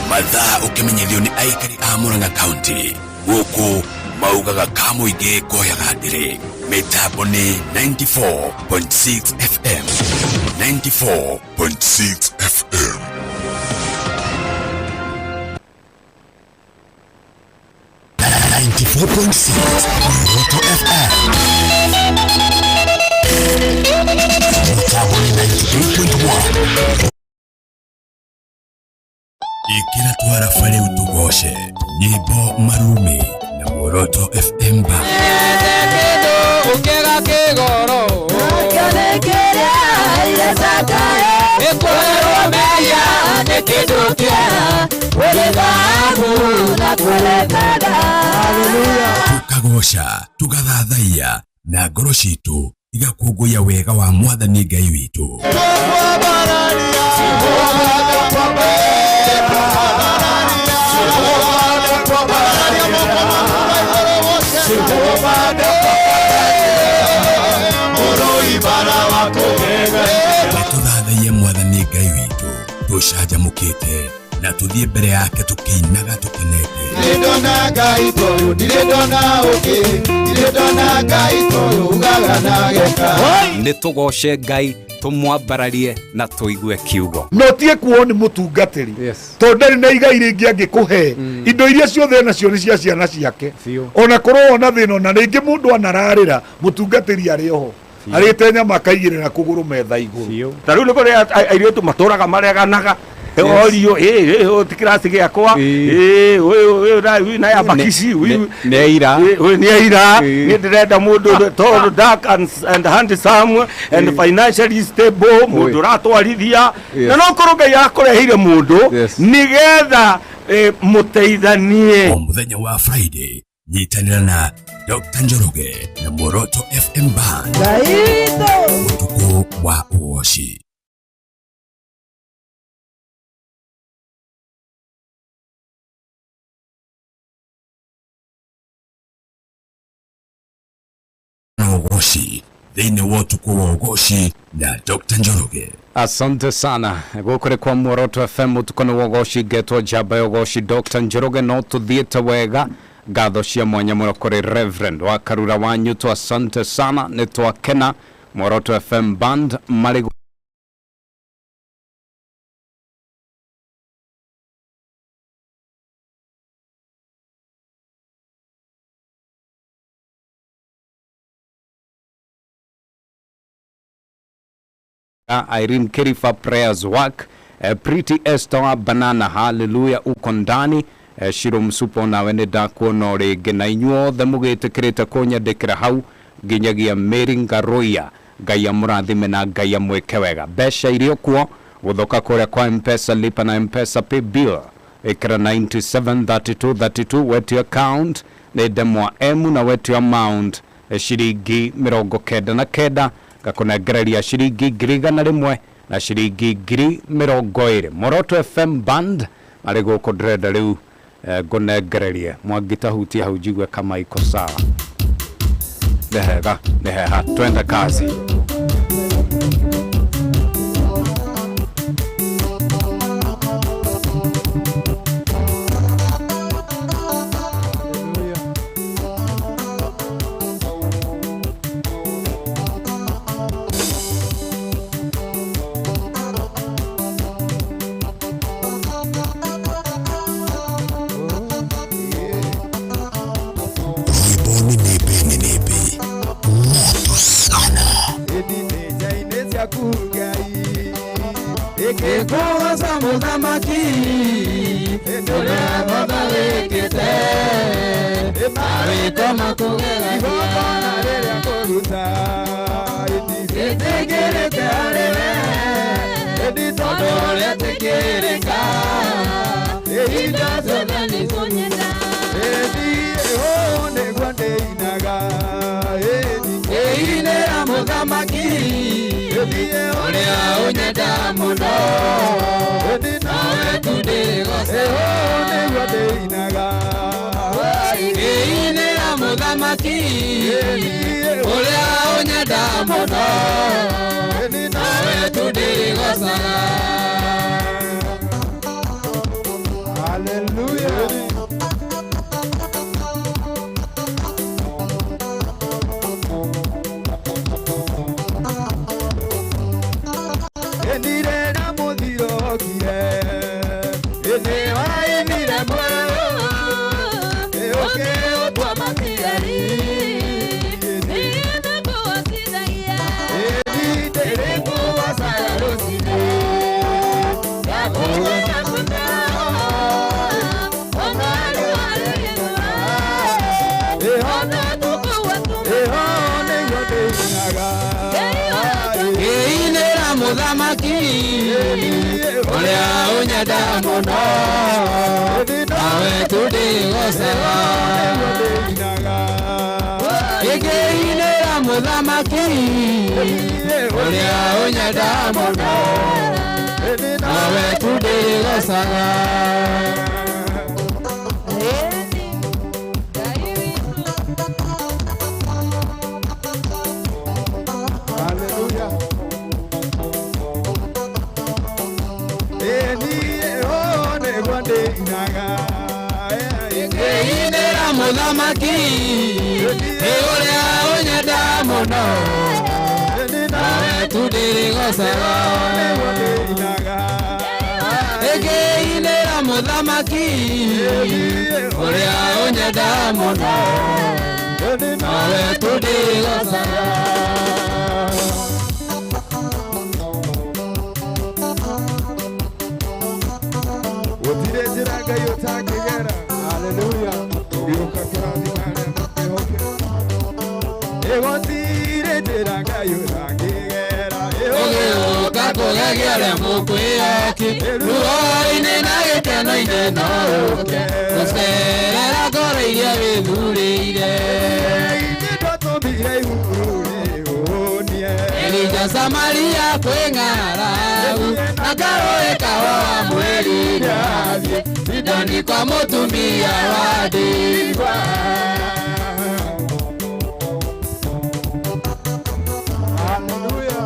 Mathaa ũkĩmenyithio nĩ aikari a Murang'a County, gũkũ maugaga ka mũingĩ koyaga ndĩrĩ. Mĩtambo nĩ 94.6 FM, 94.6 FM. 94.6 Muoroto FM. Mĩtambo nĩ 93.1. Twaraba rĩu tũgoce nyĩmbo marumi na Muoroto FM Band. Tukagoca tugathathaiya na ngoro citũ igakũngũiya wega wa mwathani Ngai witũ. Nĩtũthathaiye mwathani Ngai witũ tũcanjamũkĩte na tuthiĩ mbere yake tũkĩinaga tũkenete. Ndirĩ ndona Ngai toyũ, ndirĩ ndona ũngĩ, ndirĩ ndona Ngai toyũ ugaga na geka. Nĩ tũgoce Ngai tũmwambararie na tũigue kiugo. No tie kuo nĩ mũtungatĩri tondũ ndarĩ na igai rĩngĩ angĩkũhe. Indo iria ciothe nacio nĩ cia ciana ciake. Ona korwo wona thĩna ona rĩngĩ mũndũ anararĩra mũtungatĩri arĩ oho arĩte nyama akaigĩrĩra kũgũrũ metha igũrũ. Ta rĩu nĩ kũrĩ airĩtu matũraga mareganaga. Orio ti kĩraci gĩakwa ũyũ na ya bakici nĩ aira nĩ aira nĩ ndĩrenda mũndũ tall, dark and handsome and financially stable, mũndũ ũratwarithia na no korwo Ngai akũreheire mũndũ nĩgetha mũteithanie. O mũthenya wa Friday nyitanĩra na Dr. Njoroge na Muoroto FM Band ũtukũ wa ũgoci. Ugoci thĩinĩ wa ũtukũ wa ũgoci na Dr. Njoroge. Asante sana. Gũkũ nĩ kwa Muoroto FM ũtukũ nĩ wa ũgoci ngetwo njamba ya ũgoci Dr. Njoroge no tũthiĩte wega. Ngatho cia mwanya mũno kũrĩ Reverend wa Karura wa Nyuto, asante sana, nĩ twakena. Muoroto FM Band marĩ Irene Kirifa prayers work, Pretty Esther wa Banana, hallelujah, uko ndani. Shiro Msupo nawe nĩ ndakuona rĩngĩ na inyuothe mũgĩtĩkĩrĩte kũnyandĩkĩra hau nginyagia Mary Ngaruiya. Ngai amũrathime na Ngai amwĩke wega. Mbeca iria kuo gũthoka kũrĩa kwa M-Pesa, lipa na M-Pesa pay bill ĩkĩra 973232 wetio account nĩ ndemwa M na wetio amount ciringi 99 ngakũnengereria ciringi 100,000 na ciringi 20,000. Muoroto FM Band marĩ gũkũ ndĩrenda rĩu ngũnengererie mwangĩtahutia hau njigue kama iko sawa. Nĩ hega, nĩ heha, twende kazi. Mũthamaki ũrĩa ũnyenda mũno, nawe tũndĩgocaga. Ngĩinĩra Mũthamaki ũrĩa ũnyenda mũno, nawe tũndĩgocaga. Hallelujah. Ngĩinĩra Mũthamaki ũrĩa ũnyenda mũno, nawe tũndĩgocaga. Ngĩinĩra Mũthamaki ũrĩa ũnyenda mũno, nawe tũndĩgocaga. Gũtirĩ njĩra Ngai ũtangĩgera. Haleluya. Ũgĩũka kũrathima arĩa makwĩhokete. Gũtirĩ njĩra Ngai ũtangĩgera. Ũgĩũka kũgegia arĩa mũkwĩhoki, ruo-inĩ na gĩkeno-inĩ no ũke gũcerera ngoro iria wĩthurĩire. Ithuĩ twatũmire ihuru rĩhũnie. Elija Samaria kwĩ ng'aragu, na karũĩ kahũa mwĩrire athiĩ Sidoni kwa mũtumia wa ndigwa. Haleluya.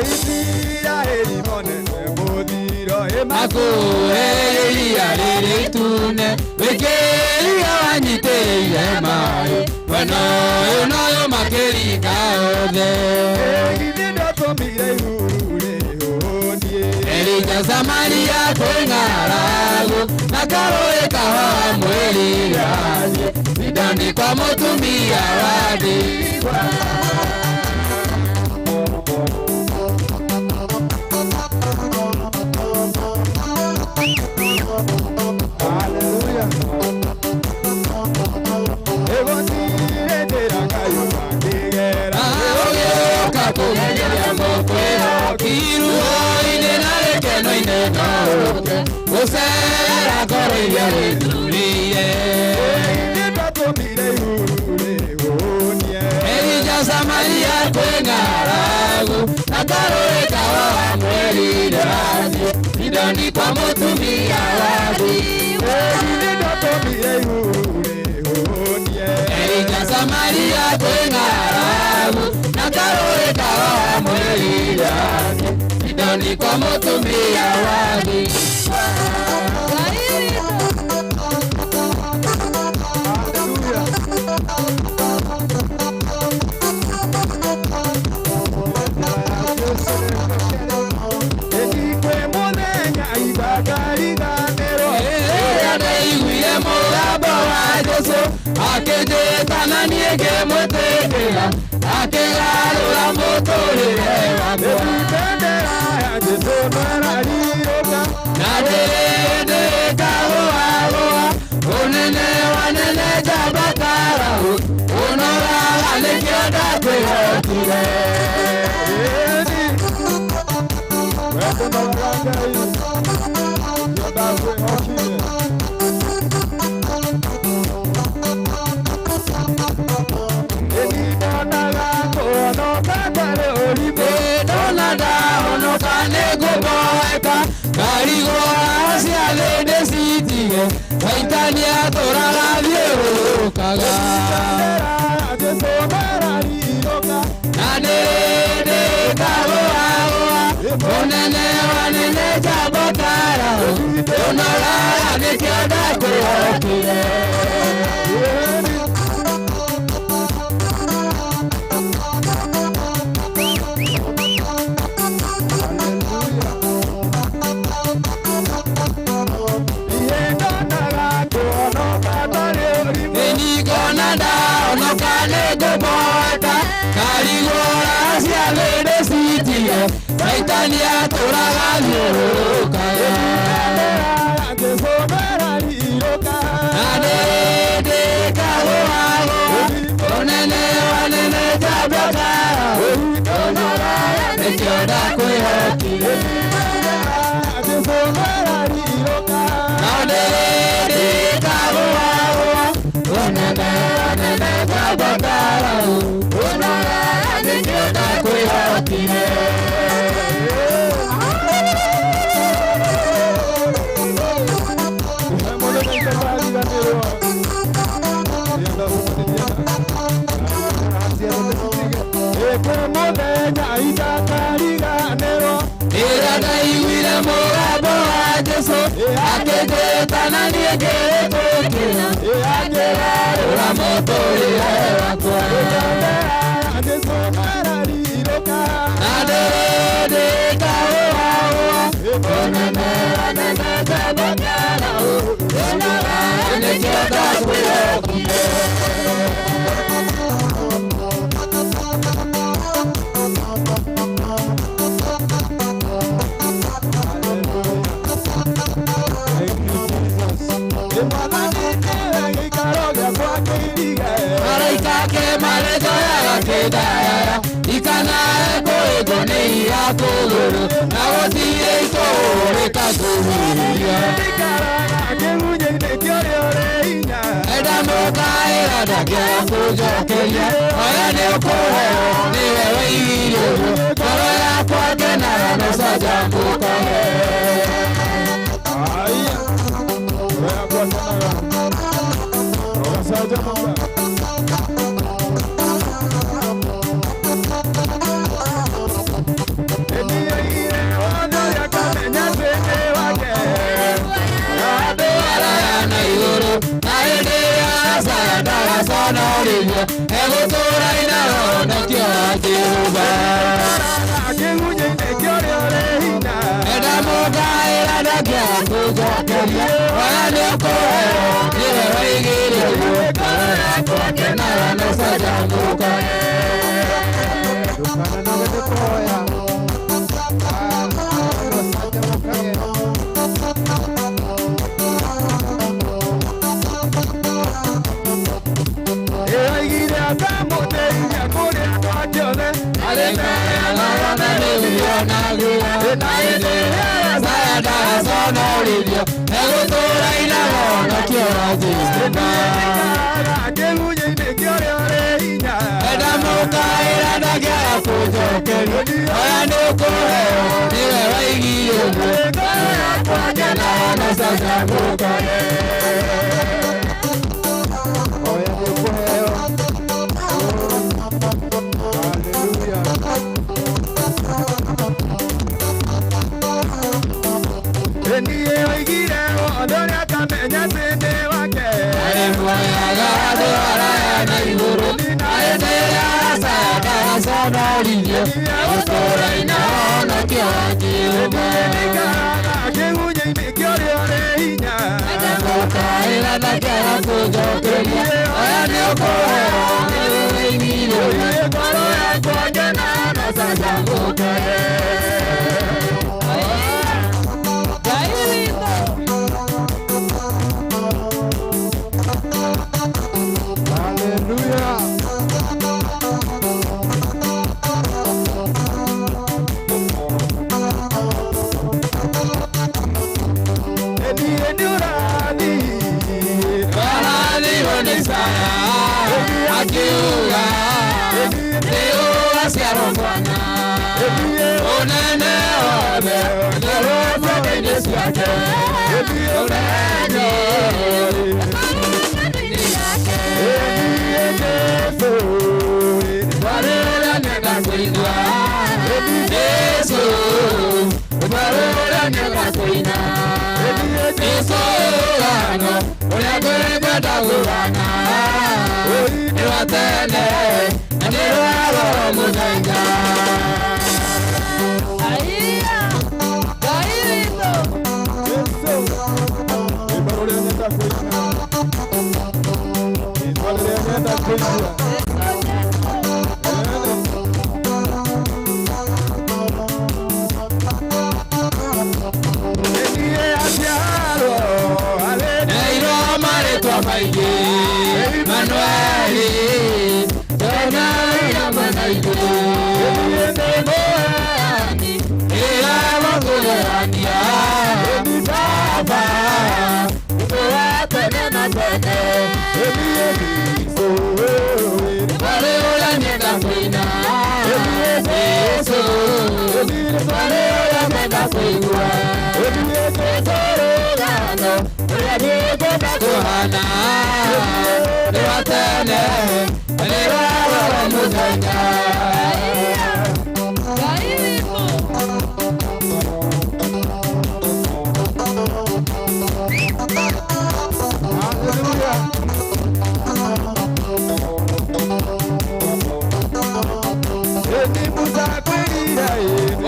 Isiraeli monete mũthiro Akũhe iria rĩrĩ itune, wĩkĩria wanyitĩrĩire maĩ, mwena ũyũ noyũ makĩringa othe. Ithuĩ twatũmire ihuru rĩhũnie. Elija Samaria kwĩ ng'aragu, na karũĩ kahũa mwĩrire athiĩ Sidoni kwa mũtumia wa ndigwa. Haleluya. Gũtirĩ njĩra Ngai ũtangĩgera. Ũgĩũka kũgeria mũkwĩhoki, ruo-inĩ na gĩkeno-inĩ no ũke gũcerera ngoro iria wĩthurĩire. Ithuĩ twatũmire ihuru rĩhũnie. Elija Samaria kwĩ ng'aragu, na karũĩ kahũa mwĩrire athiĩ Sidoni kwa mũtumia wa ndigwa. Ithuĩ twatũmire ihuru rĩhũnie. Elija Samaria kwĩ ng'aragu, na karũĩ kahũa mwĩrire athiĩ Sidoni kwa mũtumia wa ndigwa. Kwĩ mũthenya itangariganĩrwo. Rĩrĩa ndaiguire mũgambo wa Jesũ akĩnjĩta na niĩ ngĩmwĩtĩkĩra, akĩgarũra mũtũrĩre wakwa. Bendera ya Jesũ nĩrarirũka. Na ndĩrĩndĩkagũagũa, ũnene wa nene njamba karahũ, ũnoraga nĩkĩo ndakwĩhokire. Wendo wa Ngai nĩo ndakwĩhokire. Nĩndonaga kũhonoka kwarĩ ũrimũ. Ndona ndahonoka nĩngũboeka, ngarigwo ciathĩ ndĩcitige, Caitani atũraga thiũrũrũkaga. Bendera ya Jesũ nĩrarirũka. Na ndĩrĩndĩkagũagũa, ũnene wa nene njamba karahũ, ũnoraga nĩkĩo ndakwĩhokire. Ndonaga kũhonoka kwarĩ ũrimũ. Nĩngona ndahonoka nĩngũboeka, ngarigwo ciathĩ ndĩcitige, Caitani atũraga thiũrũrũkaga. Bendera ya Jesũ nĩrarirũka. Na ndĩrĩndĩkagũagũa, Mũthenya itakariganĩrwo Rĩrĩa ndaiguire mũgambo wa Jesũ akĩnjĩta na niĩ ngĩĩtĩkĩra akĩgarũra mũtũrĩre wakwa Jesũ mararirũka na ndĩrĩndĩkaũaũa ũnene nene njambakara nĩkĩo ndakwĩhokire. Mwathani nĩwe gĩikaro gĩakwa kĩirige Araika ake marĩnjoyaga kĩndayaya ikanae kũhĩngwo nĩ irakũgũrũ na gũtirĩ ikũhũrĩka kũhuhia Ndikaraga kĩgunyĩ-inĩ kĩa ũrĩa ũrĩ hinya ndamũkaĩra ndakĩaga kũnjokeria oya nĩ ũkũheo nĩwe wĩigire ũguo ngoro yakwa ngenaga na ũcanjamũkage. Aya, ngoro yakwa ngenaga na ũgacanjamũka. Nĩndiaigire wothe ũrĩa akamenya atĩ nĩ wake Andũ araya na igũrũ na hĩndĩ ĩrĩa acaya ndagaconorithio egũtũũra ina ũhonokio wa Jehova. Kĩgunyĩ-inĩ kĩa ũrĩa ũrĩ hinya Ndamũkaĩra ndakĩaga kũnjokeria oya nĩ ũkũheo nĩwe waigire ũguo ngoro yakwa ngenaga na ũcanjamũkage. Ndũkananoge nĩ kũhoya ũcanjamũkage. Ĩoigire akamũteithia kũrĩa gwake othe Arĩ mbere na nĩwionagia na hĩndĩ ĩrĩa acaya ndagaconorithio egũtũũra ina ũhonokio wa Jehova. Ndikaraga kĩgunyĩ-inĩ kĩa ũrĩa ũrĩ hinya Ndamũkaĩra ndakĩaga kũnjokeria oya nĩ ũkũheo nĩwe waigire ũguo ngoro yakwa ngenaga na ũcanjamũkage. Oya nĩ ũkũheo. Haleluya. Niĩ oigire wothe ũrĩa akamenya atĩ nĩ wake Arĩ muoyaga andũ araya na igũrũ na hĩndĩ ĩrĩa acaya ndagaconorithio egũtũũra ina ũhonokio wa Jehova. Ndikaraga kĩgunyĩ-inĩ kĩa ũrĩa ũrĩ hinya Ndamũkaĩra ndakĩaga kũnjokeria oya nĩ ũkũheo nĩwe waigire ũguo ngoro yakwa ngenaga na ũcanjamũkage. Ngai witũ. Haleluya. Niĩ nĩũrathiĩ Warathirwo nĩ Isaya akiuga nĩ ũgaciarwo mwana ũnene wothe nĩrwo ciake ũnene Rwari rũrĩa nyenda kũigua Jesũ rwari rũrĩa nyenda kũina Jesũ rũgano ũrĩa ngwenda kũgana nĩ rwa tene na nĩ rwa goro mũthenya. Ngai witũ. Rwĩmbo rũrĩa nyenda kũina rĩtwa rĩrĩa nyenda kũigua Niĩ aciarwo arĩ Neirwo marĩtwa maingĩ Manueli Jona hamwe na ithuĩ Nĩ ĩra gũkũgegania Baba ũtũũra tene na tene Rwari rũrĩa nyenda kũina Jesũ rwari rũrĩa nyenda kũigua Jesũ rũgano ũrĩa niĩ ngwenda kũhana ndĩkuona nĩ wa tene nĩ wa mũthenya.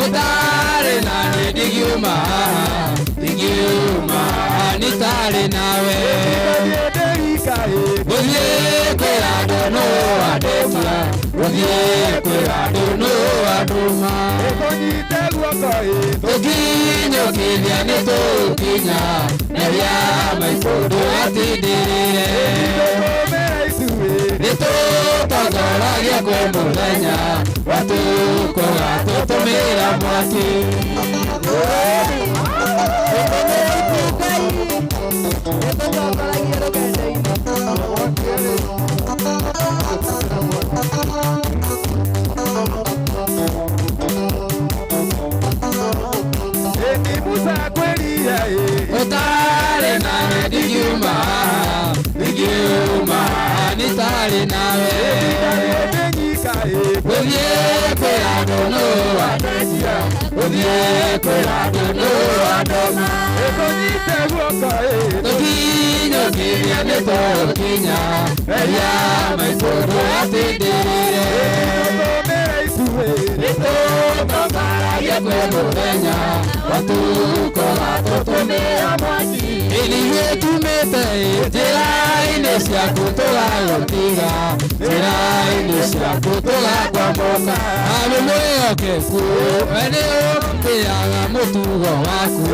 Ũtarĩ na niĩ ndingiuma haha, ndingiuma nĩ itarĩ nawe. Gũthiĩ kwĩra andũ nũ wandetia, gũthiĩ kwĩra andũ nũ wandũma. Tũkinyũkithia nĩ tũkinya, mehia maitũ ndũgatindĩrĩre. Nĩ tũtongoragia kwĩ mũthenya, watukũ gatũtũmĩra mwaki. Ũtarĩ nawe ndingiuma haha, ndingiuma nĩ itarĩ nawe. Gũthiĩ kwĩra andũ nũ wandetia, gũthiĩ kwĩra andũ nũ wandũma. Tũkinyũkithia nĩ tũkinya, mehia maitũ ndũgatindĩrĩre. Nĩ tũtongoragia kwĩ mũthenya, watukũ gatũtũmĩra mwaki. Ithuĩ tumĩte njĩra-inĩ ciaku tũgagũtiga, njĩra-inĩ ciaku tũgakwamũka. Amu mwĩhokeku, we nĩ ũtĩaga mũtugo waku,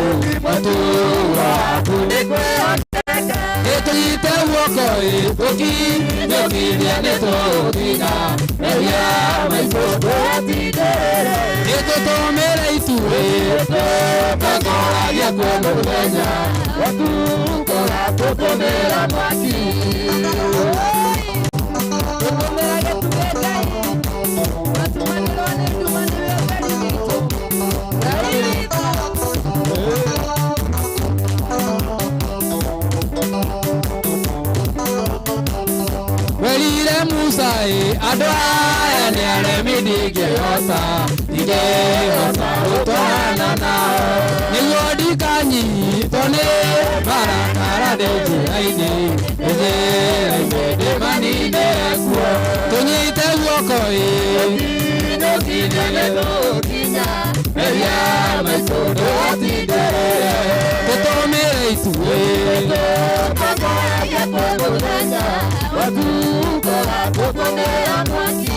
mũtugo waku nĩ kwĩhokeka. Nĩtũnyite guoko ĩ, tũkinyũkithia nĩ tũkinya, mehia maitũ ndũgatindĩrĩre. Nĩtũtũmĩre ituĩ, tũtongoragia kwĩ mũthenya, watukũ gatũtũmĩra mwaki. Werire Musa ĩ, andũ aya nĩ aremi ndingĩhota, ndingĩhota gũtwarana nao. Nĩguo ndikanyitwo nĩ marakara ndĩ njĩra-inĩ, ndĩ njĩra-inĩ ndĩmaninĩre kuo. Tũnyite guoko ĩ, tũkinyũkithia nĩ tũkinya, mehia maitũ ndũgatindĩrĩre. Tũtũmĩre ituĩ, tũtongoragia kwĩ mũthenya, watukũ gatũtũmĩra mwaki.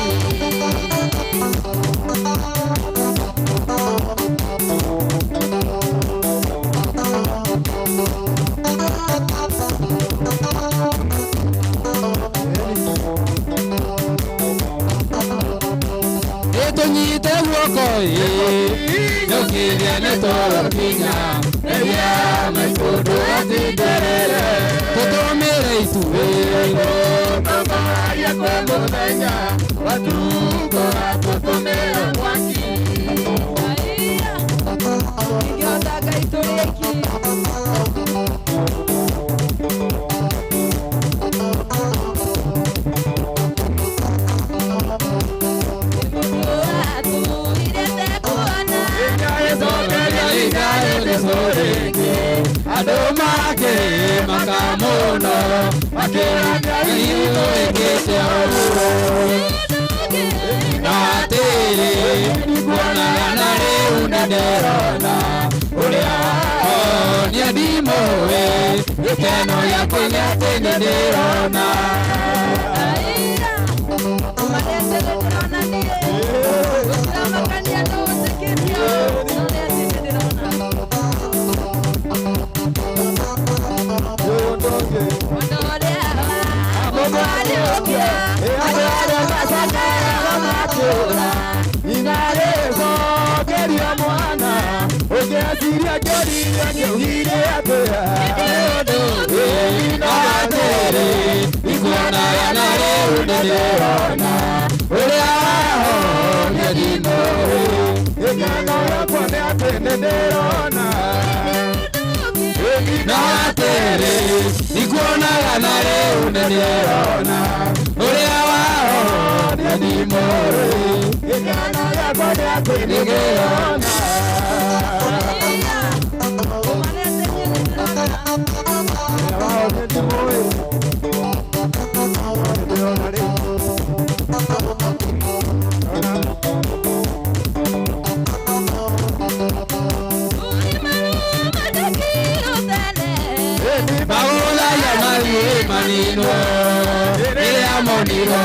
Nĩtũnyite guoko ĩ, nyũkithia nĩ tũkinya, mehia maitũ ndũgatindĩrĩre. Tũtũmĩre ituĩ, tũtongoragia kwĩ mũthenya, watukũ gatũtũmĩra mwaki. Ingĩhota Ngai tũrĩ aiki. Andũ makĩmaka mũno, makĩra Ngai wĩkĩte ũguo. Na atĩrĩ, ndikuonaga na rĩu nĩndĩrona, ũrĩa wahonia ndimũĩ, gĩkeno gĩakwa nĩ atĩ nĩndĩrona. Ũngĩeciria kĩũria kĩugire atĩa? Na atĩrĩ, ndikuonaga na rĩu nĩndĩrona, ũrĩa wahonia ndimũĩ, gĩkeno gĩakwa nĩ atĩ nĩndĩrona. Na atĩrĩ, ndikuonaga Ndĩrona ũrĩa wahonia ndimũĩ gĩkeno gĩakwa nĩ nĩgĩona. Maũthaya mathiĩ maninwo rĩrĩa monirwo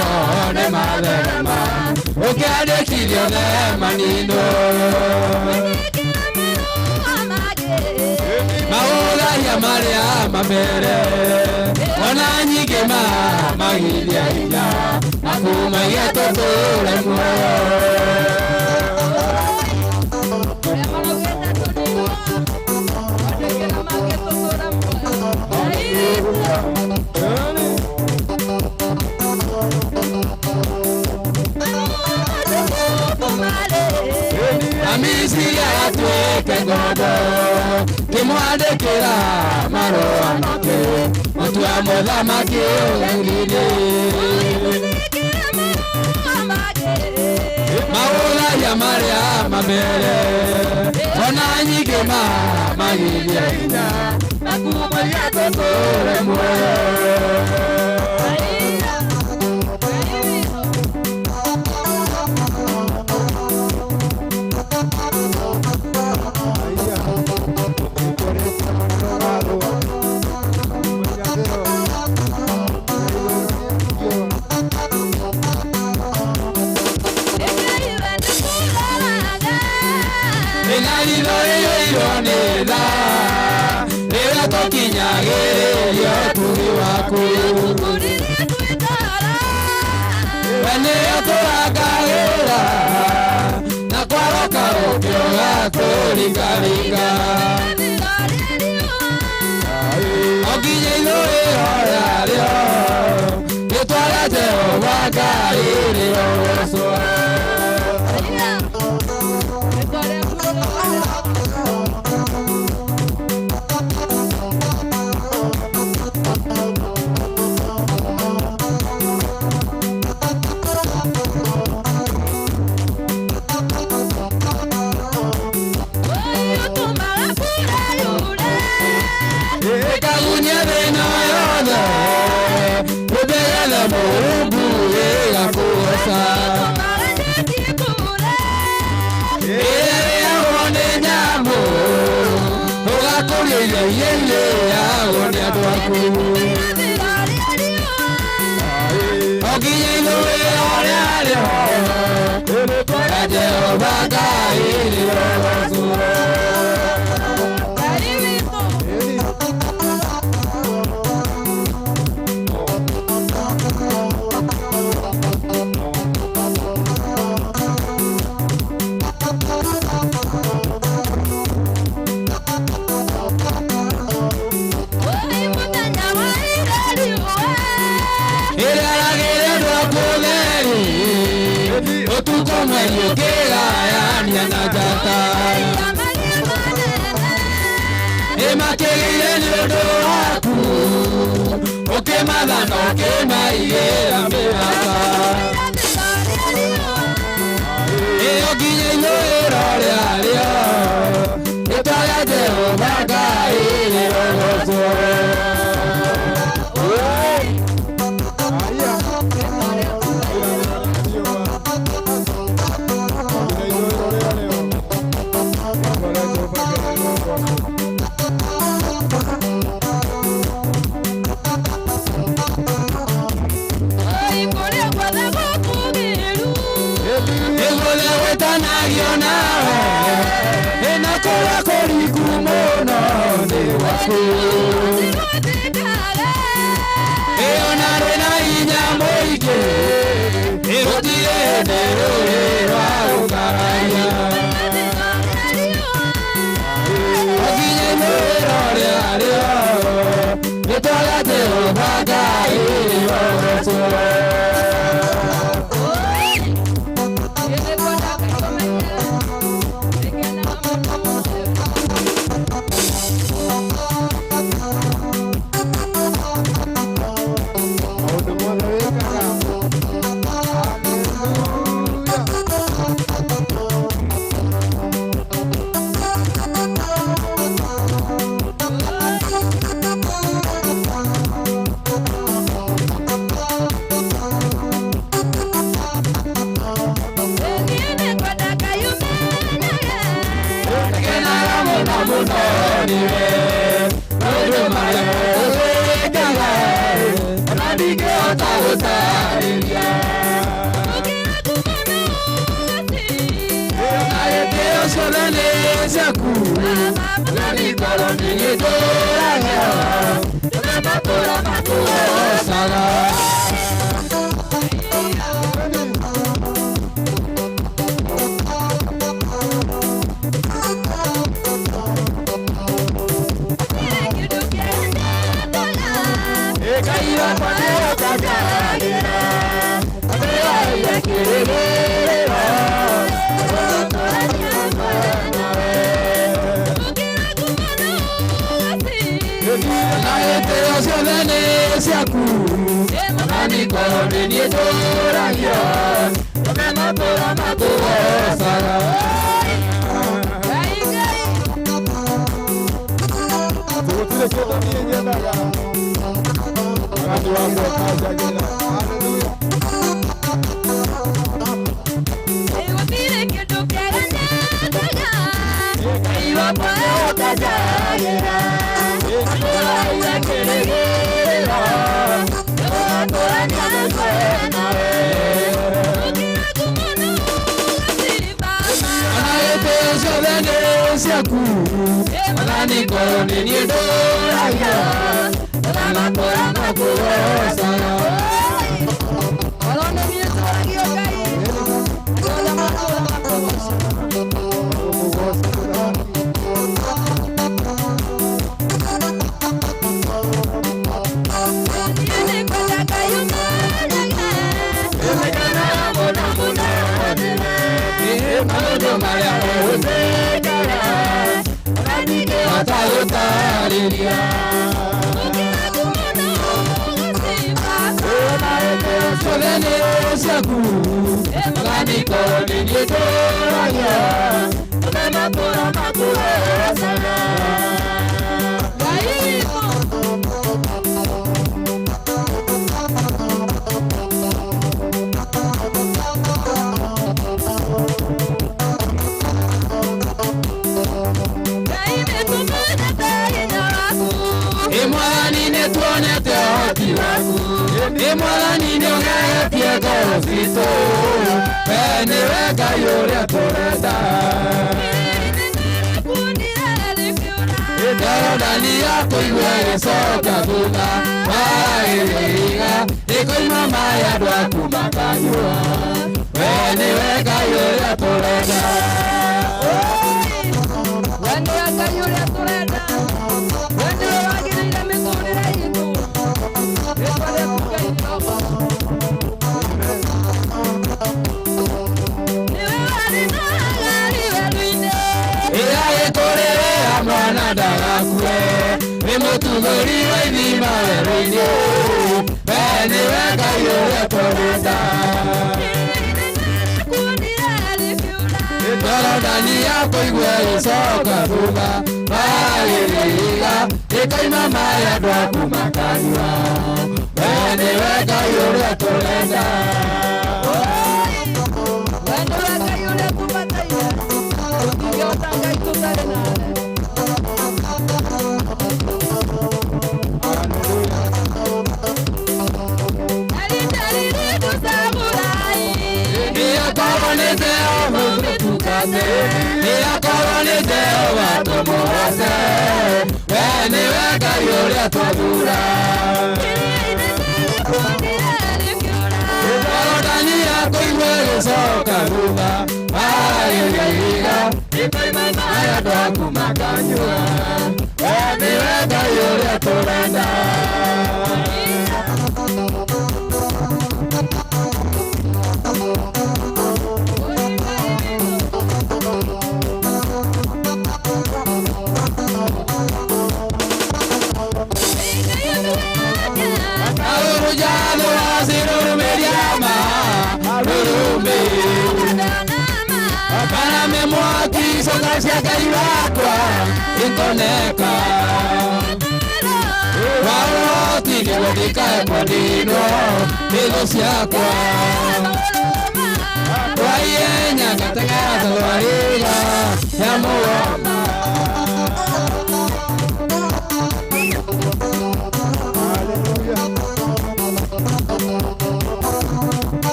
nĩ matherema ũkĩandĩkithio nĩ maninwo. Maũthaya marĩa mamere ona nyingĩ magithia hinya na kumagia tũtũre muoyo. Amisiri atuĩke ngombo kĩmwandĩkĩra marũa make mũtua mũthamaki ũgĩrire. Maũthaya marĩa mamere ona nyingĩ magithia hinya na kumagia tũtũre muoyo. Rĩrĩa tũkinyagĩrĩrio ũtugi waku we nĩyo tũrangagĩra na kwaroka rũkĩo gatũringaringa o nginya ithũĩro rĩarĩo rĩtwa rĩa Jehova Ngai rĩrogocwo. Ĩkagunyia thĩna yothe ũmbegethe Mũrungu ĩgakũgoca. Ĩrĩagwo nĩ nyamũ ũgakũria irio iria irĩagwo nĩ andũ aku o nginya ithũĩro rĩarĩo rĩtwa rĩa Jehova Ngai rĩrogocwo. Ũtukũ mweri ũkĩgayania na njata ĩmakĩgĩire nĩ ũndũ waku ũkĩmatha na ũkĩmaigĩra mĩhaka ĩyo nginya ithũĩro rĩarĩo rĩtwa rĩa Jehova Ngai rĩrogocwo. Gwĩtanagio nawe ĩna kũrĩa kũriku mũno nĩ waku ĩyo na rwĩna hinya mũingĩ rũtirĩ hĩndĩ rũrĩ rwa gũkararia o nginya ithũĩro rĩarĩo rĩtwa rĩa Jehova Ngai rĩrogocwo.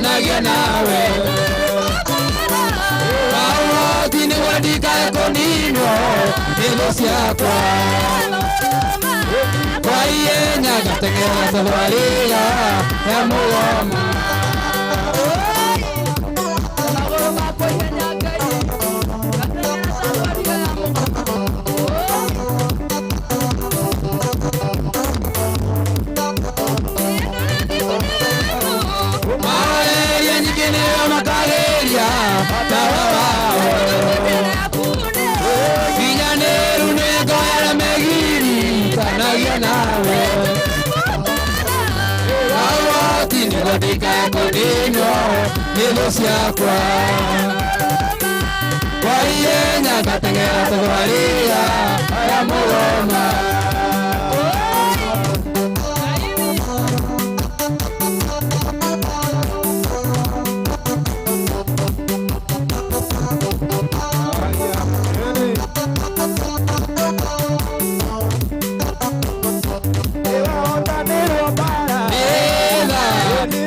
ngiritanagia nawe Maũhoti nĩguo ndikae kũninwo nĩ thũ ciakwa Kwa ihenya ngateng'era thabarĩ ya mũgoma Mageria nyingĩ nĩo makageria tawa wao Kinyanĩru nĩngoera megiritanagia nawe Maũhoti nĩguo ndikae kũninwo nĩ thũ ciakwa Kwa ihenya ngateng'era thabarĩ ya mũgoma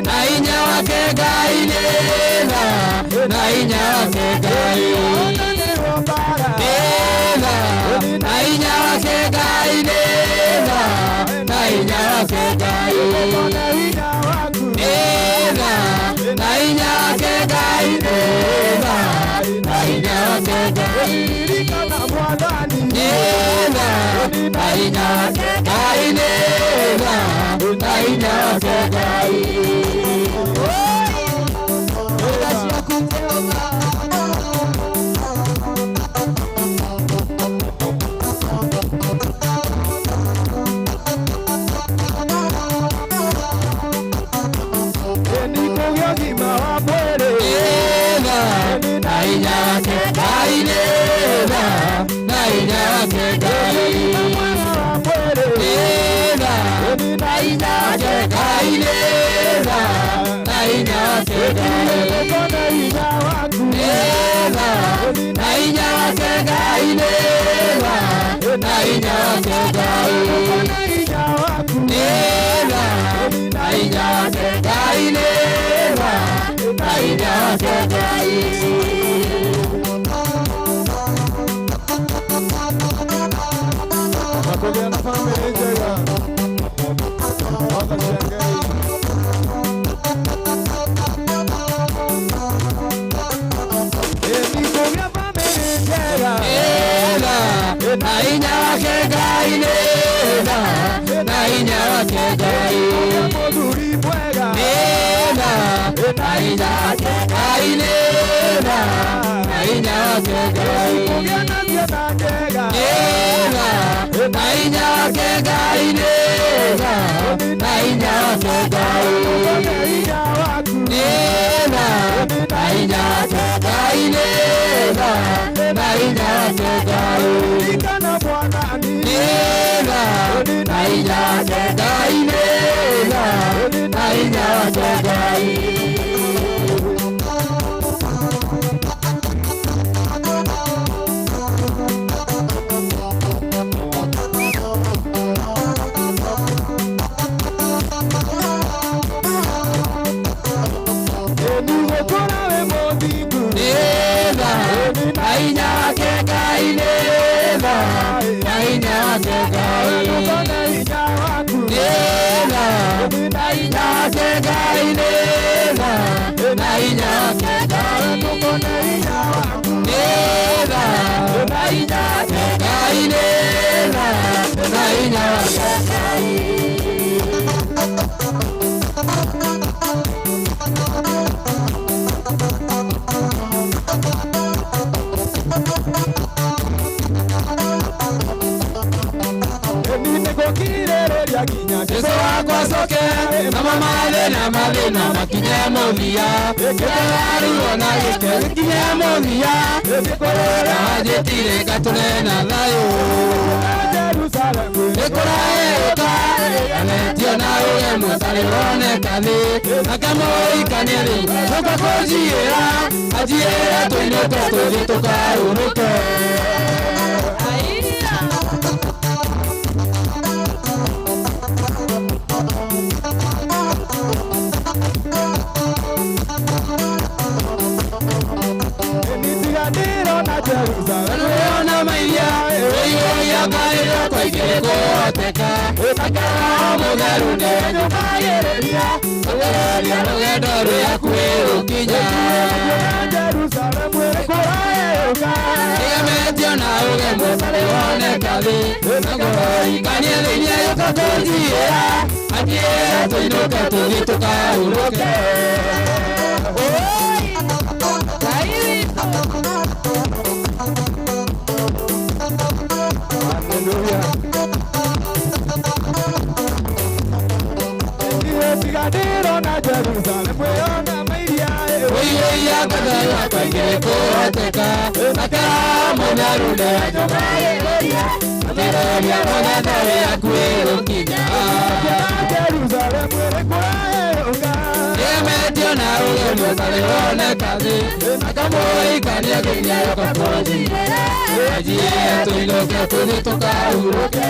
Na hinya wake Ngai nĩtha, na hinya wake Ngai nĩtha, na hinya wake Ngai nĩtha, na hinya wake Ngai nĩtha, na hinya wake Ngai nĩtha, na hinya wake Ngai nĩtha, na hinya wake Ngai nĩtha, na hinya wake Ngai. Na hinya wake Ngai nĩtha, na hinya wake Ngai nĩtha, na hinya wake Ngai nĩtha, na hinya wake Ngai nĩtha, na hinya wake Ngai nĩtha, na hinya wake Ngai nĩtha, na hinya wake Ngai nĩtha, na hinya wake Ngai. Kũgĩa na bamĩrĩ njega Watha cia Ngai Ĩni kũgĩa bamĩrĩ njega Nĩtha, na hinya wake Ngai nĩtha, na hinya wake Ngai mũthuri mwega nĩtha, na hinya wake Ngai nĩtha, na hinya wake Ngai kũgĩa na ciana njega nĩtha, na hinya wake Ngai nĩtha, na hinya wake Ngai nĩtha, na hinya wake Ngai nĩtha, na hinya wake Ngai nĩtha, na hinya wake Ngai nĩtha, na hinya wake Ngai. Nĩtha, na hinya wake Ngai nĩtha, na hinya wake Ngai nĩtha, na hinya wake Ngai nĩtha, na hinya wake Ngai nĩtha, na hinya wake Ngai nĩtha, na hinya wake Ngai. Jesu wakwa acoke namo mathĩna mathĩna makinye mũthia gĩkĩraruo na gĩke gĩkinye mũthia anjĩtire ngatũre na thayũ nĩkũraĩka anetio na ũge mũtarĩ woneka thĩ akamũikania rĩ ũka kũnjiĩra anjiĩre tũinũke tũthiĩ tũkarurũke. nĩkũhoteka Mũtheru nĩanyũmagĩrĩria Tũgereria rũgendo rwĩ gũkinya Jerusalemu ĩrĩ kũrayũka Ĩgemetio na ũgemu woneka thĩ Nakũroikanie thĩinĩ yũka kũnjiyĩra Anjĩra tũinũke tũthiĩ tũkahurũke Tiganĩro na Jerusalemu ĩyo mairia Ũiyũiya ngatho yakwa ingĩkũhoteka Mũtheru nĩanyũmagĩrĩria Tũgereria rũgendo rwĩ hakuhĩ gũkinya Jerusalemu ĩrĩ kũrayũka Ĩgemetio na ũgemu ũtarĩ woneka thĩ Akamũikania nginya yũka kũnjiyĩra Anjĩra tũinũke tũthiĩ tũkahurũke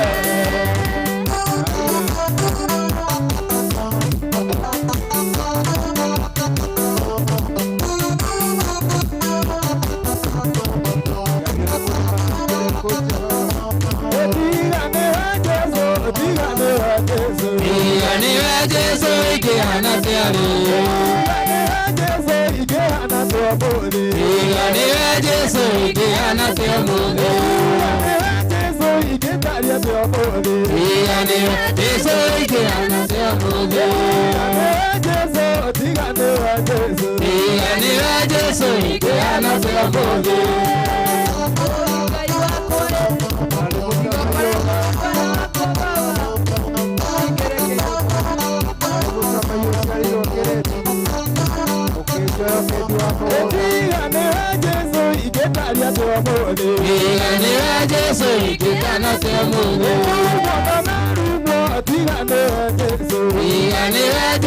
Tiga Jesu ingĩhana atĩa Tiga nĩwe Jesu ingĩhana atĩa ũmũthĩ Tiga nĩwe Jesu ingĩhana atĩa ũmũthĩ Tiga nĩwe Jesu ingĩhana atĩa ũmũthĩ Tiga nĩwe Jesu ingĩhana atĩa ũmũthĩ Tiga nĩwe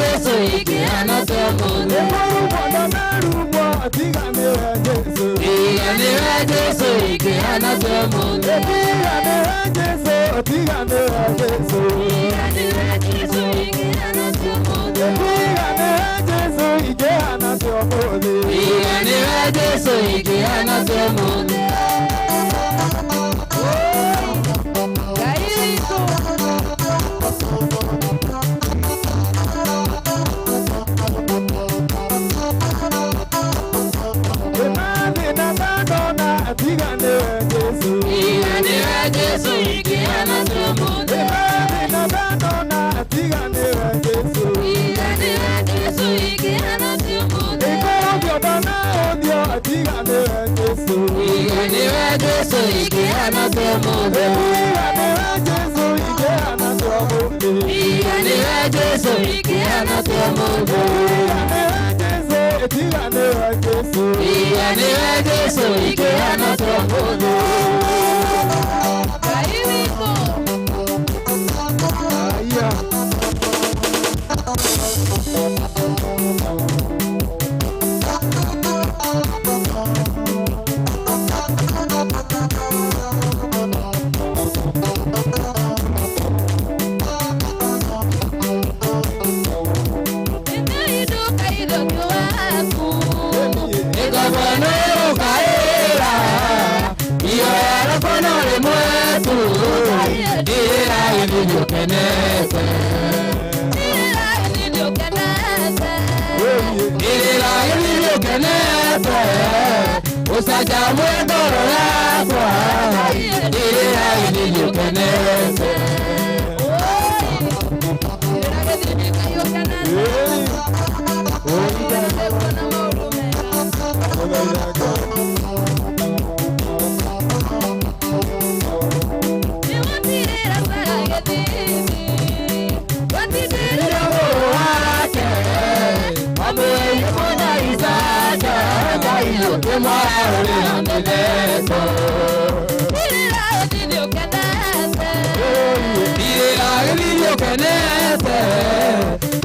Jesu ingĩhana atĩa ũmũthĩ Tiga nĩwe Jesu ingĩhana atĩa ũmũthĩ Tiga nĩwe Jesu ingĩhana atĩa ũmũthĩ Tiga nĩwe Jesu ingĩhana atĩa ũmũthĩ Tiga nĩwe Jesu ingĩhana atĩa ũmũthĩ Tiga nĩwe Jesu ingĩhana atĩa ũmũthĩ Tiga nĩwe Jesu ingĩhana atĩa ũmũthĩ Tiga nĩwe Jesu ingĩhana atĩa ũmũthĩ Tiga nĩwe Jesu ingĩhana atĩa ũmũthĩ Ucacamwe ngoro yakwa Ndĩrĩra gĩthithi ũkenete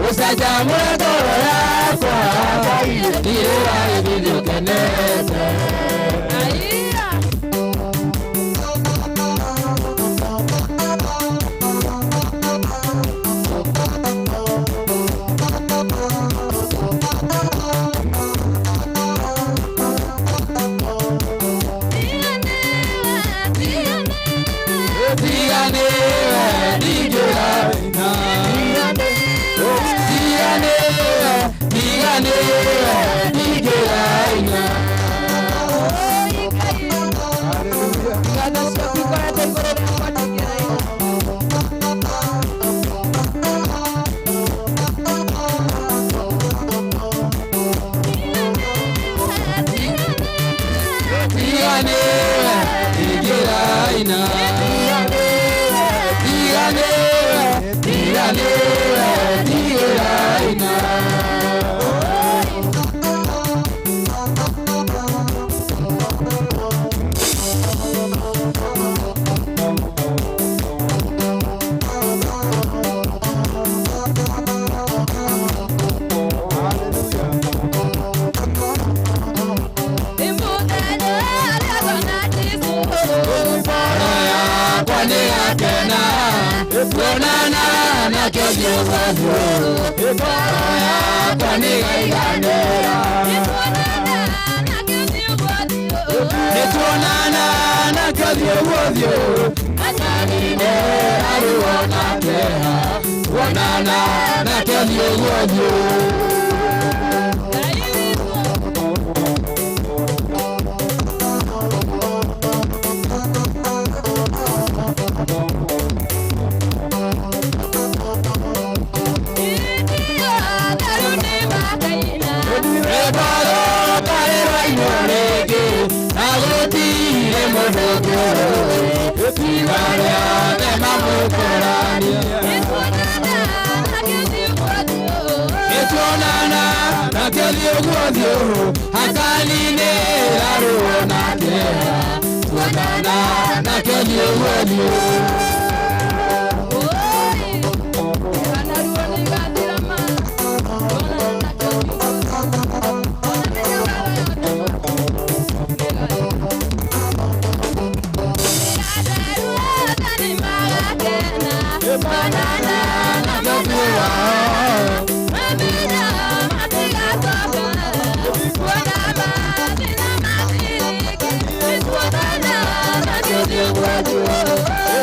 Ucacamwe ngoro yakwa Ndĩrĩra gĩthithi ũkenete Tiga Tiganĩwe ndingĩraina. Tiganĩwe ndingĩraina. Tiganĩwe, tiganĩwe ndingĩraina. Yakwa nĩyakena kuonana nake ũthiũ kwa ũthiũ, ngoro yakwa nĩyaiganĩra. Nĩtuonana nake ũthiũ kwa ũthiũ, akanine ruo na kĩeha, kuonana nake ũthiũ kwa ũthiũ. Nĩtuonana nake ũthiũ kwa ũthiũ, akaninĩra ruo na kĩeha, tuonana nake ũthiũ kwa ũthiũ.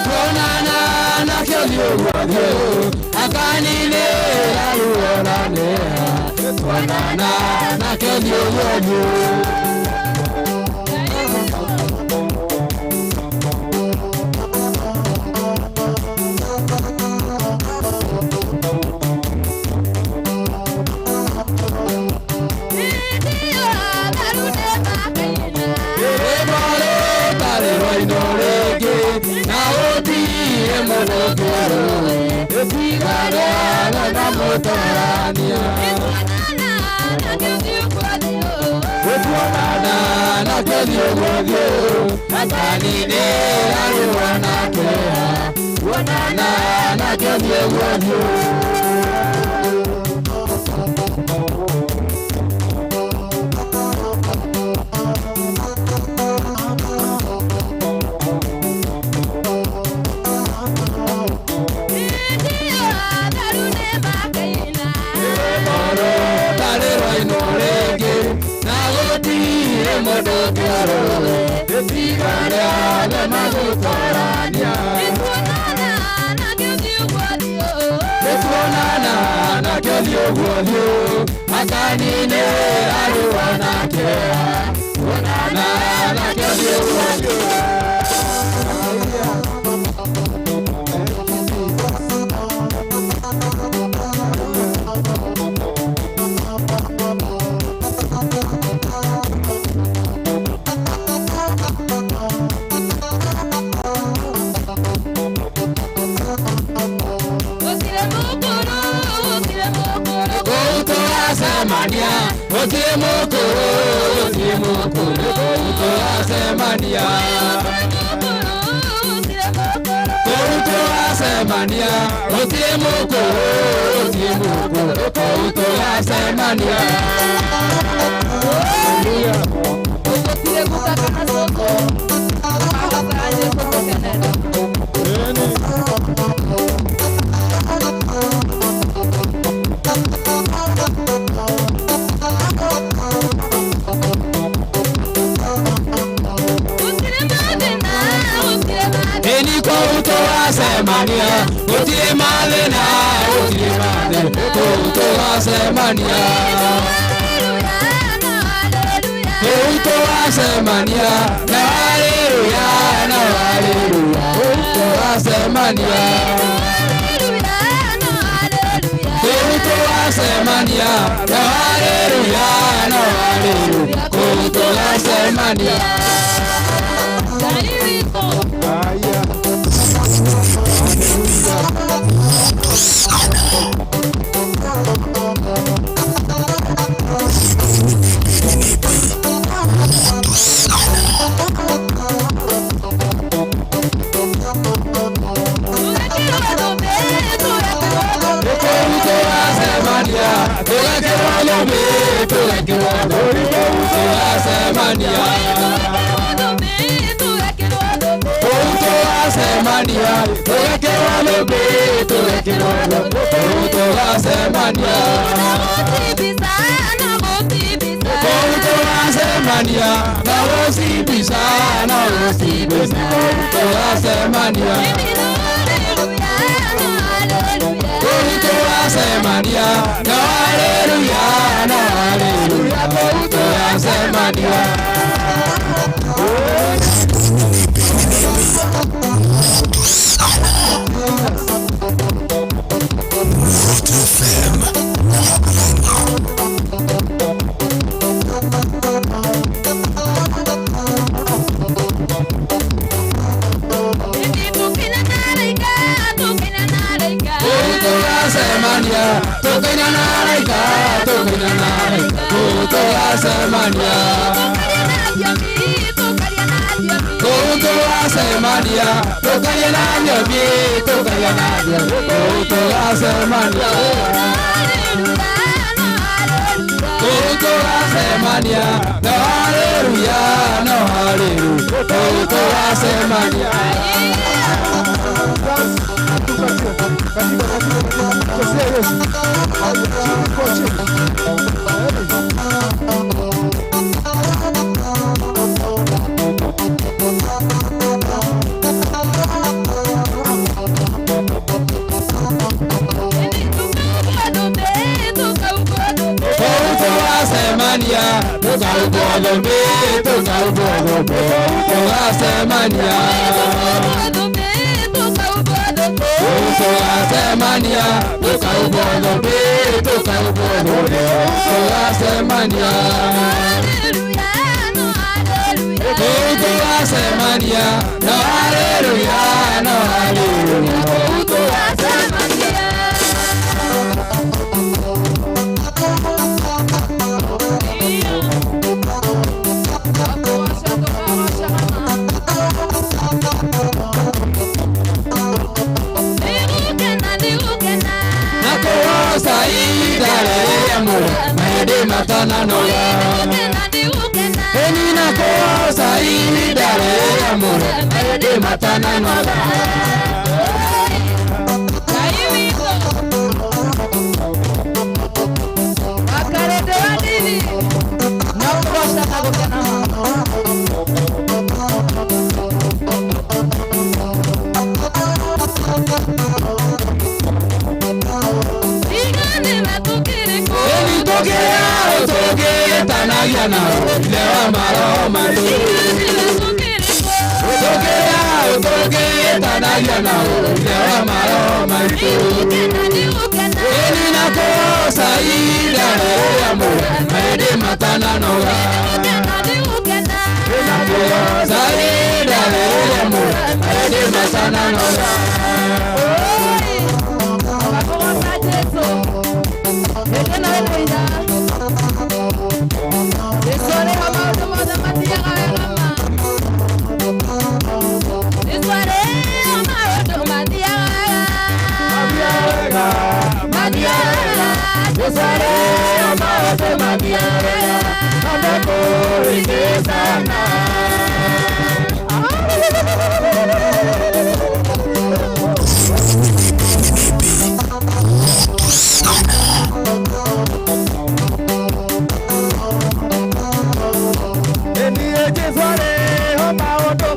Tuonana nake ũthiũ kwa ũthiũ, akaninĩra ruo na kĩeha, tuonana nake ũthiũ kwa ũthiũ. Tuonana nake ũthiũ kwa ũthiũ, akaninĩra ruo na kĩeha, tuonana nake ũthiũ kwa ũthiũ. Nĩtuonana nake ũthiũ kwa ũthiũ, akaninĩra ruo na kĩeha, tuonana nake ũthiũ kwa ũthiũ. Gũtirĩ mũkũrũ, gũtirĩ mũkũrũ, kũu tũracemania. Kũu tũracemania, gũtirĩ mũkũrũ, gũtirĩ mũkũrũ, kũu tũracemania. Gũtirĩ guka kana cũcũ, baba Jesũ tũkenere. Eni kũu tũracemania, gũtirĩ mathĩna, gũtirĩ mathĩna, kũu tũgacemania. Kũu tũgacemania na haleluya, na haleluya, kũu tũgacemania. Kũu tũgacemania na haleluya, na haleluya, kũu tũgacemania. Muroto FM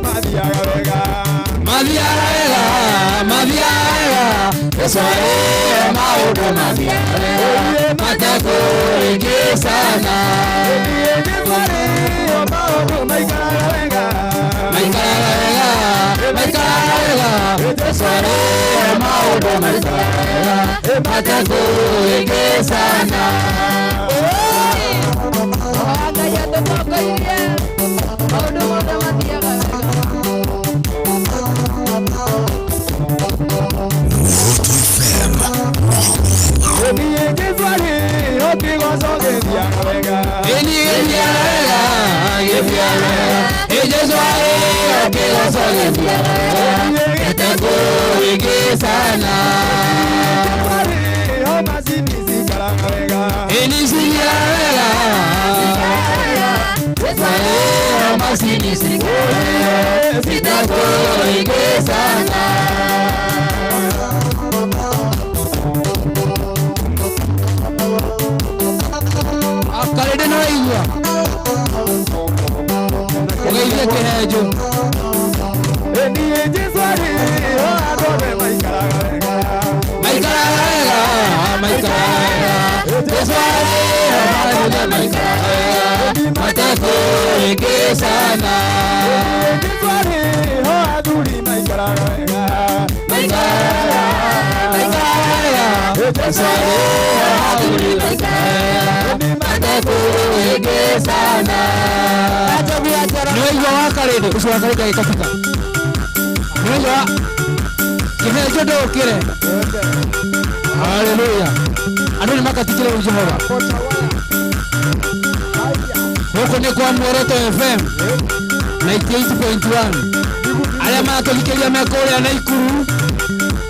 Mathiaga wega, Matakũhĩngĩcana. Maikaraga wega, maikaraga wega. Jesu arĩ maũndũ maikaraga wega, matakũhĩngĩcana. Ngai atũtongoirie maũndũ mothe mathiaga wega. Sitakuhĩngĩcana. Akarĩndĩ no igua ũgeithie kĩhenjo. Maikaraga wega, maikaraga wega. Jesu arĩ maũndũ maikaraga wega, matakũhĩngĩcana. Maikaraga wega, Jesu arĩ athuri maikaraga wega, matakũhĩngĩcana. Nĩwaigua wakarĩndĩ ũcio wakarĩndĩ agĩkatika. Nĩwaigua kĩhenjo ndũkĩre. Haleluya. Andũ nĩ makatikĩre rĩu Jehova. Gũkũ nĩ kwa Muoroto FM 98.1. Arĩa maratũthikĩria me kũrĩa Naikuru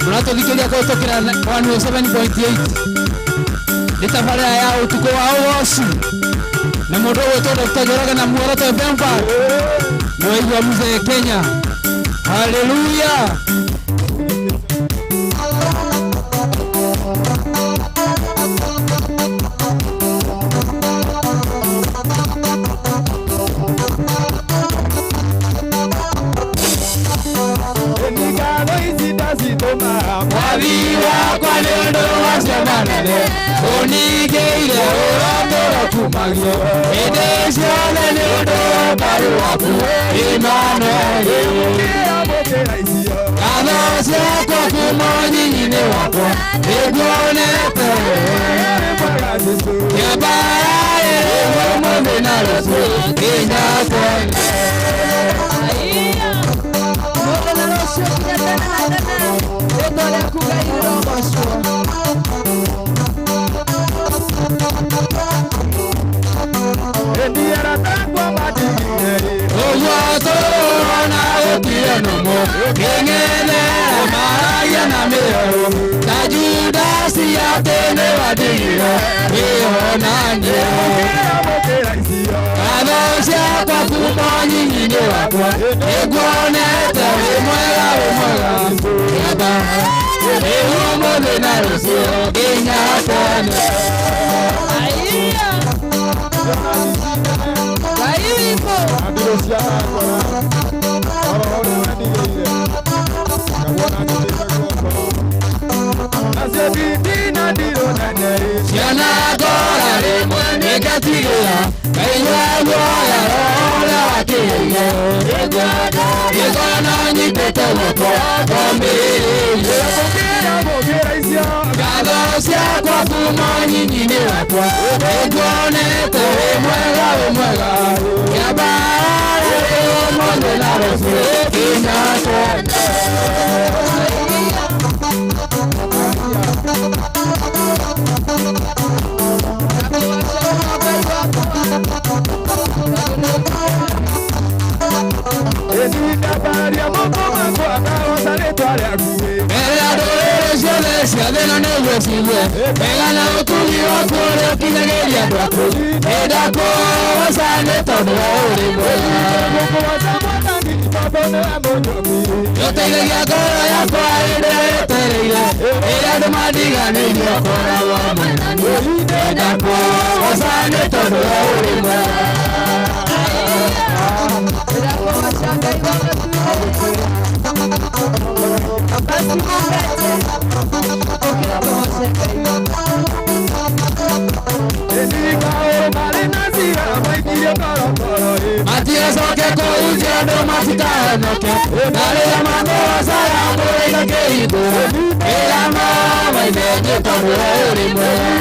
mũratũthikĩria kũhĩtũkĩra 107.8. Nĩ tabarĩra ya ũtukũ wa ũgoci na mũndũ ũgwĩtwo Dr. Njoroge na Muoroto FM Park. Nĩwaigua mzee Kenya. Haleluya. Mwathi wakwa nĩ ũndũ wa ciama nene ũningĩire ũrotũro kumagio hĩndĩ ciothe nĩ ũndũ wa mbaru waku Imanueli. Ngatho ciakwa kuma ũnyinyi-inĩ wakwa nĩnguonete kĩambarare ũmũthĩ na rũciũ nginya tene. Mũthĩ na rũciũ nginya tene na tene rĩtwa rĩaku Ngai rĩrogocwo. Ũguo tũrona gũtirĩ nũmũ kĩng'ethe maragia na mĩhehu ta Judasi atĩ nĩwandigire wĩonanie. Ngatho ciakwa kuma ũnyinyi-inĩ wakwa nĩnguonete wĩ mwega wĩ mwega Kĩamba rĩu ũmũthĩ na rũciũ nginya tene. Ngai witũ. Ciana ngora rĩmwe nĩngatigĩra ngaigua guoya roho ũrĩa wakĩrĩire ngĩkona nyitĩte guoko ngomĩrĩirie. Ngatho ciakwa kuma ũnyinyi-inĩ wakwa nĩnguonete wĩ mwega wĩ mwega Kĩambarare ũmũthĩ na rũciũ nginya tene. Mbere ya ndũrĩrĩ ciothe cia thĩ na nĩguo ciigue wega na ũtugi waku ũrĩa ũkinyagĩria andũ aku nĩndakũgoca nĩ tondũ we ũrĩ mwega. Nĩũteithagia ngoro yakwa hĩndĩ ĩrĩa ĩtereire ĩrĩa andũ mandiganĩirie ũkoragwo hamwe na niĩ nĩndakũgoca nĩ tondũ we ũrĩ mwega. Ndĩrakũgoca Ngai wa matu-inĩ. Basi mũngete ũkĩra tũgoce Ngai. matikahonoke na arĩa mamũgocaga mũrĩiga kĩhingũro ĩra mamaime nĩ tondũ we ũrĩ mwega.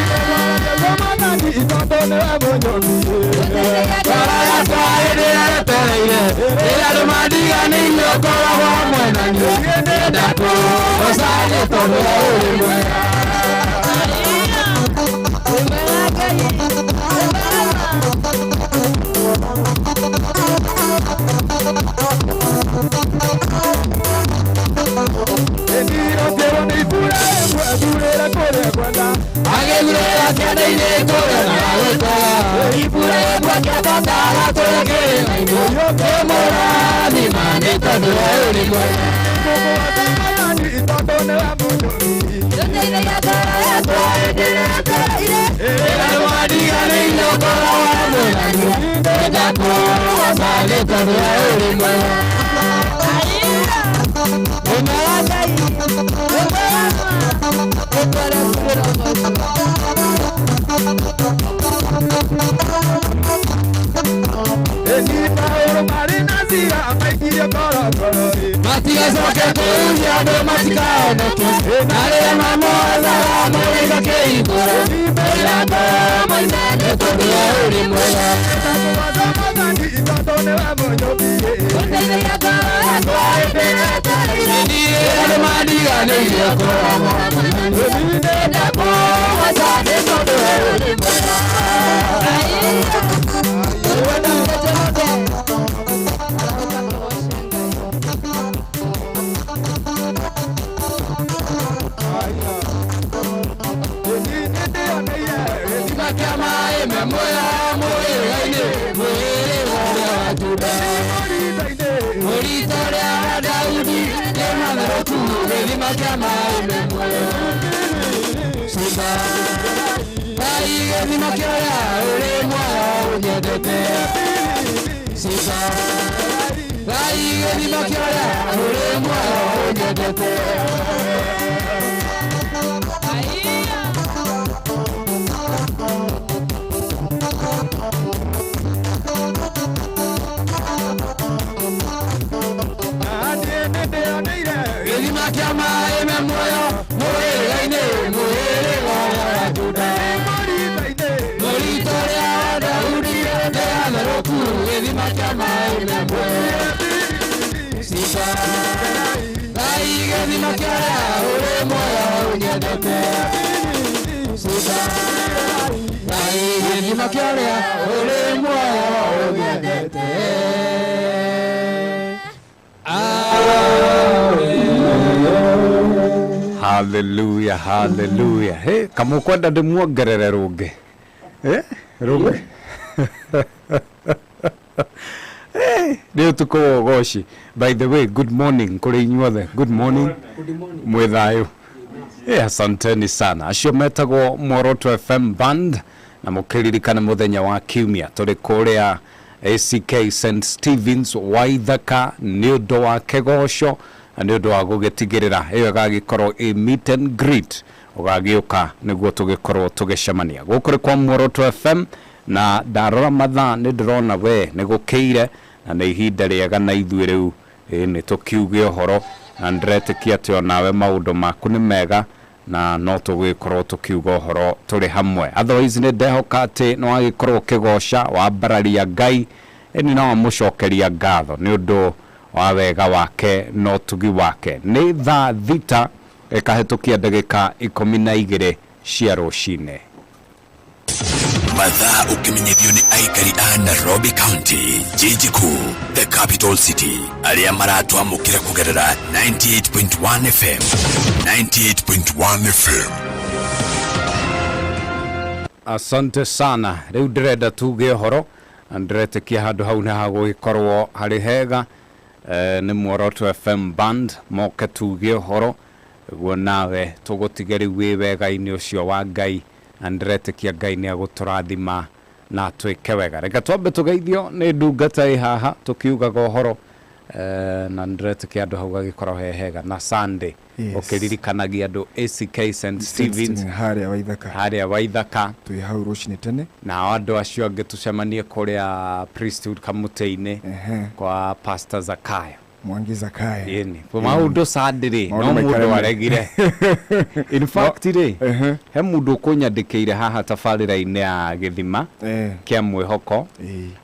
Ngoro yakwa ĩrĩa yetereire rĩrĩa andũ mandiganĩirie ũkoragwo hamwe na niĩ ndĩrenda kũgoca nĩ tondũ we ũrĩ mwega. Agĩthurĩra kĩanda-inĩ kũrĩa na agĩkora Iburahimu akĩambata agatũũra kĩrĩma-inĩ kĩmũrathima nĩ tondũ we ũrĩ mwega. Rĩrĩa andũ mandiganĩirie ũkoragwo hamwe na niĩ ndĩrenda kũgoca nĩ tondũ we ũrĩ mwega. Matigacoke kũhuria andũ matikahonoke na arĩa mamũgocaga mũrĩiga kĩhingũro ĩra mamaime nĩ tondũ we ũrĩ mwega. Andũ mandiganĩirie ũkoragwo hamwe na niĩ ndĩrenda kũgoca nĩ tondũ we ũrĩ mwega. Gĩthima kĩa maĩ me muoyo mũhĩrĩga-inĩ mũhĩrĩga ũrĩa wa Juda mũrita ũrĩa wa Daudi nĩ matherũku gĩthima kĩa maĩ me muoyo Simba Ngai gĩthima kĩa ũrĩa ũrĩ muoyo ũnyendete Simba Ngai gĩthima kĩa ũrĩa ũrĩ muoyo ũnyendete. Gĩthima kĩa maĩ me muoyo mũhĩrĩga-inĩ mũhĩrĩga ũrĩa wa Juda mũrita ũrĩa wa Daudi nĩ atherũku gĩthima kĩa maĩ me muoyo Simba Ngai gĩthima kĩa ũrĩa ũrĩ muoyo ũnyendete Simba Ngai gĩthima kĩa ũrĩa ũrĩ muoyo ũnyendete. Hallelujah, hallelujah. Hey, kamukwenda ndimuongerere rũngĩ rũngĩ nĩ ũtukũ wa ũgoci. By the way, good morning kũrĩ inyuothe. Good morning. Mwĩ thayũ. Asanteni sana. Acio metagwo Muoroto FM Band na mũkĩririkana mũthenya wa kiumia tũrĩ kũrĩa ACK St Stevens Waithaka nĩ ũndũ wa kĩgoco na nĩ ũndũ wa gũgĩtigĩrĩra ĩyo ĩgagĩkorwo ĩ meet and greet ũgagĩũka nĩguo tũgĩkorwo tũgĩcemania gũkũ nĩ kwa Muoroto FM na ndarora mathaa nĩ ndĩrona we nĩ gũkĩire na nĩ ihinda rĩega na ithuĩ rĩu nĩ tũkiuge ũhoro na ndĩretĩkia atĩ onawe maũndũ maku nĩ mega na no tũgĩkorwo tũkiuga ũhoro tũrĩ hamwe. Otherwise nĩ ndehoka atĩ nĩ wagĩkorwo ũkĩgoca wambararia Ngai ĩni no wamũcokeria ngatho nĩ ũndũ wa wega wake na ũtugi wake. Nĩ thaa 6 ĩkahĩtũkia ndagĩka 12 cia rũcinĩ. Mathaa ũkĩmenyithio nĩ aikari a Nairobi County, jiji kuu, the capital city, arĩa maratwamũkĩra kũgerera 98.1 FM, 98.1 FM. Asante sana. Rĩu ndĩrenda tuge ũhoro na ndĩretĩkia handũ hau nĩ hagũgĩkorwo harĩ hega. Nĩ Muoroto FM Band moke tuge ũhoro guo nawe tũgũtige rĩu wĩ wega-inĩ ũcio wa Ngai na ndĩretĩkia Ngai nĩ agũtũrathima na twĩke wega. Reke twambe tũgeithio nĩ ndungata ĩ haha tũkiugaga ũhoro na ndĩretĩkia andũ hau gagĩkorwo he hega na Sunday. Yes. Ũkĩririkanagia andũ ACK St Stevens harĩa Waithaka, harĩa Waithaka twĩ hau rũcinĩ tene, nao andũ acio angĩ tũcemanie kũrĩa Priesthood Kamũtĩ-inĩ kwa Pastor Zakayo. Mwangi Zakayo. Ĩni maũndũ Sunday rĩ, no mũndũ aregire. In fact rĩ, he mũndũ ũkũnyandĩkĩire haha tabarĩra-inĩ ya gĩthima kĩa mwĩhoko,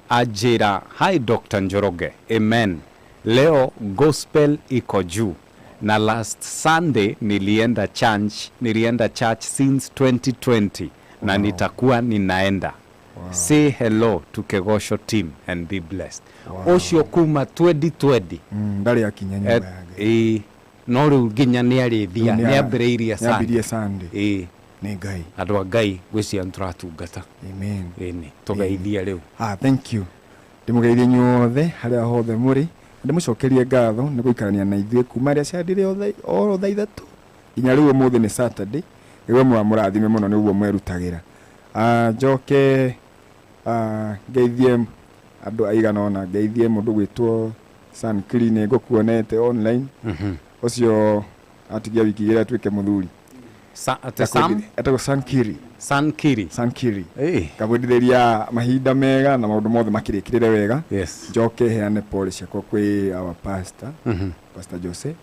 anjĩra, "Hi Dr. Njoroge, amen, leo gospel iko juu, na last Sunday nilienda church since 2020 na nitakuwa ninaenda. Say hello to Kegosho team and be blessed." Ũcio kuma 2020 Ndarĩ akinya nyũmba ya Ngai. Ĩĩ, no rĩu nginya nĩ arĩthia. Rĩu nĩ ambĩrĩirie. Nĩ ambĩrĩirie Sunday. Ĩĩ. Nĩ Ngai. Andũ a Ngai, ngwĩciria nĩ tũratungata. Amen. Ĩni tũgeithie rĩu. Ah, thank you. Ndĩmũgeithie inyuothe harĩa hothe mũrĩ. Ndĩmũcokerie ngatho nĩ gũikarania na ithuĩ kuma rĩa ciandire oro thaa 3 nginya rĩu ũmũthĩ nĩ Saturday. Nĩguo mũrathime mũno nĩguo mwerutagĩra. Ah, njoke, ah, ngeithie andũ aigana ũna. Ngeithie mũndũ gwĩtwo San Clean, ngũkuonete online. Ũcio atigia wiki igĩrĩ atuĩke mũthuri. Ate Sam? Etagwo Sankiri. Sankiri. Sankiri. Ngabwendithĩria mahinda mega na maũndũ mothe makĩrĩkĩrĩre wega. Njoke heane pole ciakwa kwĩ our pastor, Pastor Jose,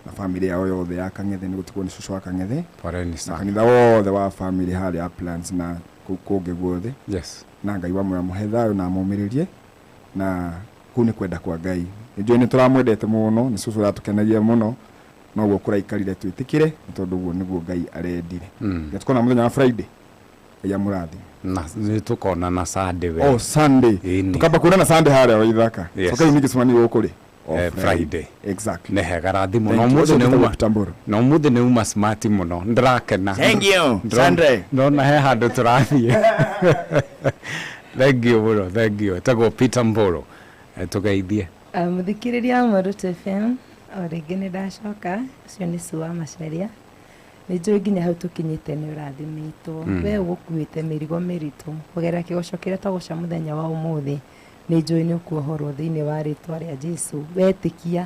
na family yao yothe ya Kang'ethe, nĩ gũtigwo nĩ cũcũ wa Kang'ethe Poleni na sana. kanitha wothe wa family harĩa Uplands na kũu kũngĩ guothe. Na Ngai wa mũhe thayũ na amũmĩrĩrie, na kũu nĩ kwenda kwa Ngai. Nĩ njũĩ nĩ tũramwendete mũno, nĩ cũcũ ũratũkenagia mũno, noguo kũraikarire twĩtĩkĩre, nĩ tondũ ũguo nĩguo Ngai arendire. Mm. Tukona mũthenya wa Friday. Ngai amũrathime. Na nĩ tũkonana Sunday we. Oh, Sunday. Ĩni. Tukamba kuonana Sunday harĩa Waithaka. Coka rĩu ningĩ cemanie gũkũ rĩ? O Friday. Exactly. Nĩ hega, rathimo. Thank Na you. ũmũthĩ Ũcio nĩ njĩtagwo uma Peter Mburu. Na ũmũthĩ nĩ uma smart mũno, ndĩrakena. Thank you, Sunday. Ndona he handũ tũrathiĩ. Thank you mũno, thank you. Etagwo Peter Mburu. Tũgeithie. Mũthikĩrĩria wa Muoroto FM, o rĩngĩ nĩ ndacoka. Ũcio nĩ Sue wa Macharia. Nĩ njũĩ nginya hau tũkinyĩte nĩ ũrathimĩtwo. We ũgũkuĩte mĩrigo mĩritũ kũgerera kĩgoco kĩrĩa twagoca mũthenya wa ũmũthĩ, nĩ njũĩ nĩ ũkuohorwo thĩinĩ wa rĩtwa rĩa Jesu. Wetĩkia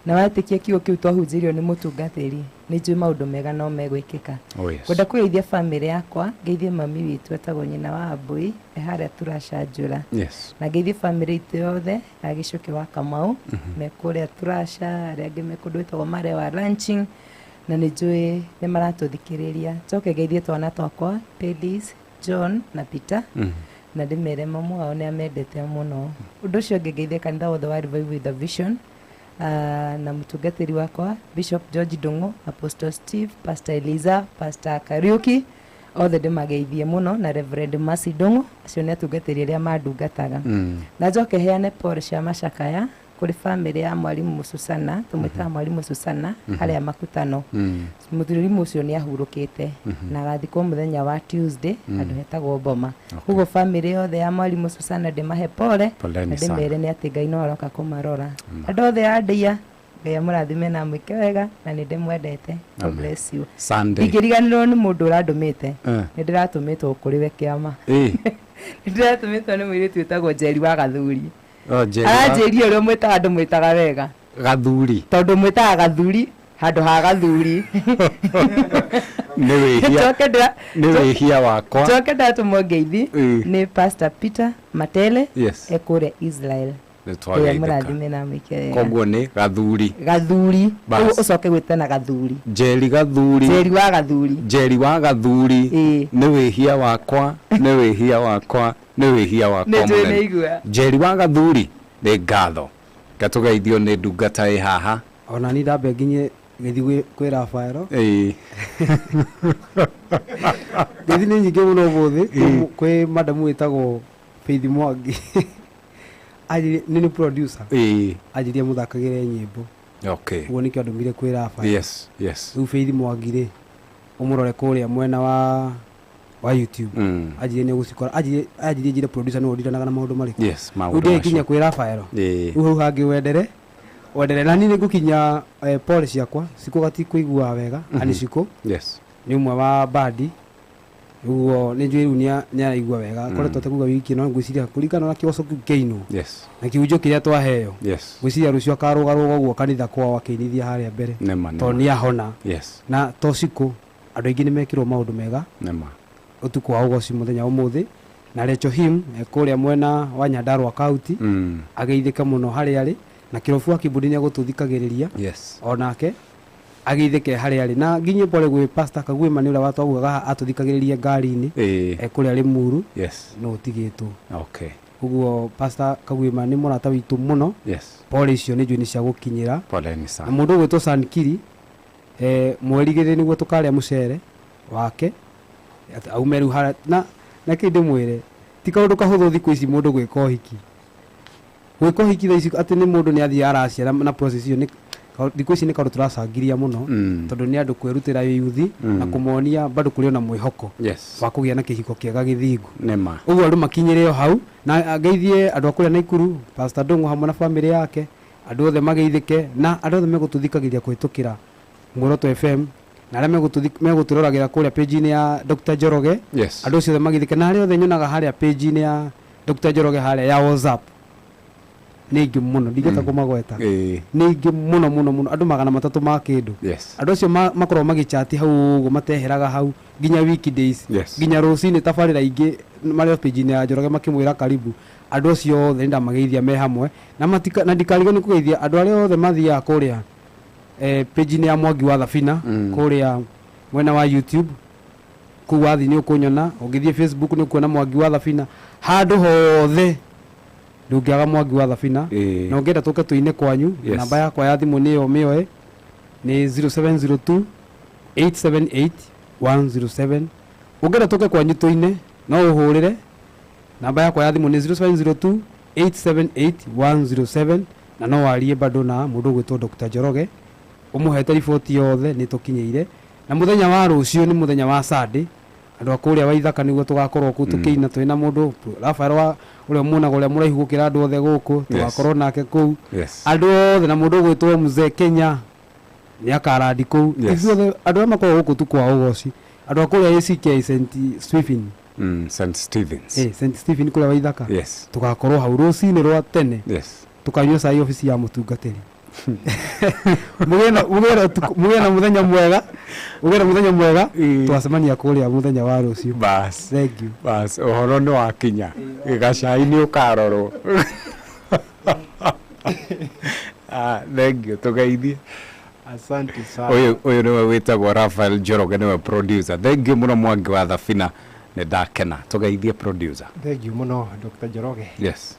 na wetĩkia kiugo kĩu twahunjĩirio nĩ mũtungatĩri, nĩ njũĩ maũndũ mega no megwĩkĩka. Oh, yes. Ngwenda kũgeithia bamĩrĩ yakwa, ngeithie mami witũ etagwo nyina wa Ambũi, e harĩa Turacanjũra. Na ngeithie bamĩrĩ itũ yothe ya Gĩcũkĩ wa Kamau, me kũrĩa Turaca, arĩa angĩ me kũndũ gwĩtagwo Marewa Ranching, na nĩ njũĩ nĩ maratũthikĩrĩria. Njoke ngeithie twana twakwa, Pedis, John na Peter, na ndĩmere mamu wao nĩ amendete mũno. Ũndũ ũcio ũngĩ, ngeithie kanitha wothe wa Revival with a Vision, na mũtungatĩri wakwa Bishop George Ndung'u, Apostle Steve, Pastor Eliza, Pastor Kariuki, othe ndĩmageithie mũno, na Reverend Mercy Ndung'u. Acio nĩ atungatĩri arĩa mandungataga. Na njoke heane pole cia macakaya kũrĩ bamĩrĩ ya mwarimũ Susana, tũmwĩtaga mwarimũ Susana, harĩa Makutano. Mũthurimu ũcio nĩ ahurũkĩte na agathikwo mũthenya wa Tuesday handũ hetagwo Boma. Koguo bamĩrĩ yothe ya mwarimũ Susana ndĩmahe pole Poleni na sana. ndĩmere nĩ atĩ Ngai no aroka kũmarora. Andũ othe a ndĩa, Ngai amũrathime na amwĩke wega, na nĩ ndĩmwendete. God Amen. bless you. Sunday. Ndingĩriganĩrwo nĩ mũndũ ũrandũmĩte. Nĩ ndĩratũmĩtwo kũrĩ we kĩama. Nĩ ndĩratũmĩtwo nĩ mũirĩtu wĩtagwo Njeri wa Gathuri. Oh, Njeri wa- Aranjĩria ũrĩa mwĩtaga, ndũmwĩtaga wega. Gathuri. Tondũ mwĩtaga Gathuri handũ ha Gathuri. Nĩ wĩhia. Njoke Nĩ wĩhia wakwa. Njoke ndatũmwo ngeithi nĩ Pastor Peter Matele, ekũrĩa Israel. Nĩ Ngai twageithĩka. amũrathime na amwĩke wega. Koguo nĩ Gathuri. Gathuri. Bas. Ũguo ũcoke gwĩtana Gathuri. Njeri Gathuri. Njeri wa Gathuri. Njeri wa Gathuri. Nĩ wĩhia wakwa, nĩ wĩhia wakwa, nĩ wĩhia wakwa Nĩ njũĩ mũnene. nĩ igua. Njeri wa Gathuri, nĩ ngatho. Ngatũgeithio nĩ ndungata ĩ haha. Ona ni ndambe nginye gĩthiĩ kwĩ Rafaelo. Ngeithi nĩ nyingĩ mũno ũmũthĩ. Kwĩ madamu wĩtagwo Faith Mwangi. Anjirie nĩ producer. Anjirie mũthakagĩre nyĩmbo. Ũguo nĩkĩo andũmire kwĩ Rafaelo. Rĩu Faith Mwangi rĩ, ũmũrore kũrĩa mwena wa YouTube. Anjirie nĩ ũgũcikora. Anjirie njĩre producer nĩwe ũndiranaga na maũndũ marĩkũ. Yes, Rĩu maũndũ ndĩgĩkinya macio. kwĩ Rafaelo. Rĩu hau hangĩ wendere wendere na niĩ nĩngũkinya pole ciakwa cikũ gatikũiguaga wega. Ani cikũ nĩ ũmwe wa bandi, ũguo nĩ njũĩ rĩu nĩaraigua wega. Akoretwo atekũigua wiki ĩno, ngwĩciria kũringana na kĩgoco kĩu kĩainwo na kĩhunjio kĩrĩa twaheo, ngwĩciria rũciũ akarũgarũga ũguo kanitha kwao akĩinithia harĩa mbere, Nĩma, tondũ nĩma. nĩ ahona. Na to cikũ, andũ aingĩ nĩ mekĩrwo maũndũ mega ũtukũ wa ũgoci mũthenya wa ũmũthĩ. Na Rachel Him kũrĩa mwena wa Nyandarua County, ageithĩke mũno harĩa arĩ. Na kĩrobu wa Kĩbũndi nĩ agũtũthikagĩrĩria. Yes. Onake ageithĩke harĩa arĩ. Na nginyie pole gwĩ Pastor Kagwĩma nĩ ũrĩa watwaguaga atũthikagĩrĩria ngari-inĩ. Ĩĩ. E kũrĩa Limuru. Yes. No ũtigĩtwo. Okay. Ũguo Pastor Kagwĩma nĩ mũrata witũ mũno. Yes. Pole icio nĩ njũĩ nĩ cia gũkinyĩra. Poleni sana. Na mũndũ ũgwĩtwo Sankiri mweri igĩrĩ nĩguo tũkarĩa mũcere wake Atĩ aume rĩu harĩa na na kĩ ndĩmwĩre ti kaũndũ kahũthũ thikũ ici mũndũ gwĩka ũhiki gwĩka ũhiki thaa ici atĩ nĩ mũndũ nĩ athiĩ araciara na process ĩyo nĩ thikũ ici nĩ kaũndũ tũracangiria mũno tondũ nĩ andũ kwĩrutĩra yuthi na kũmonia bado kũrĩ ona mwĩhoko Yes. wa kũgĩa na kĩhiko kĩega gĩthingu Nĩma. ũguo andũ makinyĩre o hau na ngeithie andũ a kũrĩa Naikuru Pastor Ndung'u hamwe na famĩlĩ yake andũ othe mageithĩke na andũ othe megũtũthikagĩria kũhĩtũkĩra Muoroto FM na arĩa megũtũroragĩra kũrĩa page-inĩ ya Dr. Njoroge. Yes. Andũ acio othe mageithĩke na arĩa othe nyonaga harĩa page-inĩ ya Dr. Njoroge harĩa ya WhatsApp nĩ aingĩ mũno ndingĩhota kũmagweta. Nĩ aingĩ mũno mũno mũno andũ 300 ma kĩndũ. Yes. Andũ acio makoragwo magĩchati hau ũguo mateheraga hau nginya weekdays. Yes. Nginya rũcinĩ tabarĩra ingĩ marĩ o page-inĩ ya Njoroge makĩmwĩra karibu. Andũ acio othe nĩndamageithia me hamwe na matika, na ndikarigwo nĩ kũgeithia andũ arĩa othe mathiaga kũrĩa page-inĩ ya Mwangi wa Thabina kũrĩa mwena wa YouTube kũu wathiĩ nĩ ũkũnyona, ũngĩthiĩ Facebook nĩ ũkuona Mwangi wa Thabina, handũ hothe ndũngĩaga Mwangi wa Thabina. Na ũngĩenda tũke tũine kwanyu. Yes. Namba yakwa ya thimũ nĩyo mĩoe nĩ 0702 878 107. Ũngĩenda tũke kwanyu tũine no ũhũrĩre namba yakwa ya thimũ nĩ 0702 878 107 na no warie bado na mũndũ ũgwĩtwo Dr. Njoroge ũmũhete riboti yothe nĩ tũkinyĩire. Na mũthenya wa rũciũ nĩ mũthenya wa Sunday andũ a kũrĩa Waithaka nĩguo tũgakorwo kũu tũkĩina twĩna mũndũ Rafael wa ũrĩa muonaga ũrĩa mũraihu gũkĩra andũ othe gũkũ tũgakorwo nake kũu. Yes. Andũ othe na mũndũ ũgwĩtwo Mzee Kenya nĩ akarandi kũu. Yes. Ithuothe andũ arĩa makoragwo gũkũ tukwa ũgoci andũ a kũrĩa ACK St Stephen. St Stephen's. St Stephen kũrĩa Waithaka. Yes. Tũgakorwo hau rũcinĩ rwa tene. Yes. Tũkanyua cai obici ya mũtungatĩri. Mũgĩe na mũthenya mwega. Mũgĩe na mũthenya mwega. Twacemania kũrĩa mũthenya wa rũciũ. Bas. Thank you. Bas, ũhoro nĩ wakinya. Gacai nĩ ũkarorwo. Thank you. Tũgeithie. Asante sana. Ũyũ nĩwe wĩtagwo Raphael Njoroge nĩwe producer. Thank you mũno Mwangi wa Thabina. Nĩ ndakena. Tũgeithie producer. Thank you mũno Dr. Njoroge. Yes.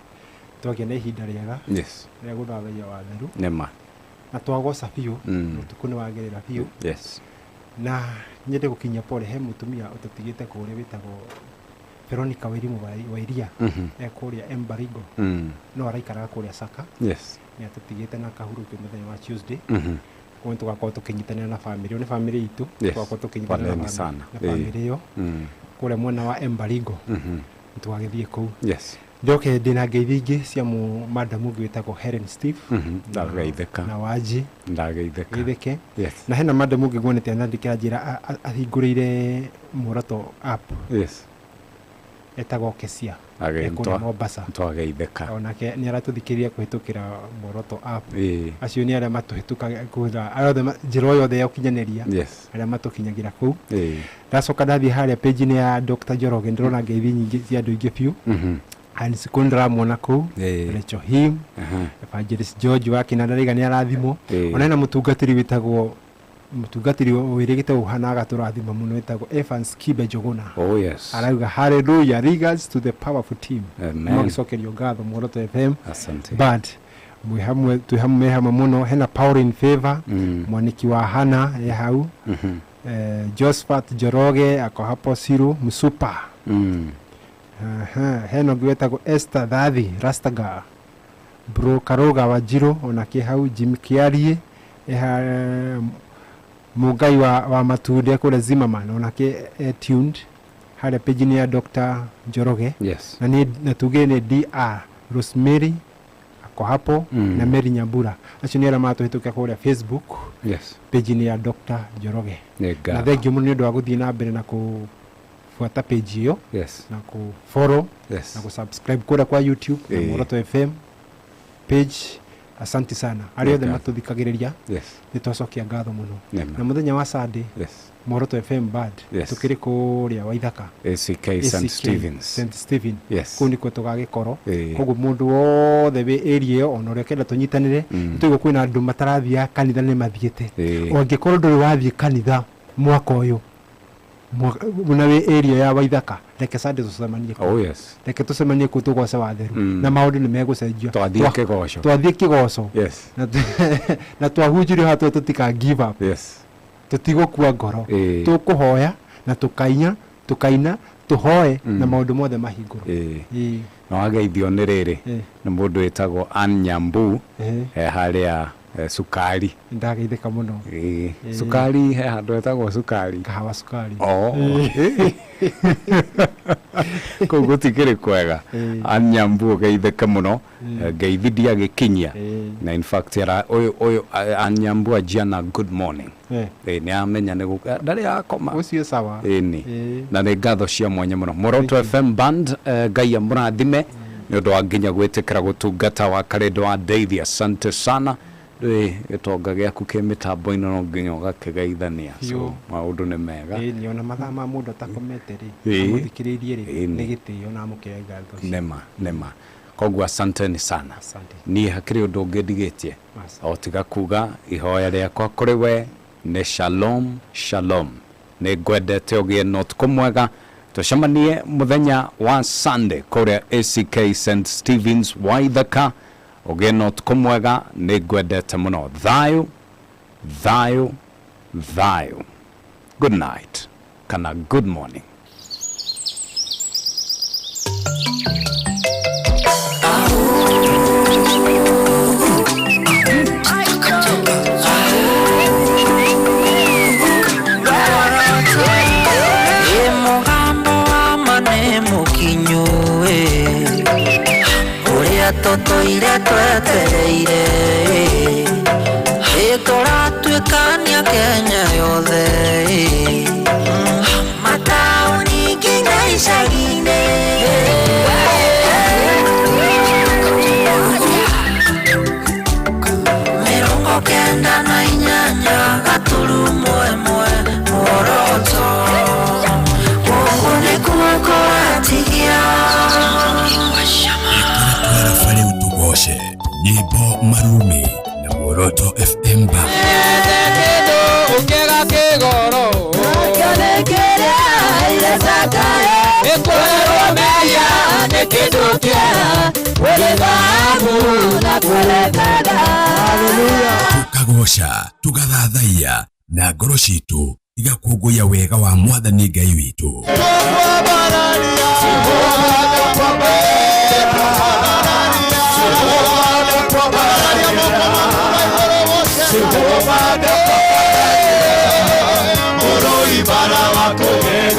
Twagĩa na ihinda rĩega. Yes. Rĩa gũthathaiya watheru. Nĩma. Na twagoca biũ. Ũtukũ nĩ wagĩrĩra biũ. Yes. Na nyende gũkinyia pole he mũtumia ũtũtigĩte kũrĩa wĩtagwo Veronica Wairimu Wairia. E kũrĩa Embarigo. No araikaraga kũrĩa Saka. Yes. Nĩ atũtigĩte na akahurũkio mũthenya wa Tuesday. Koguo tũgakorwo tũkĩnyitanĩra na famĩlĩ. Ĩyo nĩ famĩlĩ itũ. Yes. Tũgakorwo tũkĩnyitanĩra Poleni sana. na famĩlĩ ĩyo. Kũrĩa mwena wa Embarigo. Tũgagĩthiĩ kũu. Yes. Njoke ndĩna ngeithi ingĩ cia madamu ũngĩ wĩtagwo Helen Steve. Ndageithĩka. Na Wanji. Ndageithĩka. Geithĩke. Yes. Na hena madamu ũngĩ nguonete anandĩkĩra njĩra ahingũrĩire Muoroto app. Yes. Etagwo Kesia. Agĩ Ekũrĩa Mombasa. Twageithĩka. Onake nĩ aratũthikĩrĩria kũhĩtũkĩra Muoroto app. Ĩĩ. Acio nĩ arĩa matũhĩtũkaga kũhũthĩra, arĩa othe njĩra o yothe ya ũkinyanĩria. Yes. Arĩa matũkinyagĩra kũu. Ĩĩ. Ndacoka ndathiĩ harĩa page-inĩ ya Dr. Njoroge ndĩrona ngeithi nyingĩ cia andũ aingĩ biũ. Hans Kundra muona kũu. Rachel Him. Evangelist George wa Kĩnanda Rĩga nĩ arathimwo. Ona hena mũtungatĩri wĩtagwo mũtungatĩri wĩrĩgĩte gũhana agatũrathima mũno wĩtagwo Evans Kibe Njuguna. Oh yes. Arauga hallelujah, regards to the powerful team. Amen. Magĩcokerio ngatho Muoroto FM. Asante. But mwĩ hamwe, twĩ hamwe, me hamwe mũno. Hena Power in Favor, mwaniki wa Hana e hau. Josephat Njoroge ako hapo Siru Msupa. Hena ũngĩ wĩtagwo Esther Thathi Rastaga. Bro Karoga wa Njirũ onake hau, Jim Kiarie eha, Mũngai wa Matunde kũrĩa Zimmerman onake e tuned harĩa page-inĩ ya Dr. Njoroge. Yes. Na nĩ, na tuge nĩ DR Rosemary ako hapo na Mary Nyambura. Acio nĩ arĩa matũhĩtũkia kũrĩa Facebook. Yes. Page-inĩ ya Dr. Njoroge. Nĩ Na ngatho. thank you mũno nĩ ũndũ wa gũthiĩ na mbere na kũbuata page ĩyo. Yes. Na kũ follow. Yes. Na kũ subscribe kũrĩa kwa YouTube na Muoroto FM page. Asante sana arĩa othe Nĩ ngatho. matũthikagĩrĩria. Yes. Nĩ twacokia ngatho mũno. Nĩma. Na mũthenya wa Sunday, Yes. Muoroto FM Band, Yes. tũkĩrĩ kũrĩa Waithaka. ACK St. Stevens. St. Stephen. Yes. Kũu nĩkuo tũgagĩkorwo. Ĩĩ. Koguo mũndũ wothe wĩ area ĩyo ona ũrĩa ũkenda tũnyitanĩre, nĩtũigua kwĩna andũ matarathiaga kanitha nĩ mathiĩte. Ĩĩ. Ũngĩkorwo ndũrĩ wathiĩ kanitha mwaka ũyũ na wĩ area ya Waithaka, reke Sunday tũcemanie kuo. Oh, yes. Reke tũcemanie kũu tũgoce watheru. Na maũndũ nĩ megũcenjia. Twathiĩ kĩgoco. Twathiĩ kĩgoco. Yes. Na twahunjirio haha tũtika give up. Yes. Tũtigũkua ngoro. Ĩĩ. Tũkũhoya na tũkainya, tũkaina, tũhoe na maũndũ mothe mahingũrwo. Ĩĩ. Ĩĩ. Na wageithio nĩ rĩrĩ Ĩĩ. nĩ mũndũ wĩtagwo Ann Nyambu Ĩĩ. he harĩa cukari. Ndageithĩka mũno. Ĩĩ. Ĩĩ. Cukari he handũ hetagwo cukari. Kahawa cukari. Oh. Ĩĩ. Kũu gũtikĩrĩ kwega. Ĩĩ. Ann Nyambu ũgeithĩke mũno. Ĩĩ. Ngeithi ndiagĩkinyia. Ĩĩ. Na in fact ara ũyũ ũyũ Ann Nyambu anjiana good morning. Ĩĩ. Ĩĩ nĩ amenya nĩ gũka ndarĩ akoma. Ũcio sawa. Ĩni. Ĩĩ. Na nĩ ngatho cia mwanya mũno. Muoroto FM Band, Ngai amũrathime nĩ ũndũ wa nginya gwĩtĩkĩra gũtungata wa karĩndũ wa Daisy. Asante sana. Rĩ gĩtonga gĩaku kĩ mĩtambo-inĩ no nginya ũgakĩgeithania. So Biũ. maũndũ nĩ mega. Ĩĩ, ona mathaa ma mũndũ atakomete rĩ, Ĩĩ. amũthikĩrĩirie rĩ, Ĩĩ. nĩ gĩtĩo na amũkĩre ngatho icio. Nĩma nĩma. Koguo asanteni sana. Asante. Niĩ hakĩrĩ ũndũ ũngĩ ndigĩtie Asante. o tiga kuga ihoya rĩakwa kũrĩ we nĩ shalom shalom. Nĩ ngwendete ũgĩe na ũtukũ mwega. Tũcemanie mũthenya wa Sunday kũrĩa ACK St. Stevens Waithaka. Ũgĩe na ũtukũ mwega, nĩ ngwendete mũno. Thayũ, thayũ, thayũ. Good night kana good morning. Ĩ mũgambo wa ma nĩ mũkinyu ĩ, ũrĩa tũtũire twetereire ĩ, ĩ tũratuĩkania Kenya yothe ĩ, mataũni nginya icagi-inĩ. 98.1 Muoroto gũkũ nĩkuo kũratigia. Twarafa rĩu tũgoce nyĩmbo marumi na Muoroto FM ba Ũkĩga kĩgoro Nĩkwerwo mehia nĩ kĩndũ kĩega kũrĩ thahabu na kũrĩ betha. Tũkagoca tũgathathaiya na ngoro citũ igakũngũiya wega wa mwathani Ngai witũ.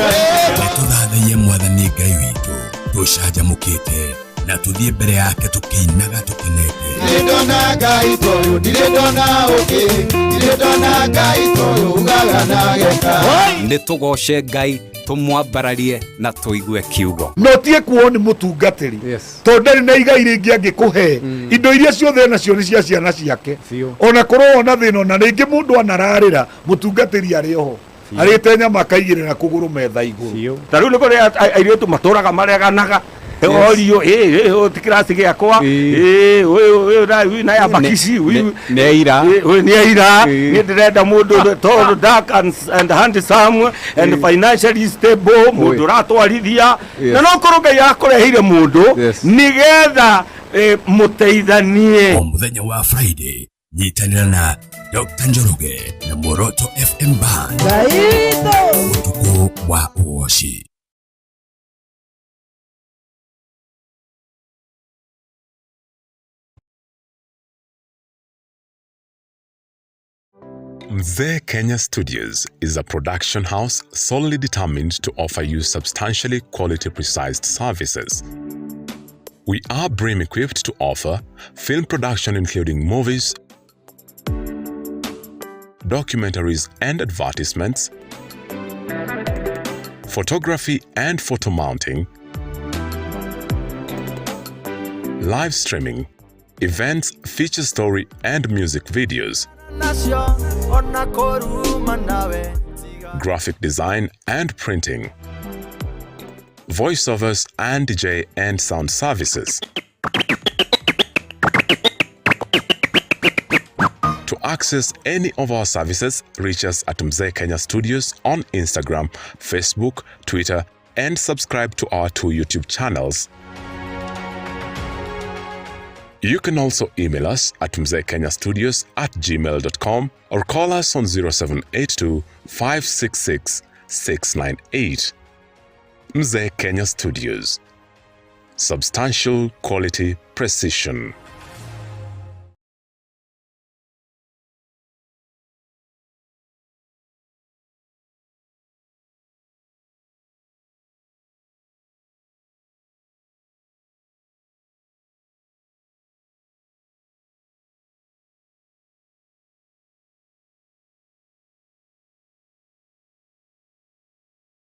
Nĩtũthathaiye mwathani Ngai witũ tũcanjamũkĩte na tũthiĩ mbere yake tũkĩinaga tũkenete. Ndirĩ ndona Ngai ta ũyũ, ndirĩ ndona ũngĩ, ndirĩ ndona Ngai ta ũyũ ugaga na geka. Nĩ tũgoce Ngai tũmwambararie na tũigue kiugo. No tie kuo nĩ mũtungatĩri tondũ ndarĩ na igai rĩngĩ angĩkũhe. Indo iria ciothe nacio nĩ cia ciana ciake. Ona korwo wona thĩna ona rĩngĩ mũndũ anararĩra mũtungatĩri arĩ oho arĩte nyama akaigĩrĩra kũgũrũ metha igũrũ. Ta rĩu nĩ kũrĩ airĩtu matũraga mareganaga. Orio ĩ ti kĩraci gĩakwa ĩ ũyũ ũyũ na ya bakici Nĩ aira. Ũyũ nĩ aira. Niĩ ndĩrenda mũndũ tall, dark and handsome and financially stable, mũndũ ũratwarithia. Yes. Na no korwo Ngai akũreheire mũndũ nĩgetha mũteithanie. O mũthenya wa Friday nyitanĩra na Dr. Njoroge na Muoroto FM Band ũtukũ wa ũgoci. Mzee Kenya Studios is a production house solely determined to offer you substantially quality precise services. We are brim equipped to offer film production including movies, documentaries and advertisements, photography and photo mounting, live streaming, events, feature story, and music videos, nacio ona kũruma nawe graphic design and printing, voiceovers and DJ and sound services. To access any of our services, reach us at Mzee Kenya Studios on Instagram, Facebook, Twitter, and subscribe to our two YouTube channels. You can also email us at mzeekenyastudios@gmail.com or call us on 0782 566 698. Mzee Kenya Studios. Substantial quality precision.